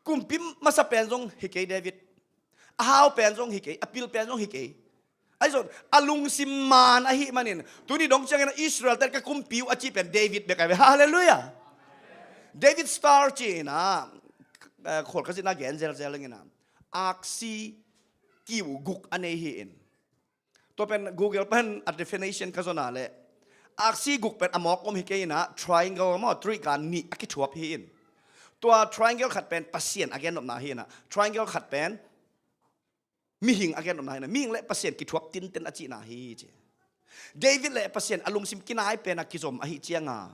Kumpi masa pen zong hi kei David, a hau pen zong hi kei, a pil pen zong hi kei. Ahi zong a lungsim man ahih manin, tuni dong ciangin Israel te ka kumpi uh a cih pen David bek ahi ve. Halleluiah. David Starr ci-in ah, eh, Kawlkazin a gen zelzel dingin ah, aksi kiu guk a nei hi in. Tua pen Google pen a definition ka zon a leh, aksi guk pen a mawk om hi kei in ah, triangle maw, triangle nih a kithuap hi in. Tua triangle khat pen Pasian a gennopna hi in ah, triangle khat pen mihing a gennopna hi in ah, mihing le Pasian kithuap tinten a cihna hi ci. David le Pasian a lungsim kinai pen a kizom ahih cianga,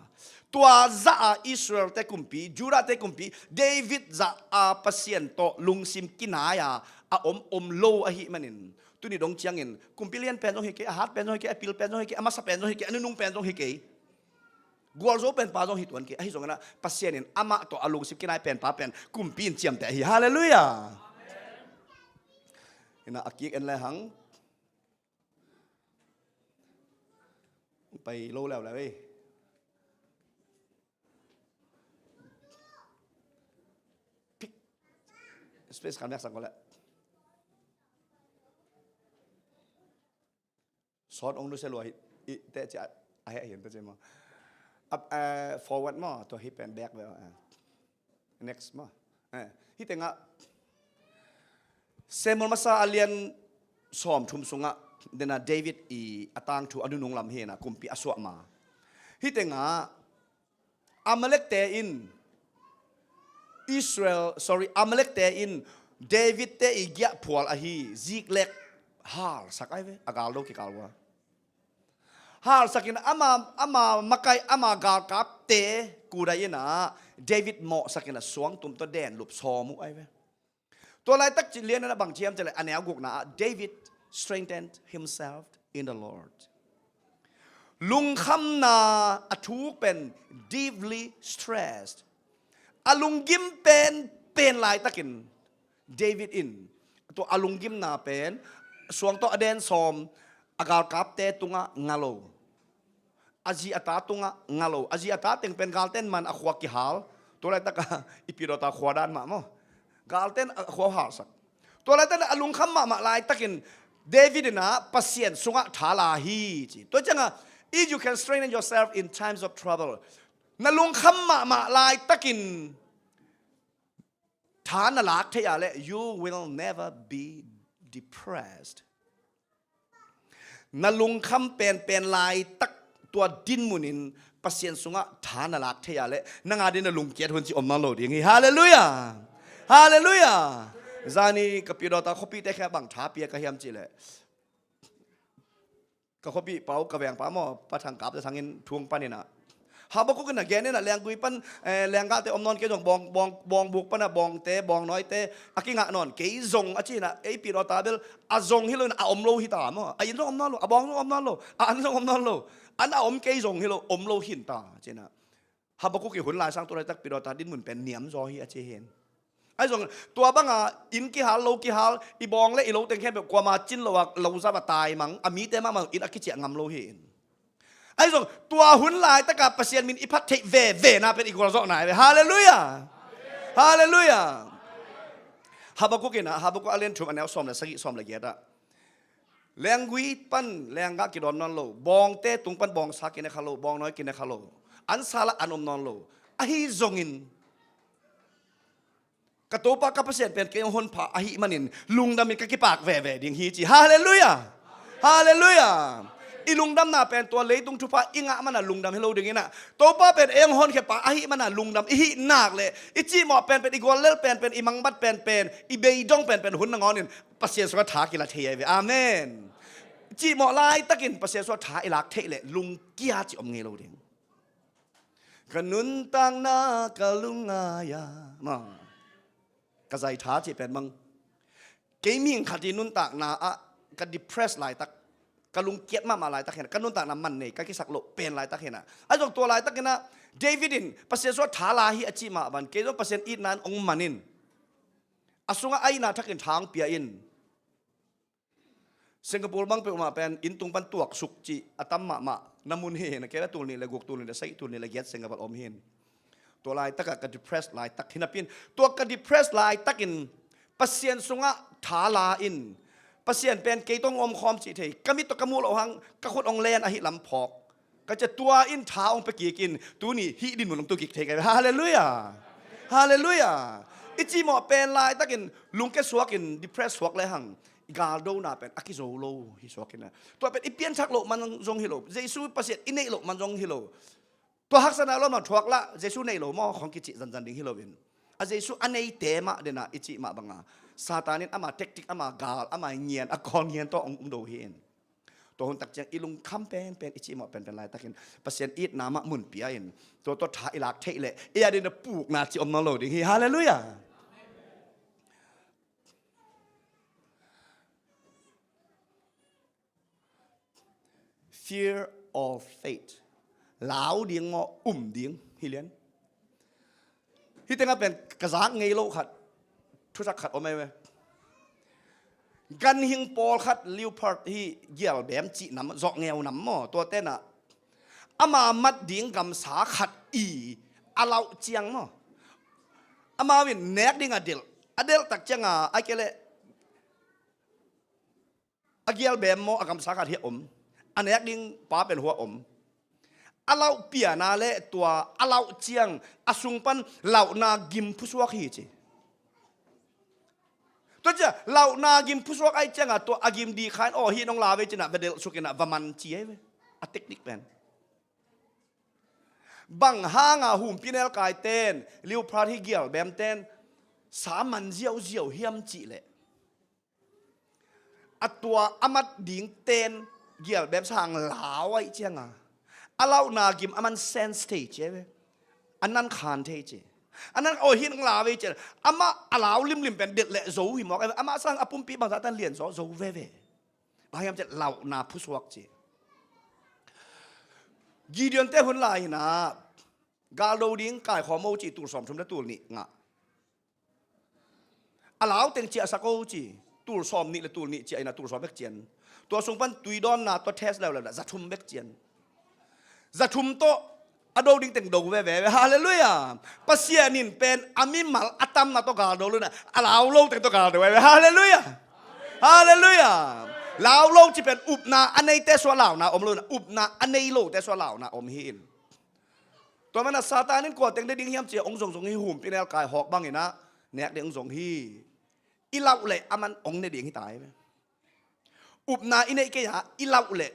tua zah a Israel te kumpi, Judah te kumpi, David zah a Pasian tawh lungsim kinai a a om om lo ahih manin, tuni dong ciangin kumpi lian pen zong hi kei, a hat pen zong hi kei, a pil pen zong hi kei, a masa pen zong hi kei, a nunung pen zong hi kei, gualzo penpa zong hi tuan kei. Ahi zongin ah Pasian in amah tawh a lungsim kinai penpa pen kumpi in ciamteh hi. Halleluiah. In ah a kik en lehang pai lo leuleu ei. Pik. Space kan biak sang ko le. Sawt ong du se lua hi, i te ci a, a heh hin te ci maw. Up, eh, forward maw, tua hi pen back ve, eh. Next maw. Eh, hi tengah Samuel masa a lian sawm thum sungah dena David i a tangthu a nunung lam hi na kumpi a suah ma. Hi tengah Amalek te in Israel, sorry, Amalek te in David te i giahphual ahi Ziklek halsak ai ve, a galdo kikal ua. Halsakin ama, ama makai, ama galkapte kudai in ah David mawhsakin a suangtum tawh denlup sawm uh ai ve. Tua laitak ci lian in a bang thiam ci le a neu gukna ah, David strengthened himself in the Lord. Lungkhamna a thuk pen deeply stressed. A lunggim pen pen laitakin David in tua a lunggimna pen suang tawh a den sawm a galkapte tungah nga lo. A zi a ta tungah nga lo. A zi a ta teng pen galten man a khua kihal. Tua laitaka i pidawta khua dan mah maw. Galten a khua halsak. Tua laitakin a lungkham mahmah laitakin David in ah Pasian sungah tha la hi ci. Tua ciangah, if you can strengthen yourself in times of trouble, na lungkham mahmah laitakin tha na lak thei a leh, you will never be depressed. Na lungkham penpen laitak tua dinmun in Pasian sungah tha na lak thei a leh, nang a ding na lungkiat hun ci om nawn lo ding hi. Halleluiah. Halleluiah. Zani ka pi dawta khuapihte khia bang tha pia ka hiam cihleh, ka khuapih pau ka vengpa maw, Pa Thang Kap Za Thang in thu hong panin ah, Habakuk in a gen in ah, lenggui pan, eh, lenggahte om nawn kei zong, bawng, bawng, bawngbuk pan a bawngte, bawngnawite a kingah nawn kei zong a ci in ah, ei pi dawta bel a zong hi lo in a om lo hi ta maw. A inn zong om nawn lo, a bawng zong om nawn lo, a an zong om nawn lo, an a om kei zong hi lo, om lo hi in ta ci in ah. Habakuk i hun lai sang tu laitak pi dawta dinmun pen niam zaw hi a ci hi in. Ahi zong tua banga inn kihal, lo kihal, i bawng le i lo teng khempeuh kuama cin lo a, lo zam a taimang, a mite mahmah in a kiciah ngam lo hi in. Ahi zong tua hun laitaka Pasian min i phat theih veve na pen i gualzawhna hi ve. Halleluiah. Halleluiah. Habakuk in ah, Habakuk a lian thum a neu sawm le sagih, sawm le giat ah, lenggui pan lenggah kidawn nawn lo, bawngte tung pan bawngsa kine kha lo, bawngnawi kine kha lo, an sal ah an om nawn lo. Ahi zongin ka Topa ka Pasian pen kei hong honpha ahih manin lungdamin ka kipak veve ding hi ci. Halleluiah. Halleluiah. I lungdamna pen tua leitung thupha i ngah mana lungdam hi lo ding in ah, Topa pen ei hong honkhiapa ahih mana lungdam i hih nak leh, i cihmawh penpen, i guallel penpen, i mangbat penpen, i beidong penpen hun nangawnin Pasian sungah tha kila thei ahi ve. Amen. Cihmawh laitakin Pasian sungah tha i lak theih leh lungkia cih om ngei lo ding. Ka nuntakna ka lungngai a, maw, ka zai tha cih pen bang, kei mihing khat i nuntakna ah ka depress laitak, ka lungkiat mahmah laitak hi in ah, ka nuntakna man nei ka kisak loh pen laitak hi in ah. Ahi zong tua laitak in ah David in Pasian sungah tha la hi a cih mah bang, kei zong Pasian itna in hong man in, a sungah a itna thakin tha hong pia in. Singapore bang peuhmah pen inn tung pan tuaksuk cih a tam mahmah na mun hi in ah, kei la tul nih le guk, tul nih le sagih, tul nih le giat Singapore om hi in. Tua laitakah ka depress laitak hi napi in, tua ka depress laitakin Pasian sungah tha la in, Pasian pen kei tawh hong omkhawm cih thei, ka mit tawh ka muh loh hang ka khut hong len ahi lam phawk. Ka cia tua in tha hong pia kik in, tuni hih dinmun hong tu kik thei ka hi. Halleluiah. Halleluiah. I cihmawh pen laitakin lungkia suak in, depress suak le hang, galdona pen a kizo lo hi suak in ah, tua pen i pianthak loh man zong hi lo, Jesu Pasian i neih loh man zong hi lo. Tua haksatna lawmman thuak lah, Jesu nei lo maw khong kicih zanzan ding hi lo in, a Jesu a neite mah dena i cih mah banga Satan in ama tactic, ama gal, ama ngian, a kawl ngian tawh hong do hi in. Tua hun tak ciang i lungkham penpen, i cihmawh penpen laitakin Pasian itna mah mun pia in, tua tawh tha i lak theih leh ei a dingin a pukna cih om nawn lo ding hi. Halleluiah. Fear or faith? Lau ding maw, um ding? Hi lian. Hih tengah pen ka zak ngei loh khat, thusak khat om ei ve. Ganhing pawlkhat, leopard, hih gialbem cih nam, zawhngeu nam maw, tua tenah ama mat ding gamsa khat i a lauh ciang maw, amau in nek ding a delh, a delh tak cianga, ai kei leh a gialbem maw, a gamsa khat hi a om, a nek ding pa pen hua om. A lauh piana le tua a lauh ciang a sung pan lauhna gim phusuak hi ci. Tua cia lauhna gim phusuak ai cianga tua a gim di khain, aw, hih nong la ve cinah va delh sukinah va man ci ai ve. A technique pen. Bang hanga humpinelkai ten, leopard hi gialbem ten sa man ziauziau hiam cihleh, a tua a mat ding ten gialbem sang lau aih cianga a lauhna gim a man sense thei ci ai ve. A nan khan thei ci. A nan, aw, hih nong la ve ci. Amah a lau limlim pen delh leh zo hi mawk ai ve. Amah sang a pumpi bangzah tan lian zaw zo veve. Bang hiam cihleh lauhna phusuak ci. Gideon te hun lai hinah galdo ding kaikhawm o ci, tul sawm thum le tul nih ngah. A lau teng ciahsak o ci, tul sawm nih le tul nih ciah inah tul sawm bek cian. Tua sung pan tui dawnna tawh test leuleu inah za thum bek cian. Za thum tawh a do ding teng do veve. Halleluiah. Pasian in pen a mimal a tamna tawh galdo lo inah a lau lo teng tawh galdo veve. Halleluiah. Halleluiah. Lau lo ci pen upna a neite suah launa om lo inah, upna a nei lote suah launa om hi in. Tua manah Satan in kua teng ne ding hiam cia hong zongzong hi, humpinelkai hawk banginah nek ding hong zong hi. I lauh leh a man hong ne ding hi ta hi ve. Upna i neih kei-a i lauh leh,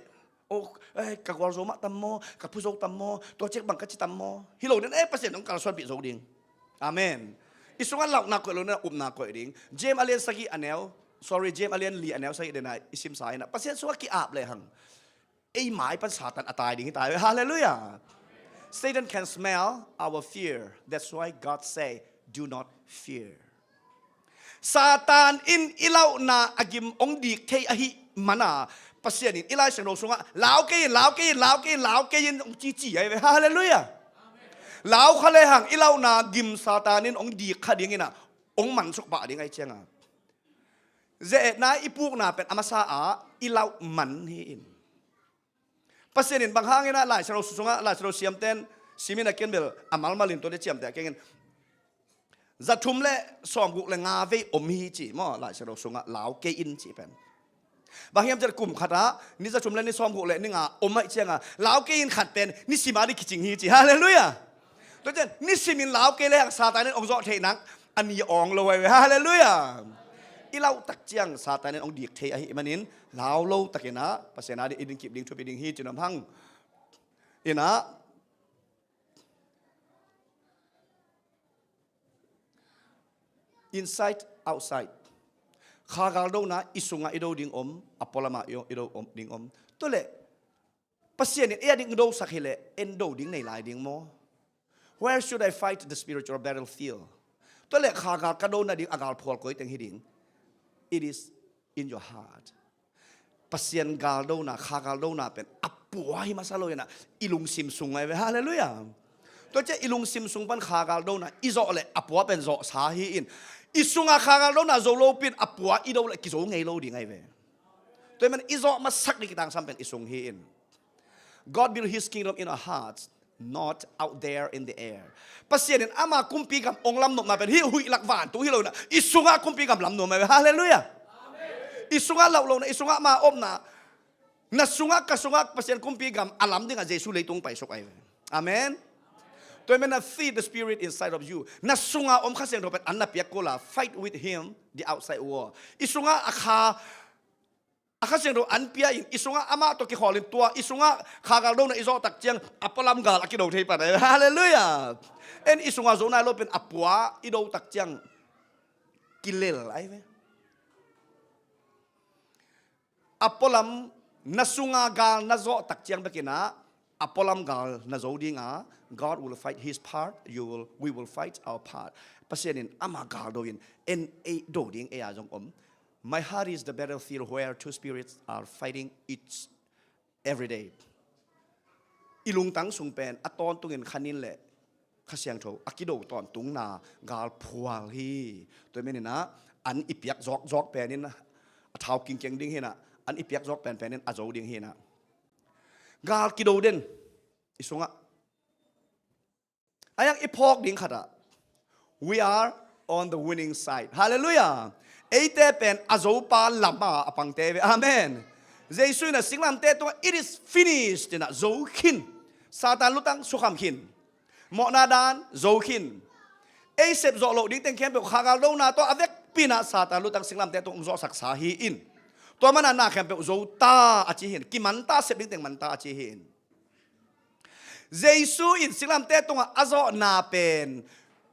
o, eh, ka gualzo mah tam maw, ka phuzo tam maw, tua ciek bang ka ci tam maw, hi lo den, eh, Pasian hong kalsuanpih zo ding. Amen. I sungah launa koih lo na, upna koih ding. James a lian sagih a neu, sorry, James a lian li a neu sagih dena i simsa inah, Pasian sungah ki-ap lehang, ei mai pan Satan a tai ding hi ta ve. Hallelujah. Satan can smell our fear. That's why God say, "Do not fear." Satan in i launa a gim hong dik thei ahih mana, Pasian in i Lai Siangtho sungah, "Lau kei in, lau kei in, lau kei in, lau kei in," hong cici ahi ve. Hallelujah. Lau kha lehang i launa gim Satan in hong dik kha ding inah, hong mansuk pah ding ahi cianga, ze-etna i pukna pen a masa ah i lau man hi in. Pasian in bang hangin ah Lai Siangtho sungah, Lai Siangtho siamten simin a kian bel a malmalin tua le ciamteh a kengin, za thum le sawmguk le nga vei om hi ci maw, Lai Siangtho sungah lau kei in ci pen. Bang hiam cian kum khatah ni za thum le ni sawmguk le ni nga om ahih cianga, lau kei in khat pen nisim a ding kicing hi ci. Hallelujah. Tua cian nisim in lau kei lehang Satan in hong zawh theih nang a ni awng lo ahi ve. Hallelujah. I lauh tak ciang Satan in hong dik thei ahih manin, lau lo takin ah Pasian a ding i ding kip ding thupi ding hi ci nuam hang. Inah, inside, outside. Kha galdona i sungah i do ding om, a pualamah i do ding om. Tua leh Pasian in ei a ding dosak hileh, en do ding nei lai ding maw? Where should I fight the spiritual battlefield? Tua leh kha gal ka do nading a gal phual koi teng hi ding? It is in your heart. Pasian galdona, kha galdona pen a pua hi masa lo inah, i lungsim sung ahi ve. Hallelujah. Tua ciah i lungsim sung pan kha galdona i zawh leh a pua pen zawhsa hi in, i sungah kha galdona zo lo pin a pua i do leh kizo ngei lo ding ahi ve. Tua hi man i zawh masak ding kitangsam pen i sung hi in. God build his kingdom in our hearts, not out there in the air. Pasian in ama kumpi gam hong lamnopna pen hih huih lak vantung hi lo inah, i sungah kumpi gam lamnuam ahi ve. Hallelujah. I sungah lauh lohna, i sungah ama omna, na sungah ka sungah Pasian kumpi gam a lam dingah Jesu leitung paisuk ahi ve. Amen. Tua hi man na feed the spirit inside of you. Na sungah om Kha Siangtho pen an na piak kul a, fight with him the outside world. I sungah a kha A Kha Siangtho an pia in, i sungah amah tawh kikhawl in, tua i sungah kha galdona i zawh tak ciang a pualam gal a kido thei pan ahi. Hallelujah. En i sungah zo nai lo pen a pua i do tak ciang kilel ahi ve. A pualam na sungah gal na zawh tak ciang bekin ah, a pualam gal na zo ding a, God will fight his part, you will, we will fight our part. Pasian in ama gal do in, en ei do ding ei a zong om. My heart is the battlefield where two spirits are fighting each every day. I lungtang sung pen a tawntungin Kha Nin le Kha Siangtho a kido tawntungna gal phual hi. Tua hi man inah an i piak zawkzawk pen in a thau kingkeng ding hi inah, an i piak zawk penpen in a zo ding hi inah. Gal kido den i sungah. A yang i phawk ding khatah, we are on the winning side. Hallelujah. Eite pen a zopa lamah a pangte ve. Amen. Jesu in a singlamte tungah, "It is finished," inah zo khin. Satan lutang sukham khin. Mawhna dan zo khin. Ei sep zawh loh ding teng khempeuh kha galdona tawh a vekpi inah Satan lutang singlamte tungah hong zawhsaksa hi in. Tua manah na khempeuh zo ta a ci hi in. Kiman ta, sep ding teng man ta a ci hi in. Jesu in singlamte tungah a zawhna pen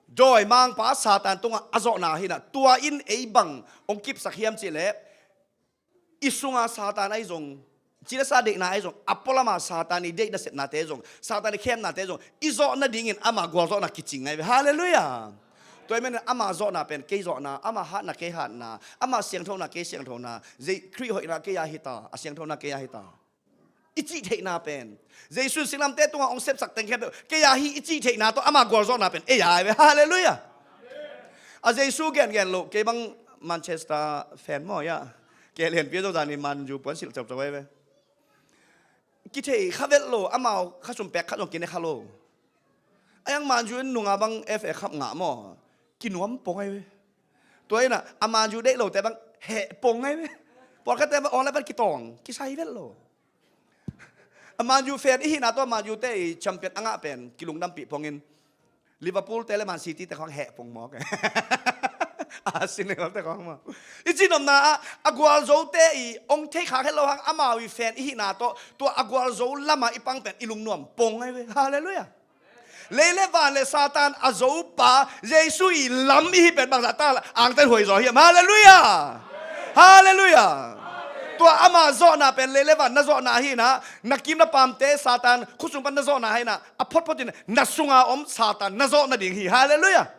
dawimangpa Satan tungah a zawhna hi inah, tua in ei bang hong kipsak hiam cihleh, i sungah Satan ahi zong, cilesa deihna ahi zong, a pualamah Satan i deih nasepnate zong, Satan i khemnate zong i zawh nadingin ama gualzawhna kicing ahi ve. Hallelujah. Tua hi man inah ama zawhna pen kei zawhna, ama hatna kei hatna, ama siangthona kei siangthona, zei Khrih hoihna kei a hita, a siangthona kei a hita. I cih theihna pen, Jesu in singlamte tungah hong sepsak teng khempeuh kei a hi i cih theihna tawh ama gualzawhna pen ei a hi ve. Hallelujah. A Jesu gengen loh, kei bang Manchester fan maw, ya. Kei lianpi zo zani Man U puan silh copcop ahi ve. Kithei kha vet lo, amau kha sum pek khat zong kine kha lo. A yang Man U in nunga bang F A Cup ngah maw, kinuam pong ahi ve. Tua inah a Man U deih lote bang heh pong ahi ve. Pawlkhatte bang online pan kitawng, kisai vet lo. A Man U fan i hihna tawh Man U te i champion a ngah pen kilungdampih pongin, Liverpool te le Man City te khawng heh pong mawk. Arsenal te khawng maw, i cihnopna ah a gualzote i hong thei khak het lo hang, amau i fan i hihna tawh tua a gualzo lamah i pang pen i lungnuam pong ahi ve. Hallelujah. Lei le van le Satan a zopa Jesu i lam i hi pen bangzah ta angtan huai zaw hiam? Halleluiah. Halleluiah. Tua ama zawhna pen lei le van na zawhna hi inah, na kim na pamte Satan khutsung pan na zawhna hi inah, a photphot in na sunga om Satan na zawh nading hi. Halleluiah.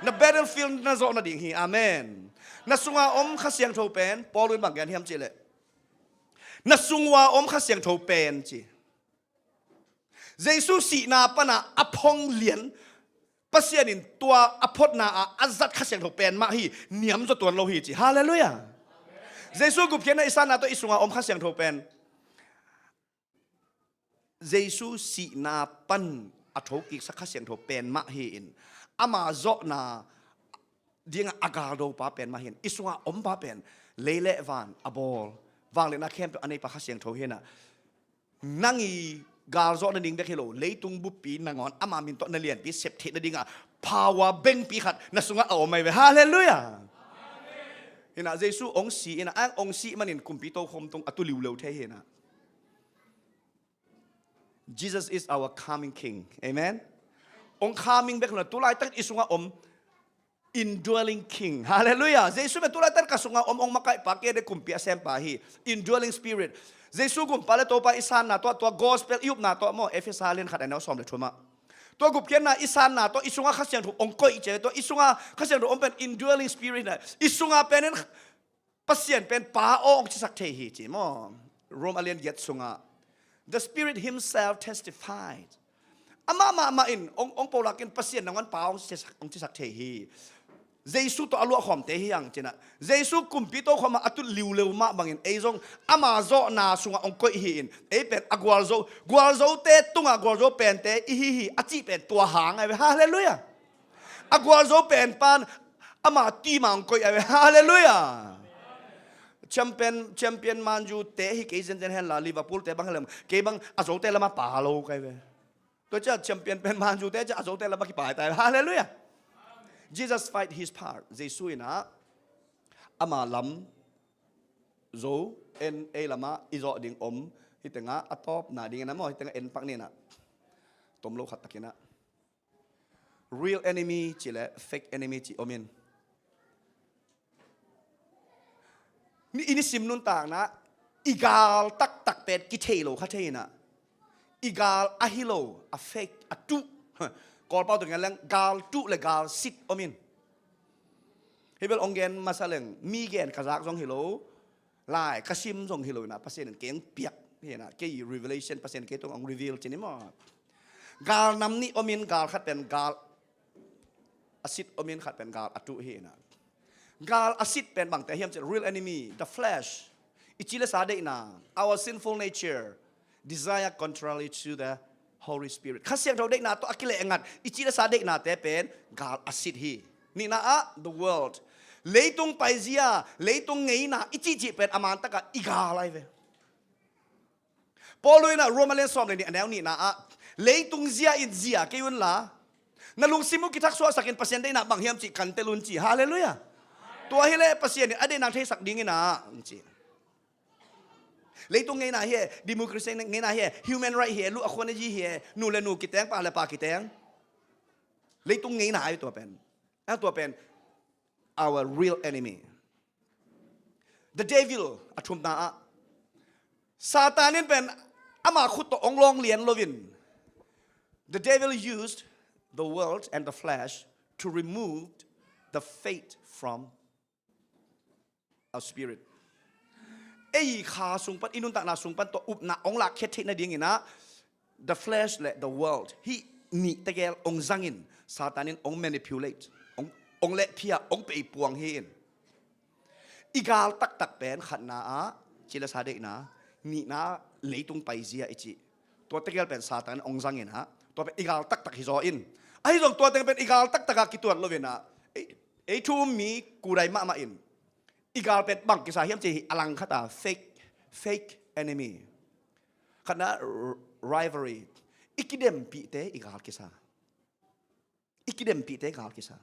Na battlefield na zawh nading hi. Amen. Na sunga om Kha Siangtho pen Paul in bang gen hiam cihleh, na sunga om Kha Siangtho pen ci. Jesu sihna pana a phong lian Pasian in tua a photna a a zat Kha Siangtho pen mah hi, niam zaw tuan lo hi ci. Halleluiah. Jesu gupkhiatna i sanna tawh i sunga om Kha Siangtho pen Jesu sihna pan a thokiksak Kha Siangtho pen mah hi in, ama zawhna dingah a galdopa pen mah hi in, i sunga ompa pen lei le van a bawl, vangliatna khempeuh a neipa Kha Siangtho hi inah, nang i galzawh nading bek hi lo, leitung buppi nangawn ama min tawh na lianpi sep theih nadingah power bengpi khat na sungah a om ahi ve. Halleluiah. Hi inah Jesu ong si inah, ang ong si manin kumpi tokhom tung a tu liuleu thei hi inah. Jesus is our coming King. Amen. Ong coming bek lo, tulaitak i sungah om indwelling King. Halleluiah. Jesu pen tulaitak ka sungah om, ong makaihpa, kei de kumpi a sempa hi. Indwelling Spirit. Jesu gumpa le Topa i sanna tawh, tua gospel i upna tawh maw, Efesa lian khat a neu sawm le thumah, tua gupkhiatna i sanna tawh i sungah Kha Siangtho ong koih ci. Tua i sungah Kha Siangtho om pen indwelling Spirit na, i sungah pen in Pasian pen Pa aw ong cisak thei hi ci maw. Rome a lian giat sungah, "The Spirit himself testified." Amah mahmah in ong, ong polak in Pasian nangawn Pa ong cisak, ong cisak thei hi. Jesu tawh a luahkhawmte hi hang cinah, Jesu kumpi tokhom ah a tut liuleu mah bangin ei zong ama zawhna sungah ong koih hi in, ei pen a gualzo, gualzote tungah gualzo pente i hi hi a cih pen tua hang ahi ve. Halleluiah. A gualzo pen pan ama team ah ong koih ahi ve. Halleluiah. Champion, champion Man U te hi kei zenzen henla, Liverpool te bang helem, kei bang a zote lamah pa lo kai ve. Tua ciah champion pen Man U te ciah a zote lamah kipai tai. Halleluiah. Jesus fight his part. Jesu inah ama lam zo, en ei lamah i zawh ding om. Hi tengah a tawpna dingin a maw, hi tengah en pak ni inah, tom lo khat takinah, real enemy ci le fake enemy ci om in. Ni, i nisim nuntakna i gal taktak pen kithei lo kha thei inah, i gal a hi lo, a fake, a tuh. Kawlpau tawh gen leng gal tuh le gal sit om in. Hi bel ong gen masa leng, mi gen ka zak zong hi lo, lai ka sim zong hi lo inah, Pasian in kei ong piak hi inah, kei revelation Pasian in kei tung ong reveal ci ni maw. Gal nam nih om in, gal khat pen gal a sit om in, khat pen gal a tuh hi inah. Gal a sit pen bangte hiam cih, real enemy, the flesh. I ci le sa deihna, our sinful nature, desire contrary to the Holy Spirit. Kha Siangtho deihna tawh a kileh ngat i ci le sa deihnate pen gal a sit hi. Nihna ah, the world. Leitung paizia, leitung ngeina i cihcih pen a mantakah i gal ahi ve. Paul inah Rome a lian sawm le nih a neu nihna ah, leitung zia in zia kei unla, na lungsim uh kithaksuahsak in, Pasian deihna bang hiam cih kan tel un ci. Halleluiah. Tua hileh Pasian in a deihna theisak ding inah ci. Leitung ngeina hi e, democracy ngeina hi e, human right hi e, lu a khuan a yi hi e, nu le nu kiteng, pa le pa kiteng. Leitung ngeina ahi tua pen. A tua pen our real enemy. The devil a thumna ah, Satan in pen ama khut tawh ong lawng lian loin, the devil used the world and the flesh to remove the faith from our spirit. Ei kha sung pan, i nuntakna sung pan tua upna ong lakkhiat theih nading inah, the flesh le the world, hih nih tegel ong zangin Satan in ong manipulate, ong, ong lehphia, ong peipuang hi in. I gal taktak pen khatna ah ci le sa deihna, nihna leitung paizia i cih. Tua tegel pen Satan in ong zangin ah, tua pen i gal taktak hi zaw in. Ahi zong tua teng pen i gal taktak ah kituat lo inah, ei, ei thu um mi kudai mahmah in, i gal pen bang kisa hiam cih hi, a langkhat ah fake, fake enemy. Khatna, r-, rivalry. I kidempihte i gal kisa. I kidempihte gal kisa.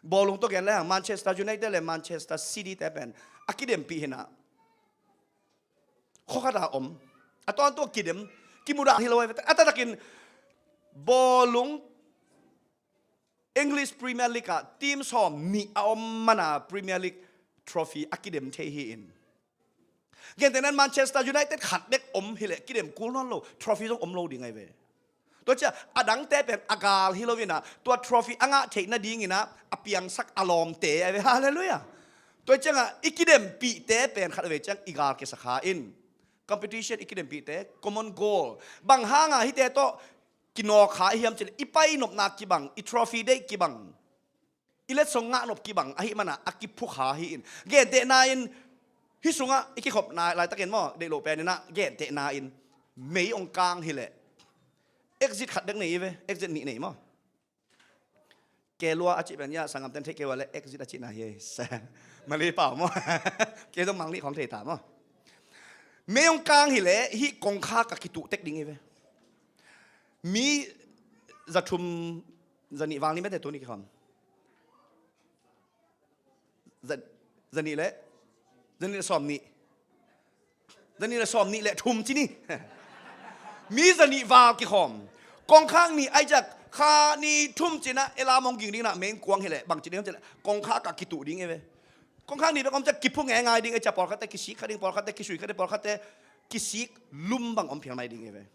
Bawlung tawh gen lehang Manchester United le Manchester City te pen a kidempih hi inah, khua khat ah om, a tawntung a kidem, kimudah hi lo ahi ve. A taktakin Bawlung English Premier League ah team sawm nih a om mana Premier League trophy a kidem thei hi in. Gentehna in Manchester United khat bek om hileh kidem kul nawn lo, trophy zong om lo ding ahi ve. Tua cia a dangte pen a gal hi lo inah tua trophy a ngah theih nading inah a piangsak a lawmte ahi ve. Halleluiah. Tua ciangah i kidempihte pen khat a vei ciang i gal kisa kha in. Competition i kidempihte, common goal. Bang hanga hite tawh kinawk kha i hiam cileh i pai nopna kibang, i trophy deih kibang, i letsong ngah nop kibang ahi mana a kiphukha hi in. Gentehna in hih sungah i kikhopna laitakin maw, deih lo peninah gentehna in mei ong kang hileh exit khat dek nei i ve, exit nih nei maw. Kelua a cih pen ia sangamten theih kei ua le exit a cihna hi. Mali pau maw. Kei zong mangnih khawng thei ta maw. Mei ong kang hileh hih kongkhak a kituh tek ding i ve. Mi zathum, zanih val ni mete tuni kikhawm. Za, zanih le, zanih le sawm nih. Zanih le sawm nih le thum ci ni. Mi zanih val kikhawm. Kongkhak nih ai jak kha ni thum cinah ela mong ging dingnah meng kuang hileh bang ci ding hileh kongkhak a kituh ding i ve. Kongkhak nih bek om ciah kiphu ngai ngai ding i ciah pawlkhatte kisik kha ding, pawlkhatte kisui kha ding, pawlkhatte kisik lum bang om phial mai ding i ve.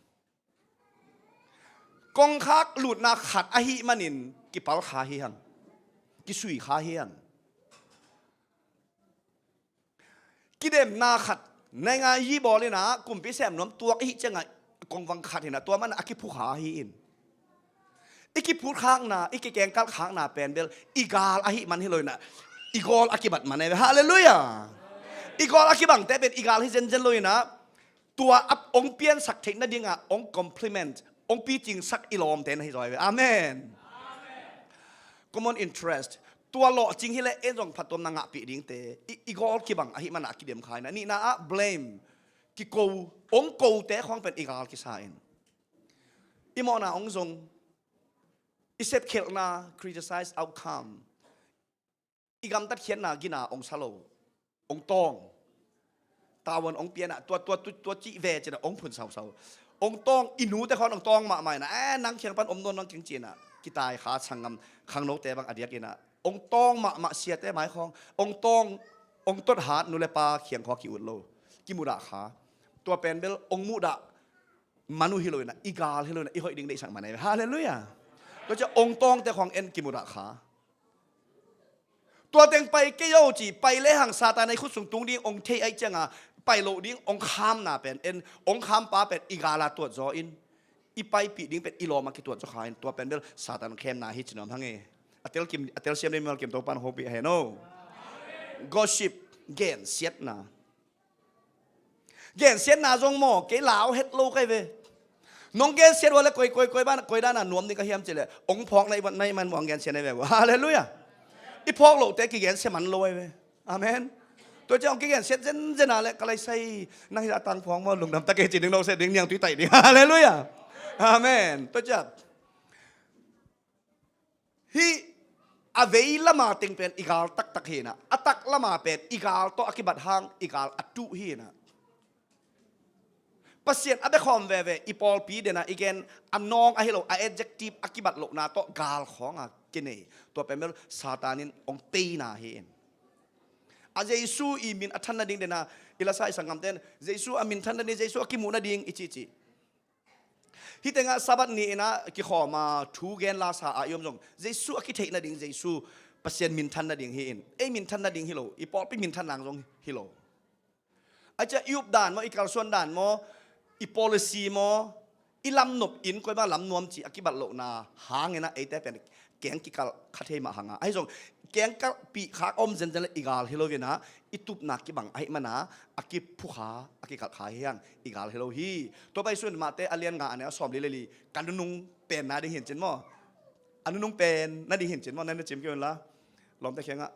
Kongkhak lutna khat ahi manin kipal kha hi hang. Kisui kha hi hang. Kidemna khat naingai hi bawl inah kumpi sem nuam tuak ihi ciangah kongvang khat hinah tua manah a kiphukha hi in. I kiphutkhakna, i kikengkalhkhakna pen bel i gal ahi man hi lo inah i gawl a kibat man e. Halleluiah. I gawl a kibangte pen i gal hi zenzen lo inah tua a ong piansak theih nadingah ong compliment, ong picingsak i lawmte na hi zaw hi ve. Amen. Common interest. Tua lawhcing hileh en zong phattuamna ngahpih dingte i, i gawl kibang ahi mana a kidem kha inah. Nihna ah blame, kiko, ong kote khawng pen i gal kisa in. I mawhna ong zong, i sepkhelhna, criticize outcome, i gamtat khiatna gina ong sa lo, ong tawng. Tavuan ong pianah tua, tua, tua, tua cih ve cinah ong phun sausau. Ong tawng, i nute khawng ong tawng mahmah inah, eh, nang khiang pan om nawn nang keng cinah kitai kha, sanggam khangnote bang a diak inah ong tawng mahmah, siate mai khawng ong tawng, ong tot hat nu le pa khiang khawng ki-ut lo, kimudah kha. Tua pen bel ong mudah man uh hi lo inah i gal hi lo inah i hoih ding deihsak man ahi ve. Halleluiah. Tua ciah ong tawngte khawng en kimudah kha. Tua teng pai kei o ci, pai lehang Satan a i khut sung tung ding ong thei ahi cianga pai loh ding ong khamna pen en, ong khampa pen i gala tuat zaw in, i paipih ding pen i lawm a kituat zaw kha in, tua pen bel Satan khemna hi ci nuam hang e. A telkim, a telsiam ding mimal kim Topan hopih hen o. Gossip, gensiatna. Gensiatna zong maw, kei lau het lo kai ve. Nong gensiat ua le koi, koi, koi ban, koi dana nuam ni ka hiam cileh ong phawk na i man, na i man muang gensiat na i ve ua. Halleluiah. I phawk lohte kigensia man lo ai ve. Amen. Tua ciang ong kigensiat zenzen a le ka lai sai, nang hi a tang phawk maw, lungdam ta kei ci ding, lo se ding, niang tui tai ding. Halleluiah. Amen. Tua ciang hih a vei lama teng pen i gal taktak hinah, a tak lama pen i gal tawh a kibat hang i gal a tuh hinah. Pasian a bekhawm veve i pawlpi dena i gen a nawng ahi lo, a adjective a kibat lohna tawh gal khawnga kinei. Tua pen bel Satan in ong peina hi in. A Jesu i min a than nading dena i lasa i sanggamten Jesu a min than nading, Jesu a kimuh nading i cihcih. Hih tengah Sabbath ni inah kikhawma thu gen lasa a i om zong Jesu a kitheih nading, Jesu Pasian minthan nading hi in. Ei minthan nading hi lo, i pawlpi minthan nang zong hi lo. A ciah i updan maw, i kalsuan dan maw, i policy maw, i lamnop in koima lamnuam cih a kibat lohna hang inah eite pen keng kikalh kha thei mah hanga. Ahi zong kengkalhpih khak a om zenzen le i gal hi lo inah, i tupna kibang ahi mana a kiphukha, a kikalhkha hi hang, i gal hi lo hi. Tua pai sun Mate a lian nga a neu a sawm li le li, ka nunung pen nading hincin maw? A nunung pen nading hincin maw? Nan na cim kei unla lawmte khiangah,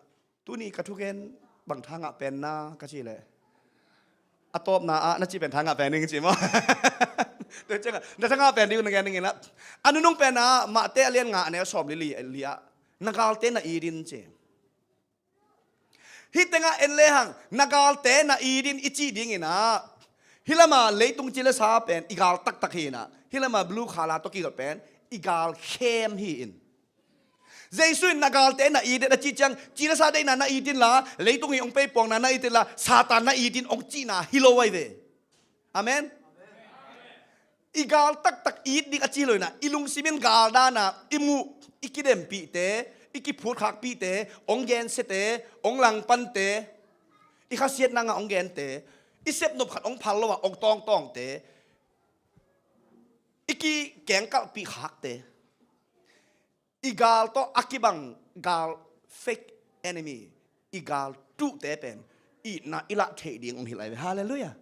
tuni ka thugen bang tha ngah pen na ka cih leh, a tawpna ah na cih pen tha ngah pen ding ci maw? Tua ciangah na tha ngah pen ding uh na gen ding inah, a nunung pen ah Mate a lian nga a neu a sawm li li, li ah na galte na it in ci. Hih tengah en lehang na galte na it in i cih ding inah, hih lama leitung ci le sa pen i gal taktak hinah, hih lama blue collar tawh kigot pen I gal khem hi in. Jesu in na galte na it in a cih ciang, cinasa deihna na it inla, leitung i hong peipuakna na it inla, Satan na it in hong cihna hi lo ahi ve. Amen. I gal taktak it ding a ci lo in ah, i lungsim in gal dan a i muh, i kidempihte, i kiphutkhakpihte, hong gensiate, hong langpante, i khasiatna ngah hong gente, i sepnop khat hong phal lo a hong tawngtawngte, i kikengkalhpih khakte, i gal tawh a kibang gal, fake enemy, i gal tuhte pen itna i lah theih ding hong hilh ahi ve. Halleluiah.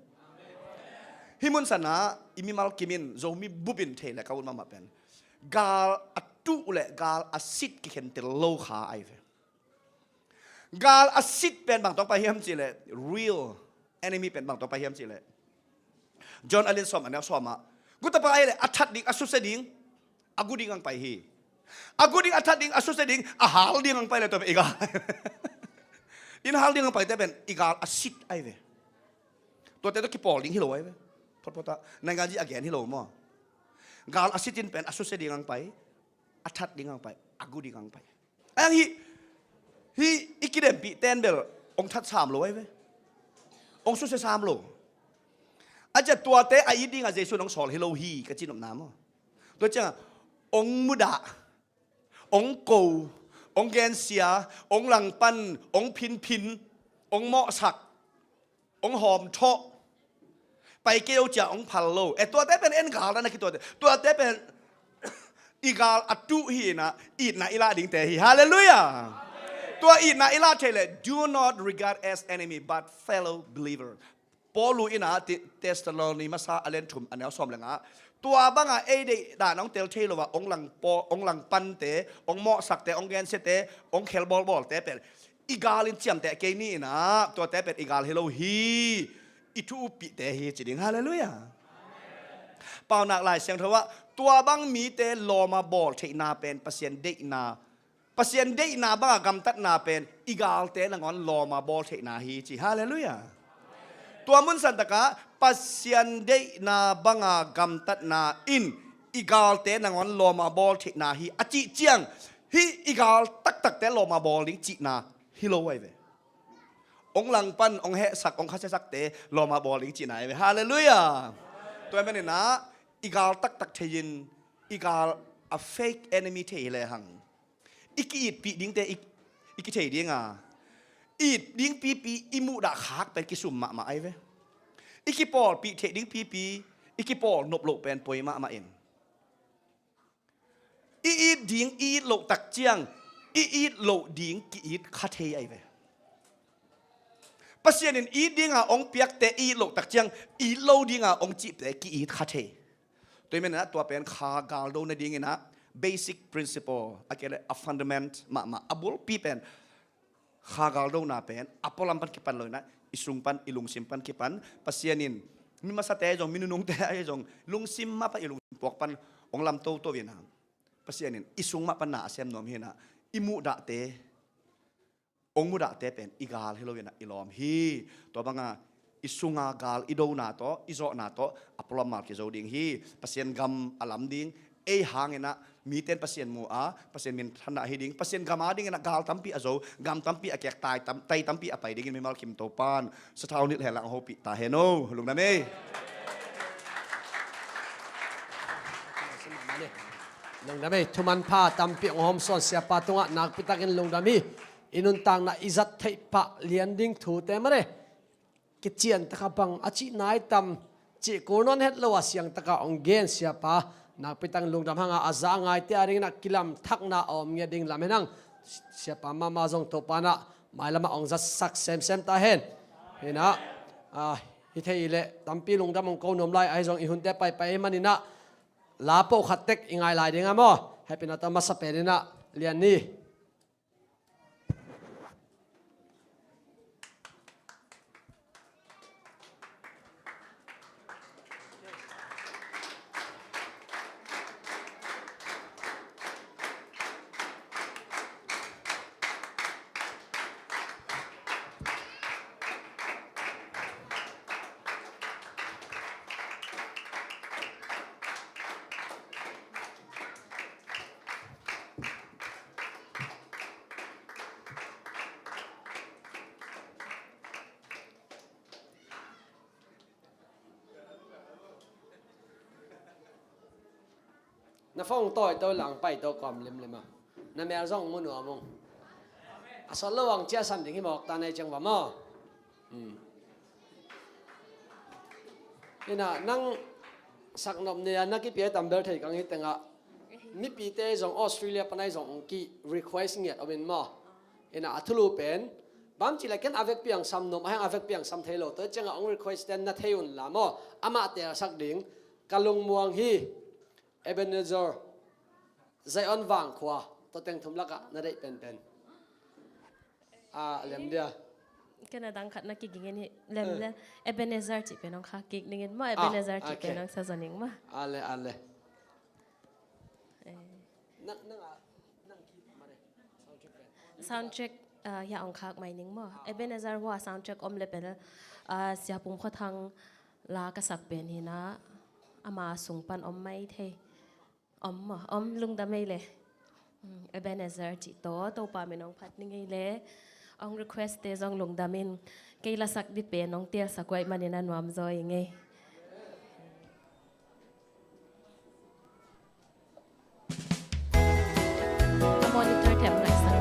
Hih mun sanah i mimal kim in, Zomi bup in thei le ka ut mahmah pen, gal a tuh le gal a sit kikhentel lo kha ahi ve. Gal a sit pen bang tawh pai hiam cih leh, real enemy pen bang tawh pai hiam cih leh, John a lian sawm a neu sawm ah, guta pa ahi leh a that ding, a susia ding, a gu ding ang pai hi. A gu ding, a that ding, a susia ding, a hal ding ang pai le tua pen i gal. In hal ding ang paite pen i gal a sit ahi ve. Tuate tawh kipawl ding hi lo ahi ve. Photphot ah nainganzi a gen hi lo maw. Gal a sit in pen a susia ding ang pai, a that ding ang pai, a gu ding ang pai. Ang hih, hih i kidempihten bel hong that sam lo ahi ve. Hong susia sam lo. A ciah tuate a it dingah Jesu in hong sawl hi lo hi, ka cihnopna maw. Tua ciangah hong mudah, hong ko, hong gensia, hong langpan, hong phinphin, hong mawhsak, hong hawmthawh, pai kei o cia hong phal lo. E, tuate pen en gal na kituate. Tuate pen i gal a tuh hi in ah, itna i lah dingte hi. Halleluiah. Tua itna i lah theih leh, do not regard as enemy but fellow believer. Paulu in ah Thessaloni masa a lian thum a neu sawm le nga ah, tua bangah ei deih dan hong tel thei lo ah hong langpante, hong mawhsakte, hong gensiate, hong khelbawlbawlte pen i gal in ciamteh kei ni in ah, tuate pen i gal hi lo hi, i thu uppihte hi ci ding. Halleluiah. Paunak Lai Siangtho ah, tua bang mite lawm a bawl theihna pen Pasian deihna, Pasian deihna bangah gamtatna pen i galte nangawn lawm a bawl theihna hi ci. Halleluiah. Tua mun santakah Pasian deihna banga gamtatna in i galte nangawn lawm a bawl theihna hi a cih ciang, hih i gal taktakte lawm a bawl ding cihna hi lo ahi ve. Hong langpan, hong hehsak, hong khasiasakte lawm a bawl ding cihna ahi ve. Halleluiah. Tua ahih manin ah i gal taktak thei in, i gal a fake enemy thei hi lehang, i ki-itpih dingte i, i kithei ding a, it ding pipi i muhdah khak pen kisum mahmah ahi ve. I kipawlpih theih ding pipi i kipawl nop loh pen poi mahmah in, i it ding i it loh tak ciang, i it loh ding ki-it kha thei ahi ve. Pasian in it dinga hong piakte i it loh tak ciang, it lo dinga hong cihte ki-it kha thei. Tua ahih manin ah tua pen kha galdo nadingin ah basic principle, a kei leh a fundament mahmah, a bulpi pen kha galdona pen a pualam pan kipan lo in ah, i sung pan, i lungsim pan kipan. Pasian in mi masate ahi zong, mi nunungte ahi zong, lungsim mah pan, i lungsim puak pan hong lam toto in ah, Pasian in i sung mah pan na a sem nuam hi in ah, i muhdahte, hong muhdahte pen i gal hi lo in ah i lawm hi. Tua banga i sunga gal i dona tawh, i zawhna tawh a pualam mal kizo ding hi. Pasian gam a lam ding, ei hangin ah mite in Pasian mu a, Pasian minthanna hi ding. Pasian gam a dingin ah gal tampi a zo, gam tampi a kek, tai tam-, tai tampi a pai dingin mimal kim Topa'n sathau nilh hen lang hong hopih ta hen aw. Lungdam ei. Lungdam ei, thumanpha tampi hong hawmsawn siapa tungah nakpitakin lungdam hi. I nuntakna i zat theih pah lian ding thute mare, kician taka bang a cih nai tam, cih kul nawn het lo a siangtaka hong gen siapa nakpitakin lungdam hanga, a za a ngaite a dingin ah kilamthakna a om ngiat ding lam hen ang. Siapa mahmah zong Topa'n ah mailamah hong zatsak semsem ta hen. Hi in ah, ah, hi thei leh tampi lungdam hong ko nuam lai ahi zong, i hunte paipai ahih manin ah la po khat tek i ngai lai ding a maw. Hehpihna tawh masa penin ah lian ni. Na phone tawi to lang pai to kawm limlim a. Na mel zong mu nuam ung. A sawt lo ang ciahsan ding hi mawk ta nei ciang va maw. Hmm. Ina nang saknop nia na kipia tambel thei kang hi tengah. Mipite zong Australia panai zong ki request ngiat om in maw. Ina a thulu pen bam ci le ken a vekpi ang sam nuam a heng a vekpi ang sam thei lo. Tua ciangah ong request ten na thei un la maw. Amah telsak ding ka lungmuang hi. Ebenezer, Zion vangkhua, tua teng thum lakah na deih penpen. A lem dia. Ken a dang khat na kigingin hi lem le. Ebenezer cih pen hong khak kik ningin maw. Ebenezer cih pen hong sa zaw ning maw. A le, a le. Nang, nang a, nang ki mare. Sound check pen. Sound check, ah, hia hong khak mai ning maw. Ebenezer hua sound check om le pen, ah, Sia Pum Khua Thang la ka sak pen hi na, ama sung pan om mai thei. Om maw, om lungdam ei le. Hmm, Ebenezer cih tawh, Topa min hong phat ning ei le. Hong request te zong lungdam in, kei lasak di pen hong telsak uaih manin a nuam zaw ing ei. A monitor them ngaihsak.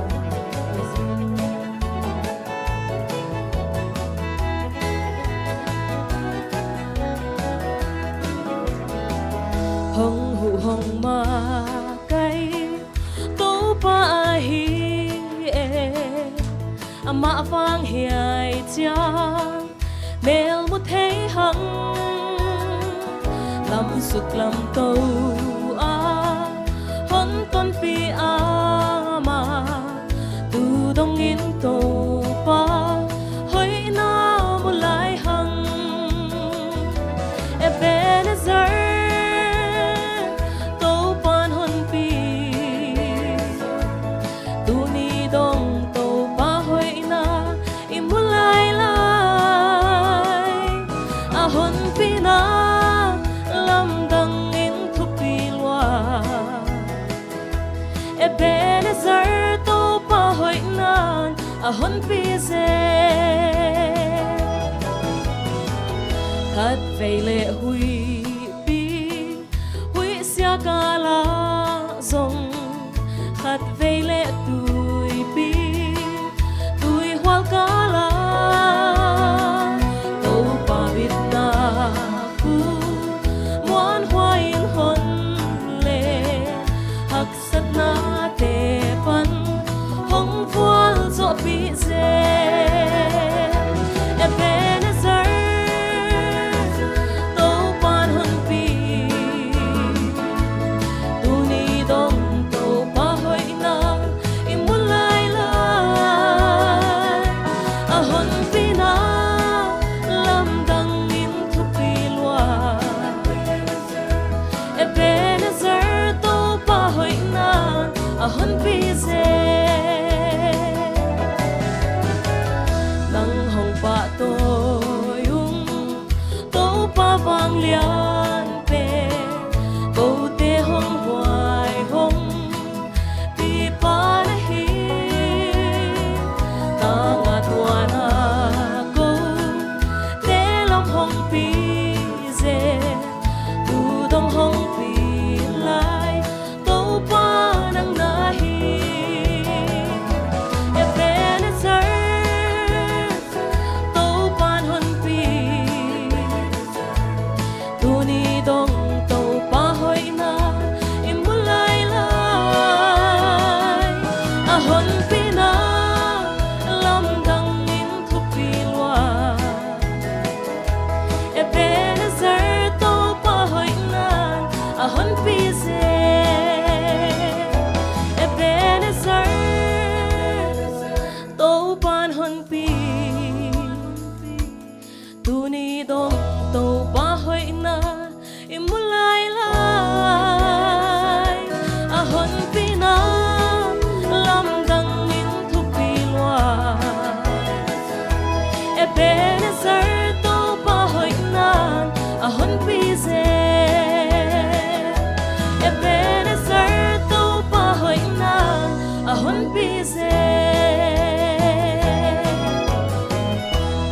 Hong huh hong ma kai Topa ahi e, amah vang hiai ciang mel mu thei hang. Lamsuk lamto a hon tonpih amah, tu dongin Topa hoihna mu lai hang. Ebenezer, Topan honpi. Tuni dong Topa hoihna i mu lailai. A honpina lamdangin thupi lua. Ebenezer, Topa hoihnan a honpi zel. Khatvei le huihpi, huihsia kala zong, khatvei le tuipi, tuihual kala Topa bitna khu muanhuai in hon le, haksatnate pan hong vualzawhpih zel. Ebenezer, Topan honpi. Tuni dong Topa hoihna i mu lailai. A honpina lamdangin thupi lua. Ebenezer, Topa hoihna a honpi zel. Nang hong pahtawi ung, Topa vanglian pen, kote hong huai hong pipa na hi. Tanga tuana kote lam hong pi zel, tu dong hong pi lai, Topa nang na hi. Ebenezer, Topan honpi. Tuni dong Topa hoihna i mu lailai. A honpina lamdangin thupi lua. Ebenezer, Topa hoihnan a honpi zel. Ebenezer, Topan honpi. Tuni dong Topa hoihna i mu lailai. A honpina lamdangin thupi lua. Ebenezer, Topa hoihnan a honpi zel. Ebenezer, Topa hoihnan a honpi zel.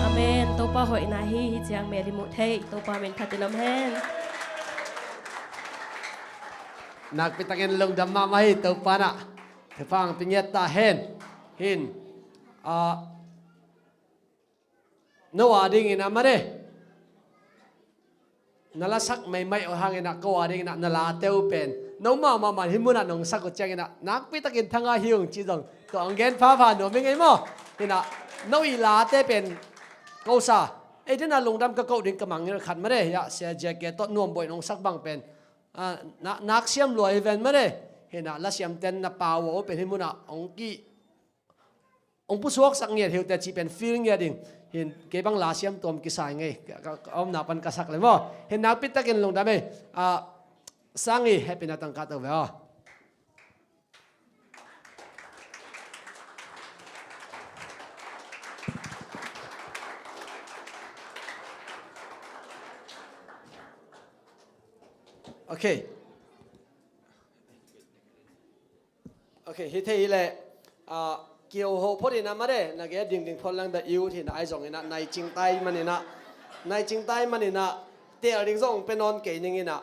Amen. Topa hoihna hi, hi ciang mel i muh theih Topa min phatin om hen. Nakpi takin lungdam mahmah hi. Topa in ah thupha hong pia ngiat ta hen. Hin, ah, no a dingin ah mate, na lasak maimai uh hangin ah ko a dingin ah na late uh pen no mahmah man hih munah nong sak uh ciangin ah nakpi takin thangah hi ung ci zong tua hong gen phapha nuam hi ngei maw. Hin ah no i late pen ko sa, ei dena lungdam ka koh ding ka mangngilh khat mate, hi ah Sia J K tawh Nuam Boih nong sak bang pen, ah, na-, nak siam lua hi ven mate. Hin ah lasiamten na pau uh pen hih munah hong ki, hong pusuaksak ngiat hi uh teh cih pen feel ngiat ding. Hin kei bang lasiam tuam kisai ngei, ka, ka, ka omna pan ka sak le maw. Hin nakpi takin lungdam ei. Ah, Sang i, hehpihna tangka to ve aw. Okay. Okay, hi thei hi leh, ah, kio ho phot in ah mate, na ge dingding phot lang dah i ut hi na ai zong in ah nai cing tai man in ah, nai cing tai man in ah, tel ding zong pe nawn kei ning in ah.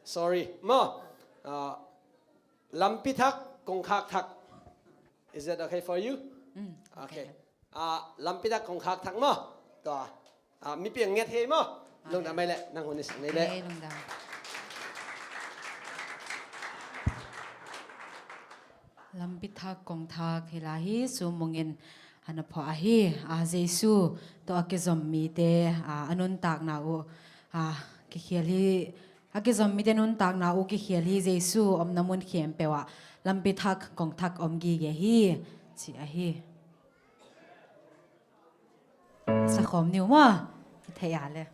Sorry. Maw, ah, lampi thak, kongkhak thak. Is that okay for you? Mm, okay. Okay. Ah, lampi thak kongkhak thak maw. Tua. Ah, mipi ang nget hei maw. Ah, lungdam mai leh, nang hun i sak nei leh. Okay, lungdam. Lampi thak kongthak hi lai hi, sumungin a na phuah ahi, ah, Jesu tawh a kizom mite, ah, a nuntakna uh, ah, kikhial hi, a kizom mite nuntakna uh kikhial hi, Jesu omna mun khempeuh ah lampi thak kongthak om gige hi, ci ahi. Sakhawm ni uh maw? Thei a le.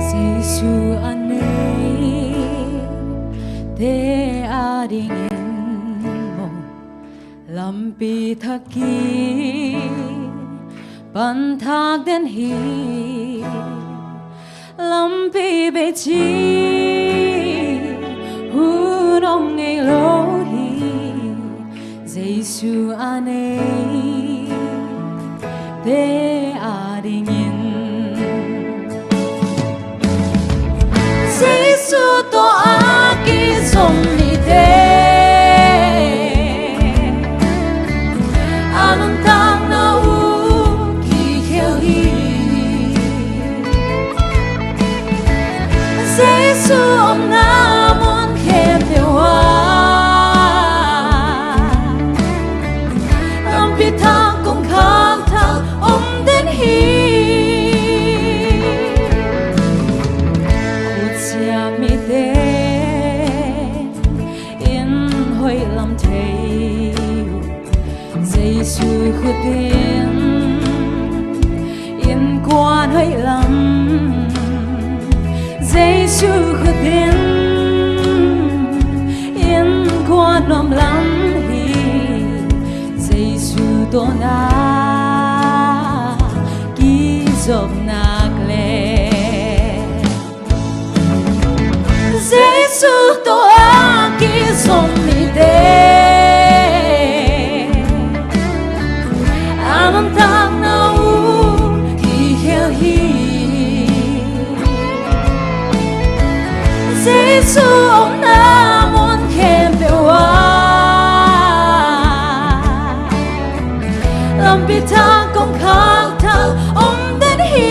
Jesu a neite adingin maw, lampi thak kipan thak den hi. Lampi bei ci hun om ngei lo hi. Jesu a neite adingin. Jesu tawh a kizom mite a nuntakna uh kikhial hi. Jesu omna mun khempeuh ah lampi thak kongkhak thak om den hi. Khutsiam mite in hoih lam thei uh, Jesu khut in innkuan hoih lam, Jesu khut in innkuan nuam lam hi. Jesu tawh na kizop nak leh Jesu tawh a kizom mite a nuntakna uh kikhial hi. Jesu omna mun khempeuh ah lampi thak kongkhak thak om den hi.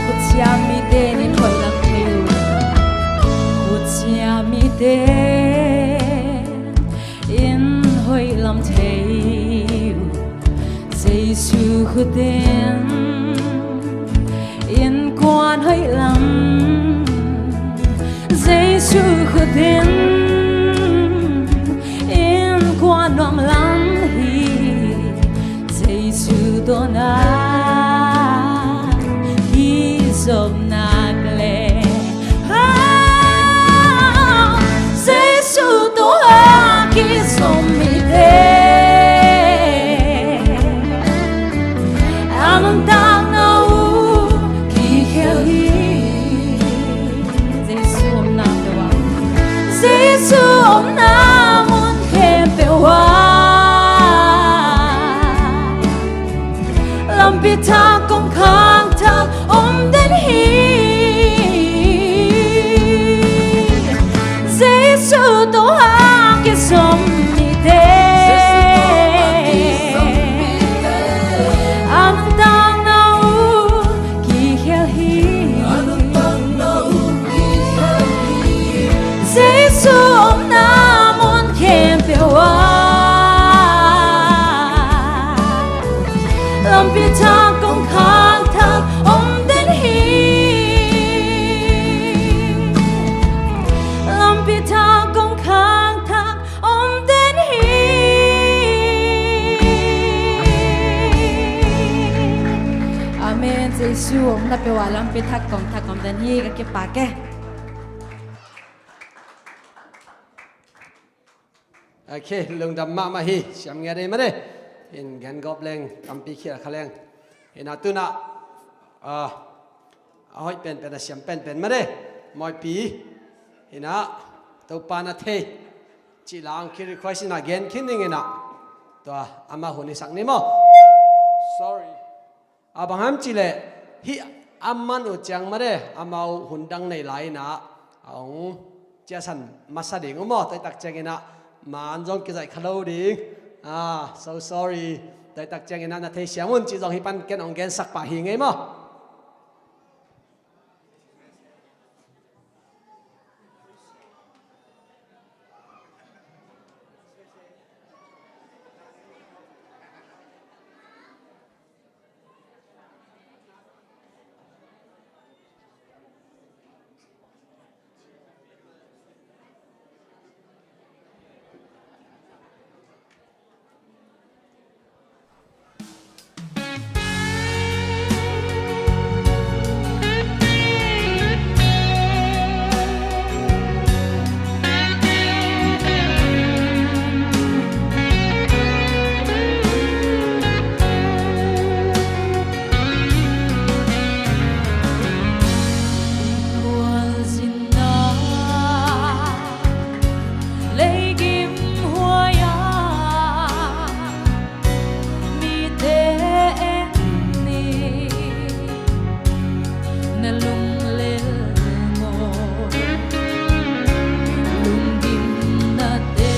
Khutsiam mite in hoih lam thei uh. Khutsiam mite in hoih lam thei uh. Jesu khut in innkuan hoih lam, Jesu khut in innkuan nuam lam hi, Jesu tawh na kizopna le, ah, Jesu tawh a kizop mite a nuntakna uh kikhel hi. Jesu omna peuh ah, Jesu omna mun khempeuh ah, lampi thak kongkhak thak om den hi. Jesu tawh a kizom mite a nuntakna uh kikhel hi. Jesu omna mun khempeuh ah, lampi thak kongkhak thak om den hi. Lampi thak kongkhak thak om den hi. Amen. Jesu omna peuh ah lampi thak kongkhak thak om den hi. Ka kipak e. Ok, lungdam mahmah hi, siam ngiat ei mah de. In gen gawp leng, tampi khial kha leng. Ina tuna, ah, a hoih penpen, a siam penpen mah de. Mawipi, ina, Topa na thei. Cih lang ki request ina gen khin ding ina. Tua, amah hun i sak ni maw. Sorry. A bang hiam cih leh, hih a man uh ciang mah de, amau hun dang nei lai ina, a hong ciahsan masa ding uh maw, tua tak ciang ina, man zong kizaih kha lo ding. Ah, so sorry. Tua tak ciang ina, na theisiam un cih zong hih pan ken hong gensak pah hi ngei maw. Leikim huai-ah mite en ni, na lunglel maw, lungdamnate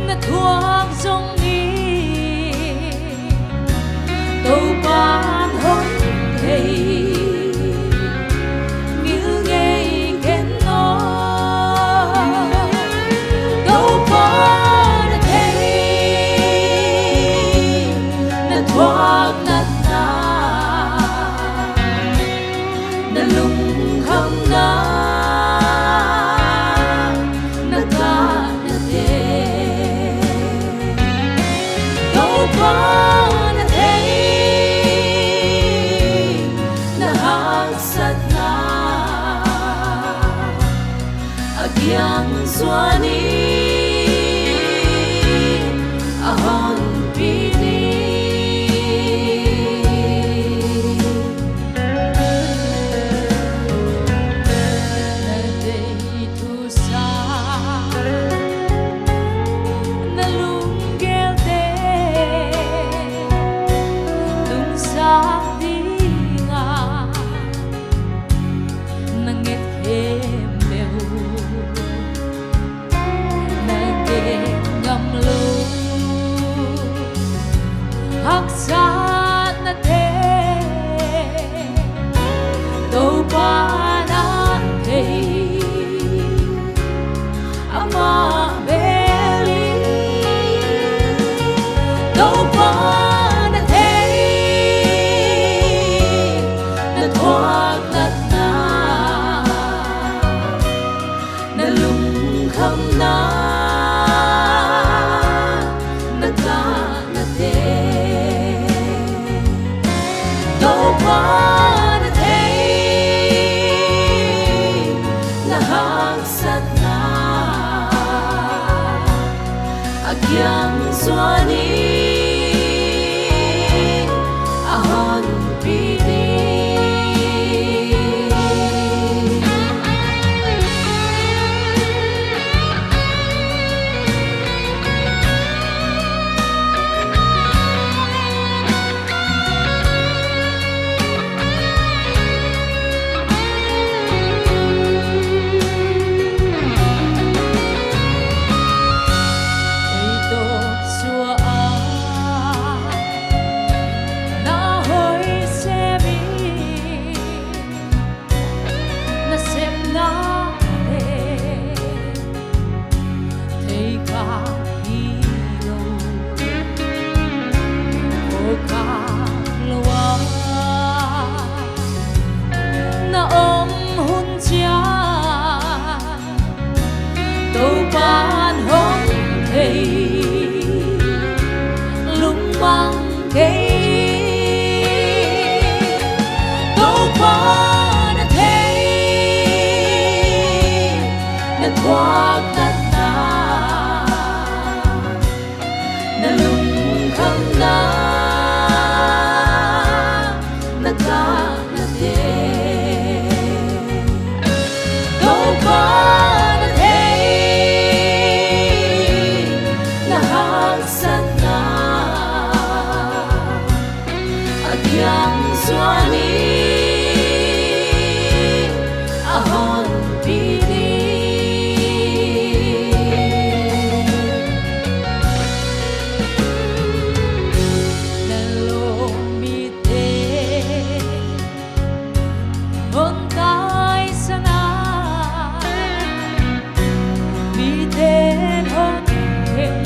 na thuak zong hi. Topa'n hong thei, ngil ngei ken aw. Topa'n a thei, na thuak natna, na lungkhamna, na kahnate. Topa'n a thei, na haksatna a kiang suan in a honpi ding. Na deih thusa, na lunggelte lungsak dingin na nget khempeuh Kiang suan in a honpi ding. Ei tawh suah a na hoi sem in, na sepna he thei kha hi lo, kho kha lo a na om hun ciang Topa'n hong thei, lungmang kei. Topa'n a thei, na thuak natna, na lungkhamna, na kahna te. Topa na thei, na haksatna a kiang suan in a honpi ding. Na lawm mite hong taisan a, mite hong khen,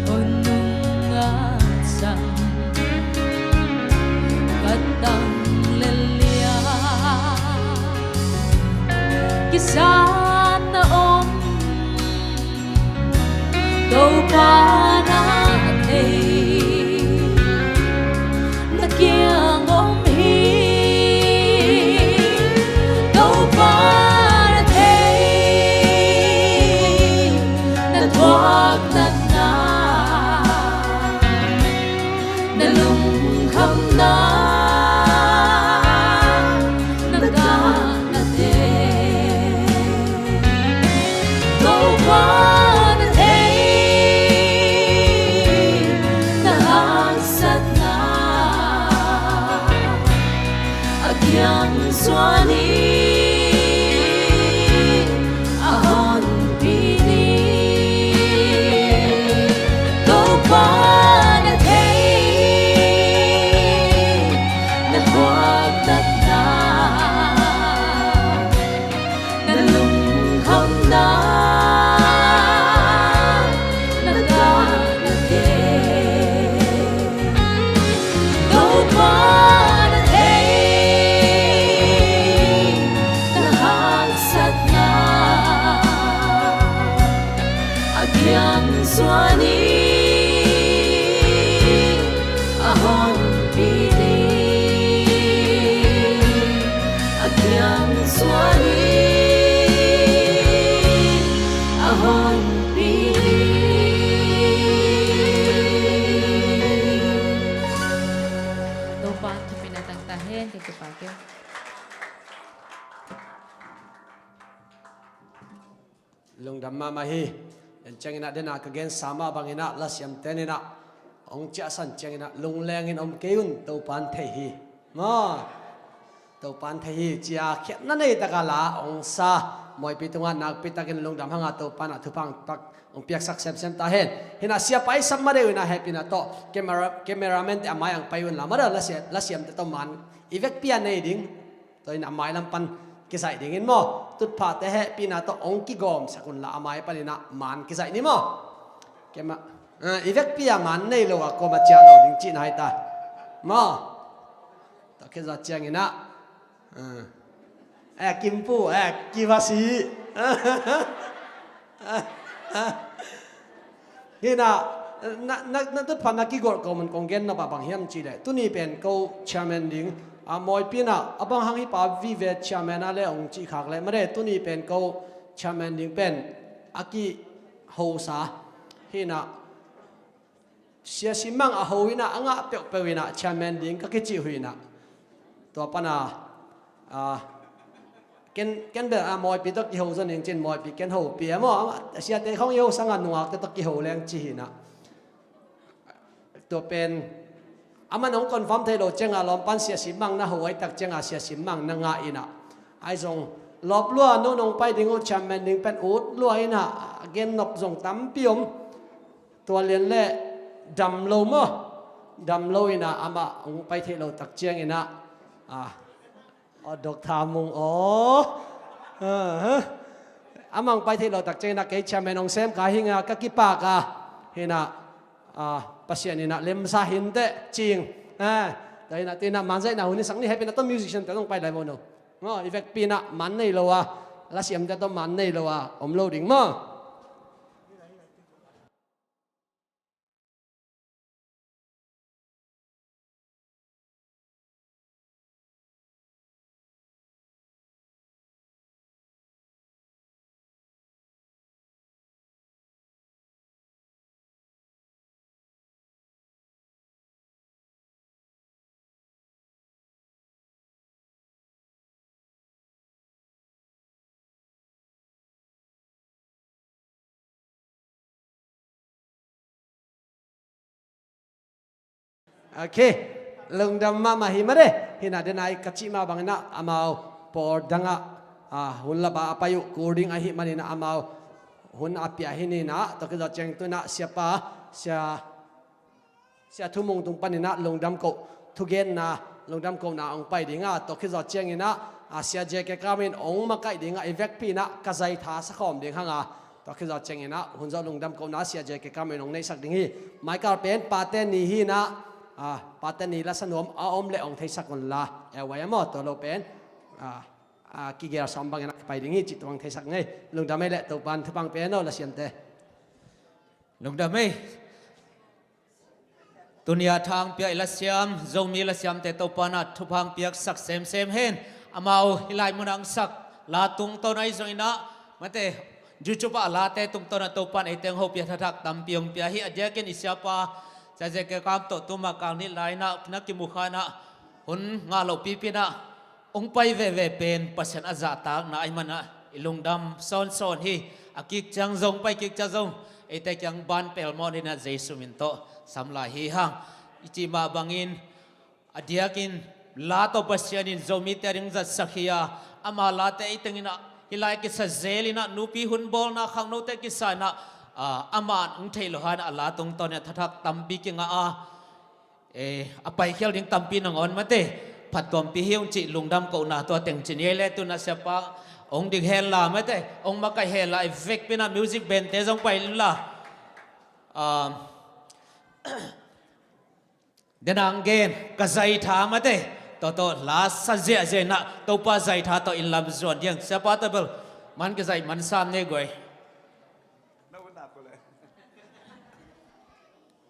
hong nunga sang ka tang le lia kisat na om. Topa na thei, na kiang om hi. Topa na thei, na thuak natna, na lungkhamna, na kahna te. Topa na thei, na haksatna a kiang suan in a honpi ding. Topa na thei, na thuak natna, na lungkhamna, na kahna te. Topa na thei, na haksatna a kiang suan in a honpi ding. A kiang suan in a honpi ding. Topa thupina tangta hen, thank you, Pake. Lungdam mahmah hi. En ciangin ah, dena ka gensa mah bangin ah, lasiamten in ah hong ciahsan ciangin ah, lunglengin om kei un, Topa'n thei hi. Maw, Topa'n thei hi, ci-a khiatna nei taka la hong sa Mawipi tungah nakpi takin lungdam hanga, Topa'n ah thupha tak hong piaksak semsem ta hen. Hi-in ah siapa i sap ma deuh in ah hehpihna tawh camera, cameraman te a mai-ah hong pai unla, ma deuh lasiam, lasiamte tawh man i vekpi-a nei ding. Tua in a mailam pan kizaih dingin maw, tutphahte hehpihna tawh hong kigawmsak unla, a mai panin ah man kizaih ni maw. Keima, eh, i vekpi-a man nei lo a kuamah ciah lo ding cihna hi ta maw. Tua khit zawh ciangin ah, eh, eh, Kimpu, eh, kivasi. Hi-in ah, na, na, na tutphah na kigawh kawm un kong gen nop ah bang hiam cih leh, tuni pen ko chairman ding, a, Mawipi in ah, a bang hang hih pa vive chairman a le hong cih khak leh, mare, tuni pen ko chairman ding pen a ki, hosa hi inah, Sia Sim Mang a ho inah, a ngah peuhpeuh inah chairman ding ka kicih uh hi inah. Tua pana, ah, ken, ken bel, ah, Mawipi tawh kiho zaw ning ci-in Mawipi ken hopih e maw. Amah, siate khawng i ho sangin nungakte tawh kiho leng ci hi inah. Tua pen aman hong confirm thei lo ciangin lawmpan Sia Sim Mang na ho ahih tak ciangin Sia Sim Mang na ngah inah. Ahi zong lawp lua, no nong pai ding uh, chairman ding pen ut lua inah, a gen nop zong tampi om. Tua lian le dam lo maw, dam lo inah amah hong pai theih lo tak ciang inah, ah, aw, Doctor Mung aw. Aha. Amah hong pai theih lo tak ciang inah kei chairman hong sem ka hi inah ka kipak a, hi inah, ah, Pasian inah lemsa hinteh ci ing. Ah, tua inah, tua inah man zaihna hun i sak ni, hehpihna tawh musician te zong pai lai maw no. Maw, i vekpi inah man nei lo a, lasiamte tawh man nei lo a om lo ding maw. Ok. Lungdam mahmah hi mah de. Hi inah, den a i ka cih mah bang inah amau pawl dang ah, ah, hun lap a a pai uh kul ding ahih man inah amau hun a pia hi inah, tua khit zawh ciang tu inah siapa, sia, Sia Thu Mung tung pan inah lungdam koh, thugenna, lungdam kohna hong pai ding a, tua khit zawh ciang inah, ah, Sia J K Kam in hong makaih ding a, i vekpi inah ka zaitha sakhawm ding hang a, tua khit zawh ciang inah hun zawh lungdam kohna Sia J K Kam in hong neihsak ding hi. Maikal pen pate ni hi inah, ah, pate ni lasa nuam a om leh hong theisak un la, e wai a maw, tua lo pen, ah, ah, kigel sawm bang inah ka pai ding hi cih tua hong theisak ing ei. Lungdam ei leh, Topan thupha hong pia hen aw lasiamte. Lungdam ei. Tuni a thang pia i lasiam, Zomi lasiamte Topan ah thupha hong piaksak semsem hen. Amau hih lai mun ah hong sak la tungtawn ahi zong inah, mate, YouTube ah late tungtawn ah Topan eite hong hopih a thathak tampi hong pia hi. A diakin i siapa Sia J K Kam tawh tuma kang nih lai inah na kimu kha inah hun ngah loh pipi inah hong pai veve pen Pasian a zahtakna ahih man ah i lungdam sawnsawn hi. A kik ciang zong, pai kik ciang zong eite kiang ban pelmawh ni inah Jesu min tawh sam lai hi hang. I cih mah bangin a diakin la tawh Pasian in Zomite a ding zatsak hi a, ama late ei teng inah hih lai kisa zel inah, nupi hun bawlna khangnote kisa inah, ah, amah hong theih loh hang inah a la tungtawn inah thathak tampi kingah a, eh, a paikhial ding tampi nangawn mate, phattuampih hi ung cih lungdam kohna tua teng ci ni ei leh. Tu inah siapa hong dik hen la mate, hong makaih hen la, i vekpi inah music band te zong pai un la. Ah, den a hong gen ka zaitha mate, tua tawh la sa ziahziah inah Topa zaitha tawh i lam zuan ding. Siapa tawh bel man ka zaih man sam nei guai.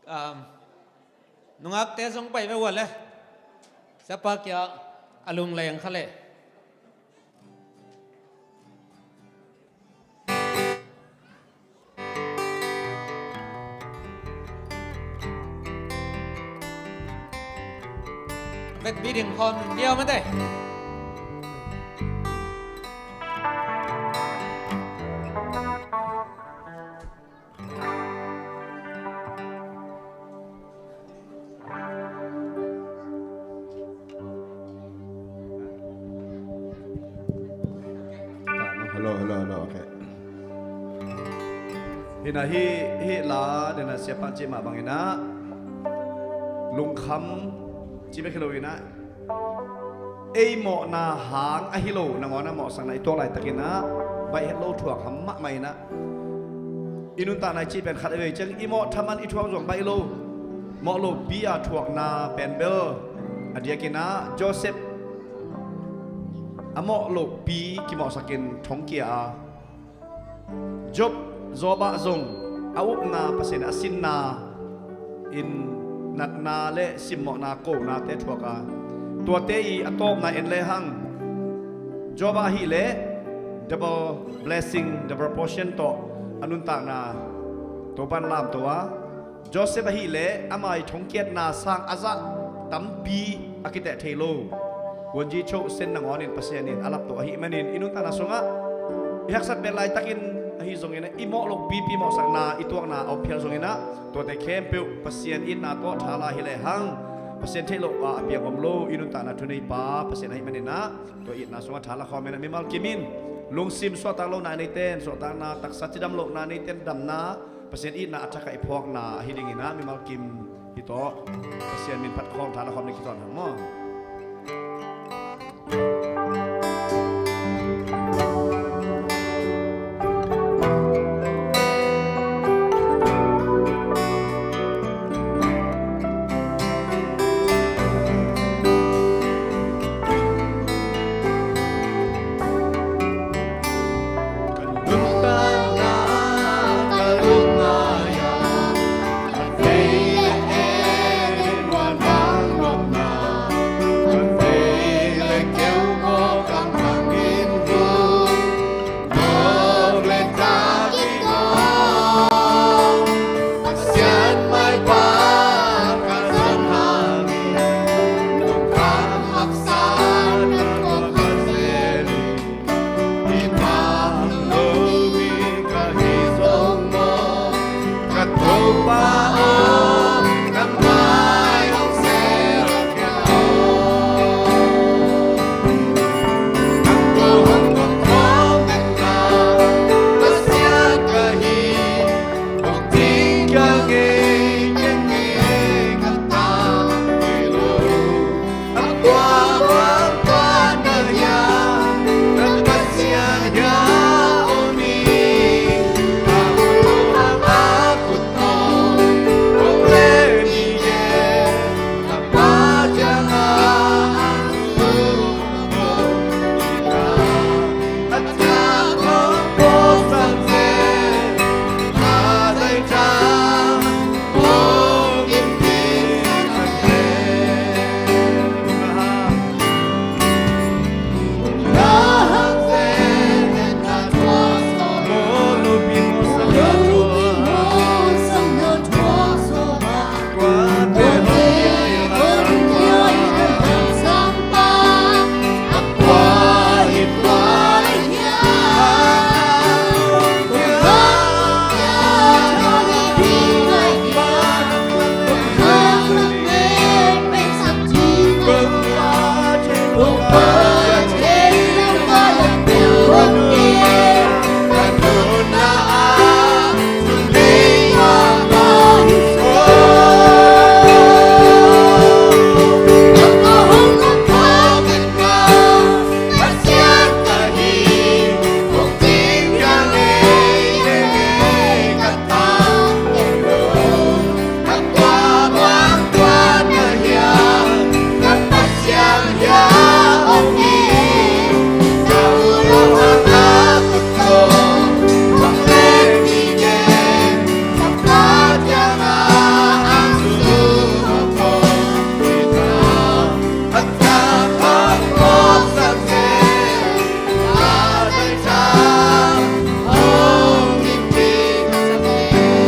Um, nungakte zong pai ve ua leh. Siapa kia a lungleng kha leh. Vekpi ding khawm ni aw mate. Hello, hello, hello, okay. Hi inah hih, hih la, den a siapa in cih mah bang inah lungkham cih bek hi lo inah, ei mawhna hang ahi lo, nangawn a mawhsakna i tuak laitak inah baih het lo thuak ham mahmah inah, i nuntakna i cih pen khat a vei ciang i mawh thaman i thuak zong baih lo. Mawh lopi a thuakna pen bel a diak inah Joseph a mawh lopi kimawhsak in thongkia a, Job, Job ah zong a upna, Pasian a sinna in natna le simmawhna konate thuak a, tuate i a tawpna en lehang Job ah ahih leh double blessing, double portion tawh a nuntakna Topa'n lamto a, Joseph ahih leh ama ii thongkiatna sang a zah tampi a kiteh thei lo. Kuanzi cho sen nangawnin Pasian in a lapto ahih manin i nuntakna sungah i haksat pen laitakin ahi zongin ah, i mawh lopipi mawhsakna i tuakna a om phial zongin ah, tuate khempeuh Pasian itna tawh thala hi lehang, Pasian theih loh ah a piang om lo. I nuntakna thuneipa Pasian ahih manin ah, tua itna sungah thala khawm in ah, mimal kim in lungsim suahtak lohna a neite in suahtakna, taksa cidam lohna a neite in damna, Pasian itna a thak ah i phuakna ahi dingin ah, mimal kim hi tawh Pasian min phat khawm, thala khawm ding kituak hang maw.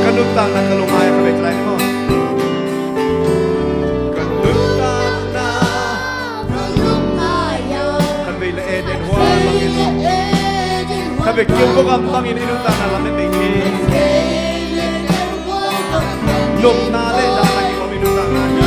Ka nuntakna ka lungngai a ka vei lai ni maw? Ka nuntakna ka vei la Eden huan bangin, ka vei kiu bok am bangin i nuntakna lam e vei hi. Nopna le dahna ki om i nuntakna hi.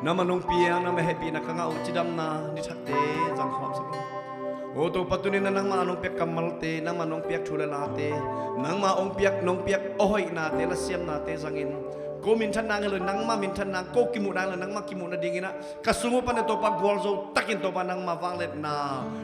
Nangmah nong piak, nangmah hehpihna ka ngah uh cidamna ni thakte zang khawm sak in. Aw Topa, tuni-in ah nangmah nong piak kammalte, nangmah nong piak thu le late, nangmah hong piak, nong piak a hoihnate, la siamnate zangin, ko minthanna ngei lo, nangmah minthanna, ko kimuhna ngei lo, nangmah kimuh nadingin ah ka sung uh pan ah Topa gualzo takin Topa nangmah vangliatna,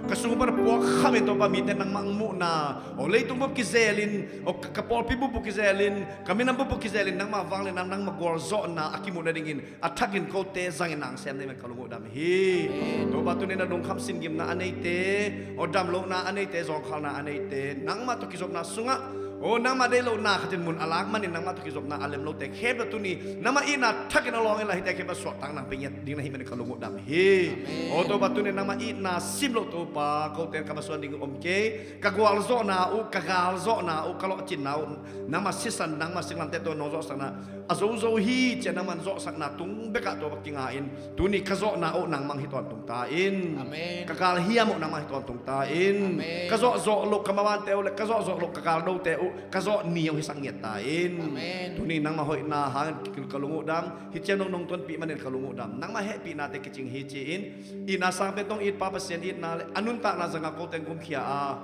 ka sung uh pan ah puak khamin Topa mite nangmah hong muhna, aw leitung bup kizelin, aw ka, ka pawlpi bup uh kizelin, ka minam bup uh kizelin nangmah vangliatna, nangmah gualzawhna a kimuh nadingin a thakin kote zangin na hong sem na hih manin ka lung uh dam hi. Amen. Topa, tuni-in ah lungkham sin gimna a neite, aw damlohna a neite, zawngkhalna a neite, nangmah tawh kizopna sungah, aw nangmah deih lohna khatin mun a lak manin nangmah tawh kizopna a lem lote khempeuh tuni nangmah itna thakin a lawng inla, hihte khempeuh suahtakna hong pia ngiat ding na hih manin ka lung uh dam hi. Amen. Aw Topa, tuni-in nangmah itna sim loh Topa, kote in ka masuan ding uh om kei, ka gualzawhna uh, ka galzawhna uh, ka lawhcinna uh, nangmah sisan, nangmah singlamteh tawh nong zawhsakna a zozo hi ci-a nangmah zawhsakna tung bekah Topa kinga-in, tuni ka zawhna uh nangmah hong hi tawntung ta in. Amen. Ka galhiam uh nangmah hong hi tawntung ta in. Amen. Ka zawhzawh loh ka mavante uh le ka zawhzawh loh ka galdote uh ka zawh ni hong hisak ngiat ta in. Amen. Tuni nangmah hoihna hangin ka lung uh dam, hih ciang dong nong tonpih manin ka lung uh dam, nangmah hehpihnate kicing hi ci-in, itna sangpen tawh hong it Pa Pasian itna le a nuntakna zanga kote hong gumkhia a,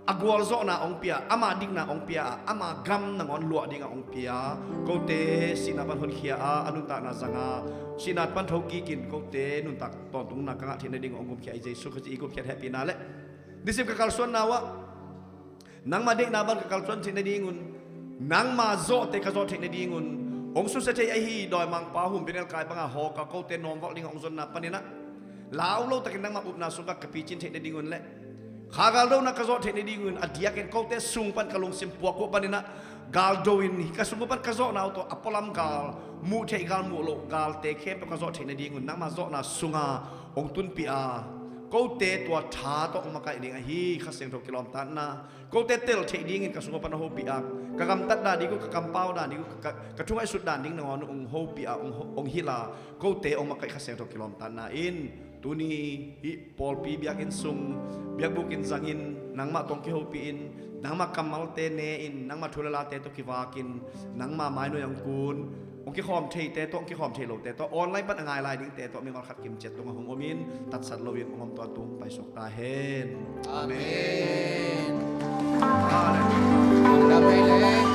a gualzawhna hong pia, ama dikna hong pia a, ama gam nangawn luah dinga hong pia, kote sihna pan honkhia a, a nuntakna zanga sihna pan thokikin kote nuntak tawntungna ka ngah theih nading hong gumkhia i Jesu Khazih i gupkhiat hehpihna le nisim ka kalsuanna uh ah nangmah deihna bang ka kalsuan theih nadingun, nangmah zawhte ka zawh theih nadingun, hong susia thei ahi dawimangpa humpinelkai banga hawka kote nawmvalh dinga hong zonna panin ah lau lo takin nangmah upna sungah ka picin theih nadingun le kha galdona ka zawh theih nadingun, a diakin kote sung pan ka lungsim puak uh panin ah galdo in, hih ka sung uh pan ka zawhna uh tawh a pualam gal, muh theih gal, muh loh galte khempeuh ka zawh theih nadingun nangmah zawhna sunga hong tunpih a, kote tua tha tawh hong makaih ding ahi Kha Siangtho kilawmtatna, kote tel theih dingin ka sung uh pan a hopih a, ka gamtat dan ding uh, ka kampau dan ding uh, ka, ka, ka thungaihsut dan ding nangawn hong hopih a, hong, hong hilh a, kote hong makaih Kha Siangtho kilawmtatna in tuni hih pawlpi biakinn sung, biakbuk in zangin, nangmah tawh hong kihopih in, nangmah kammalte ne in, nangmah thu le late tawh kivakin, nangmah mainuai hong kun, hong kikhawm theite tawh, hong kikhawm thei lote tawh, online pan a ngai lai dingte tawh, mingol khat kimciat tungah hong om in, tatsat loin hong om tuan tung paisuak ta hen. Amen. Amen. Amen.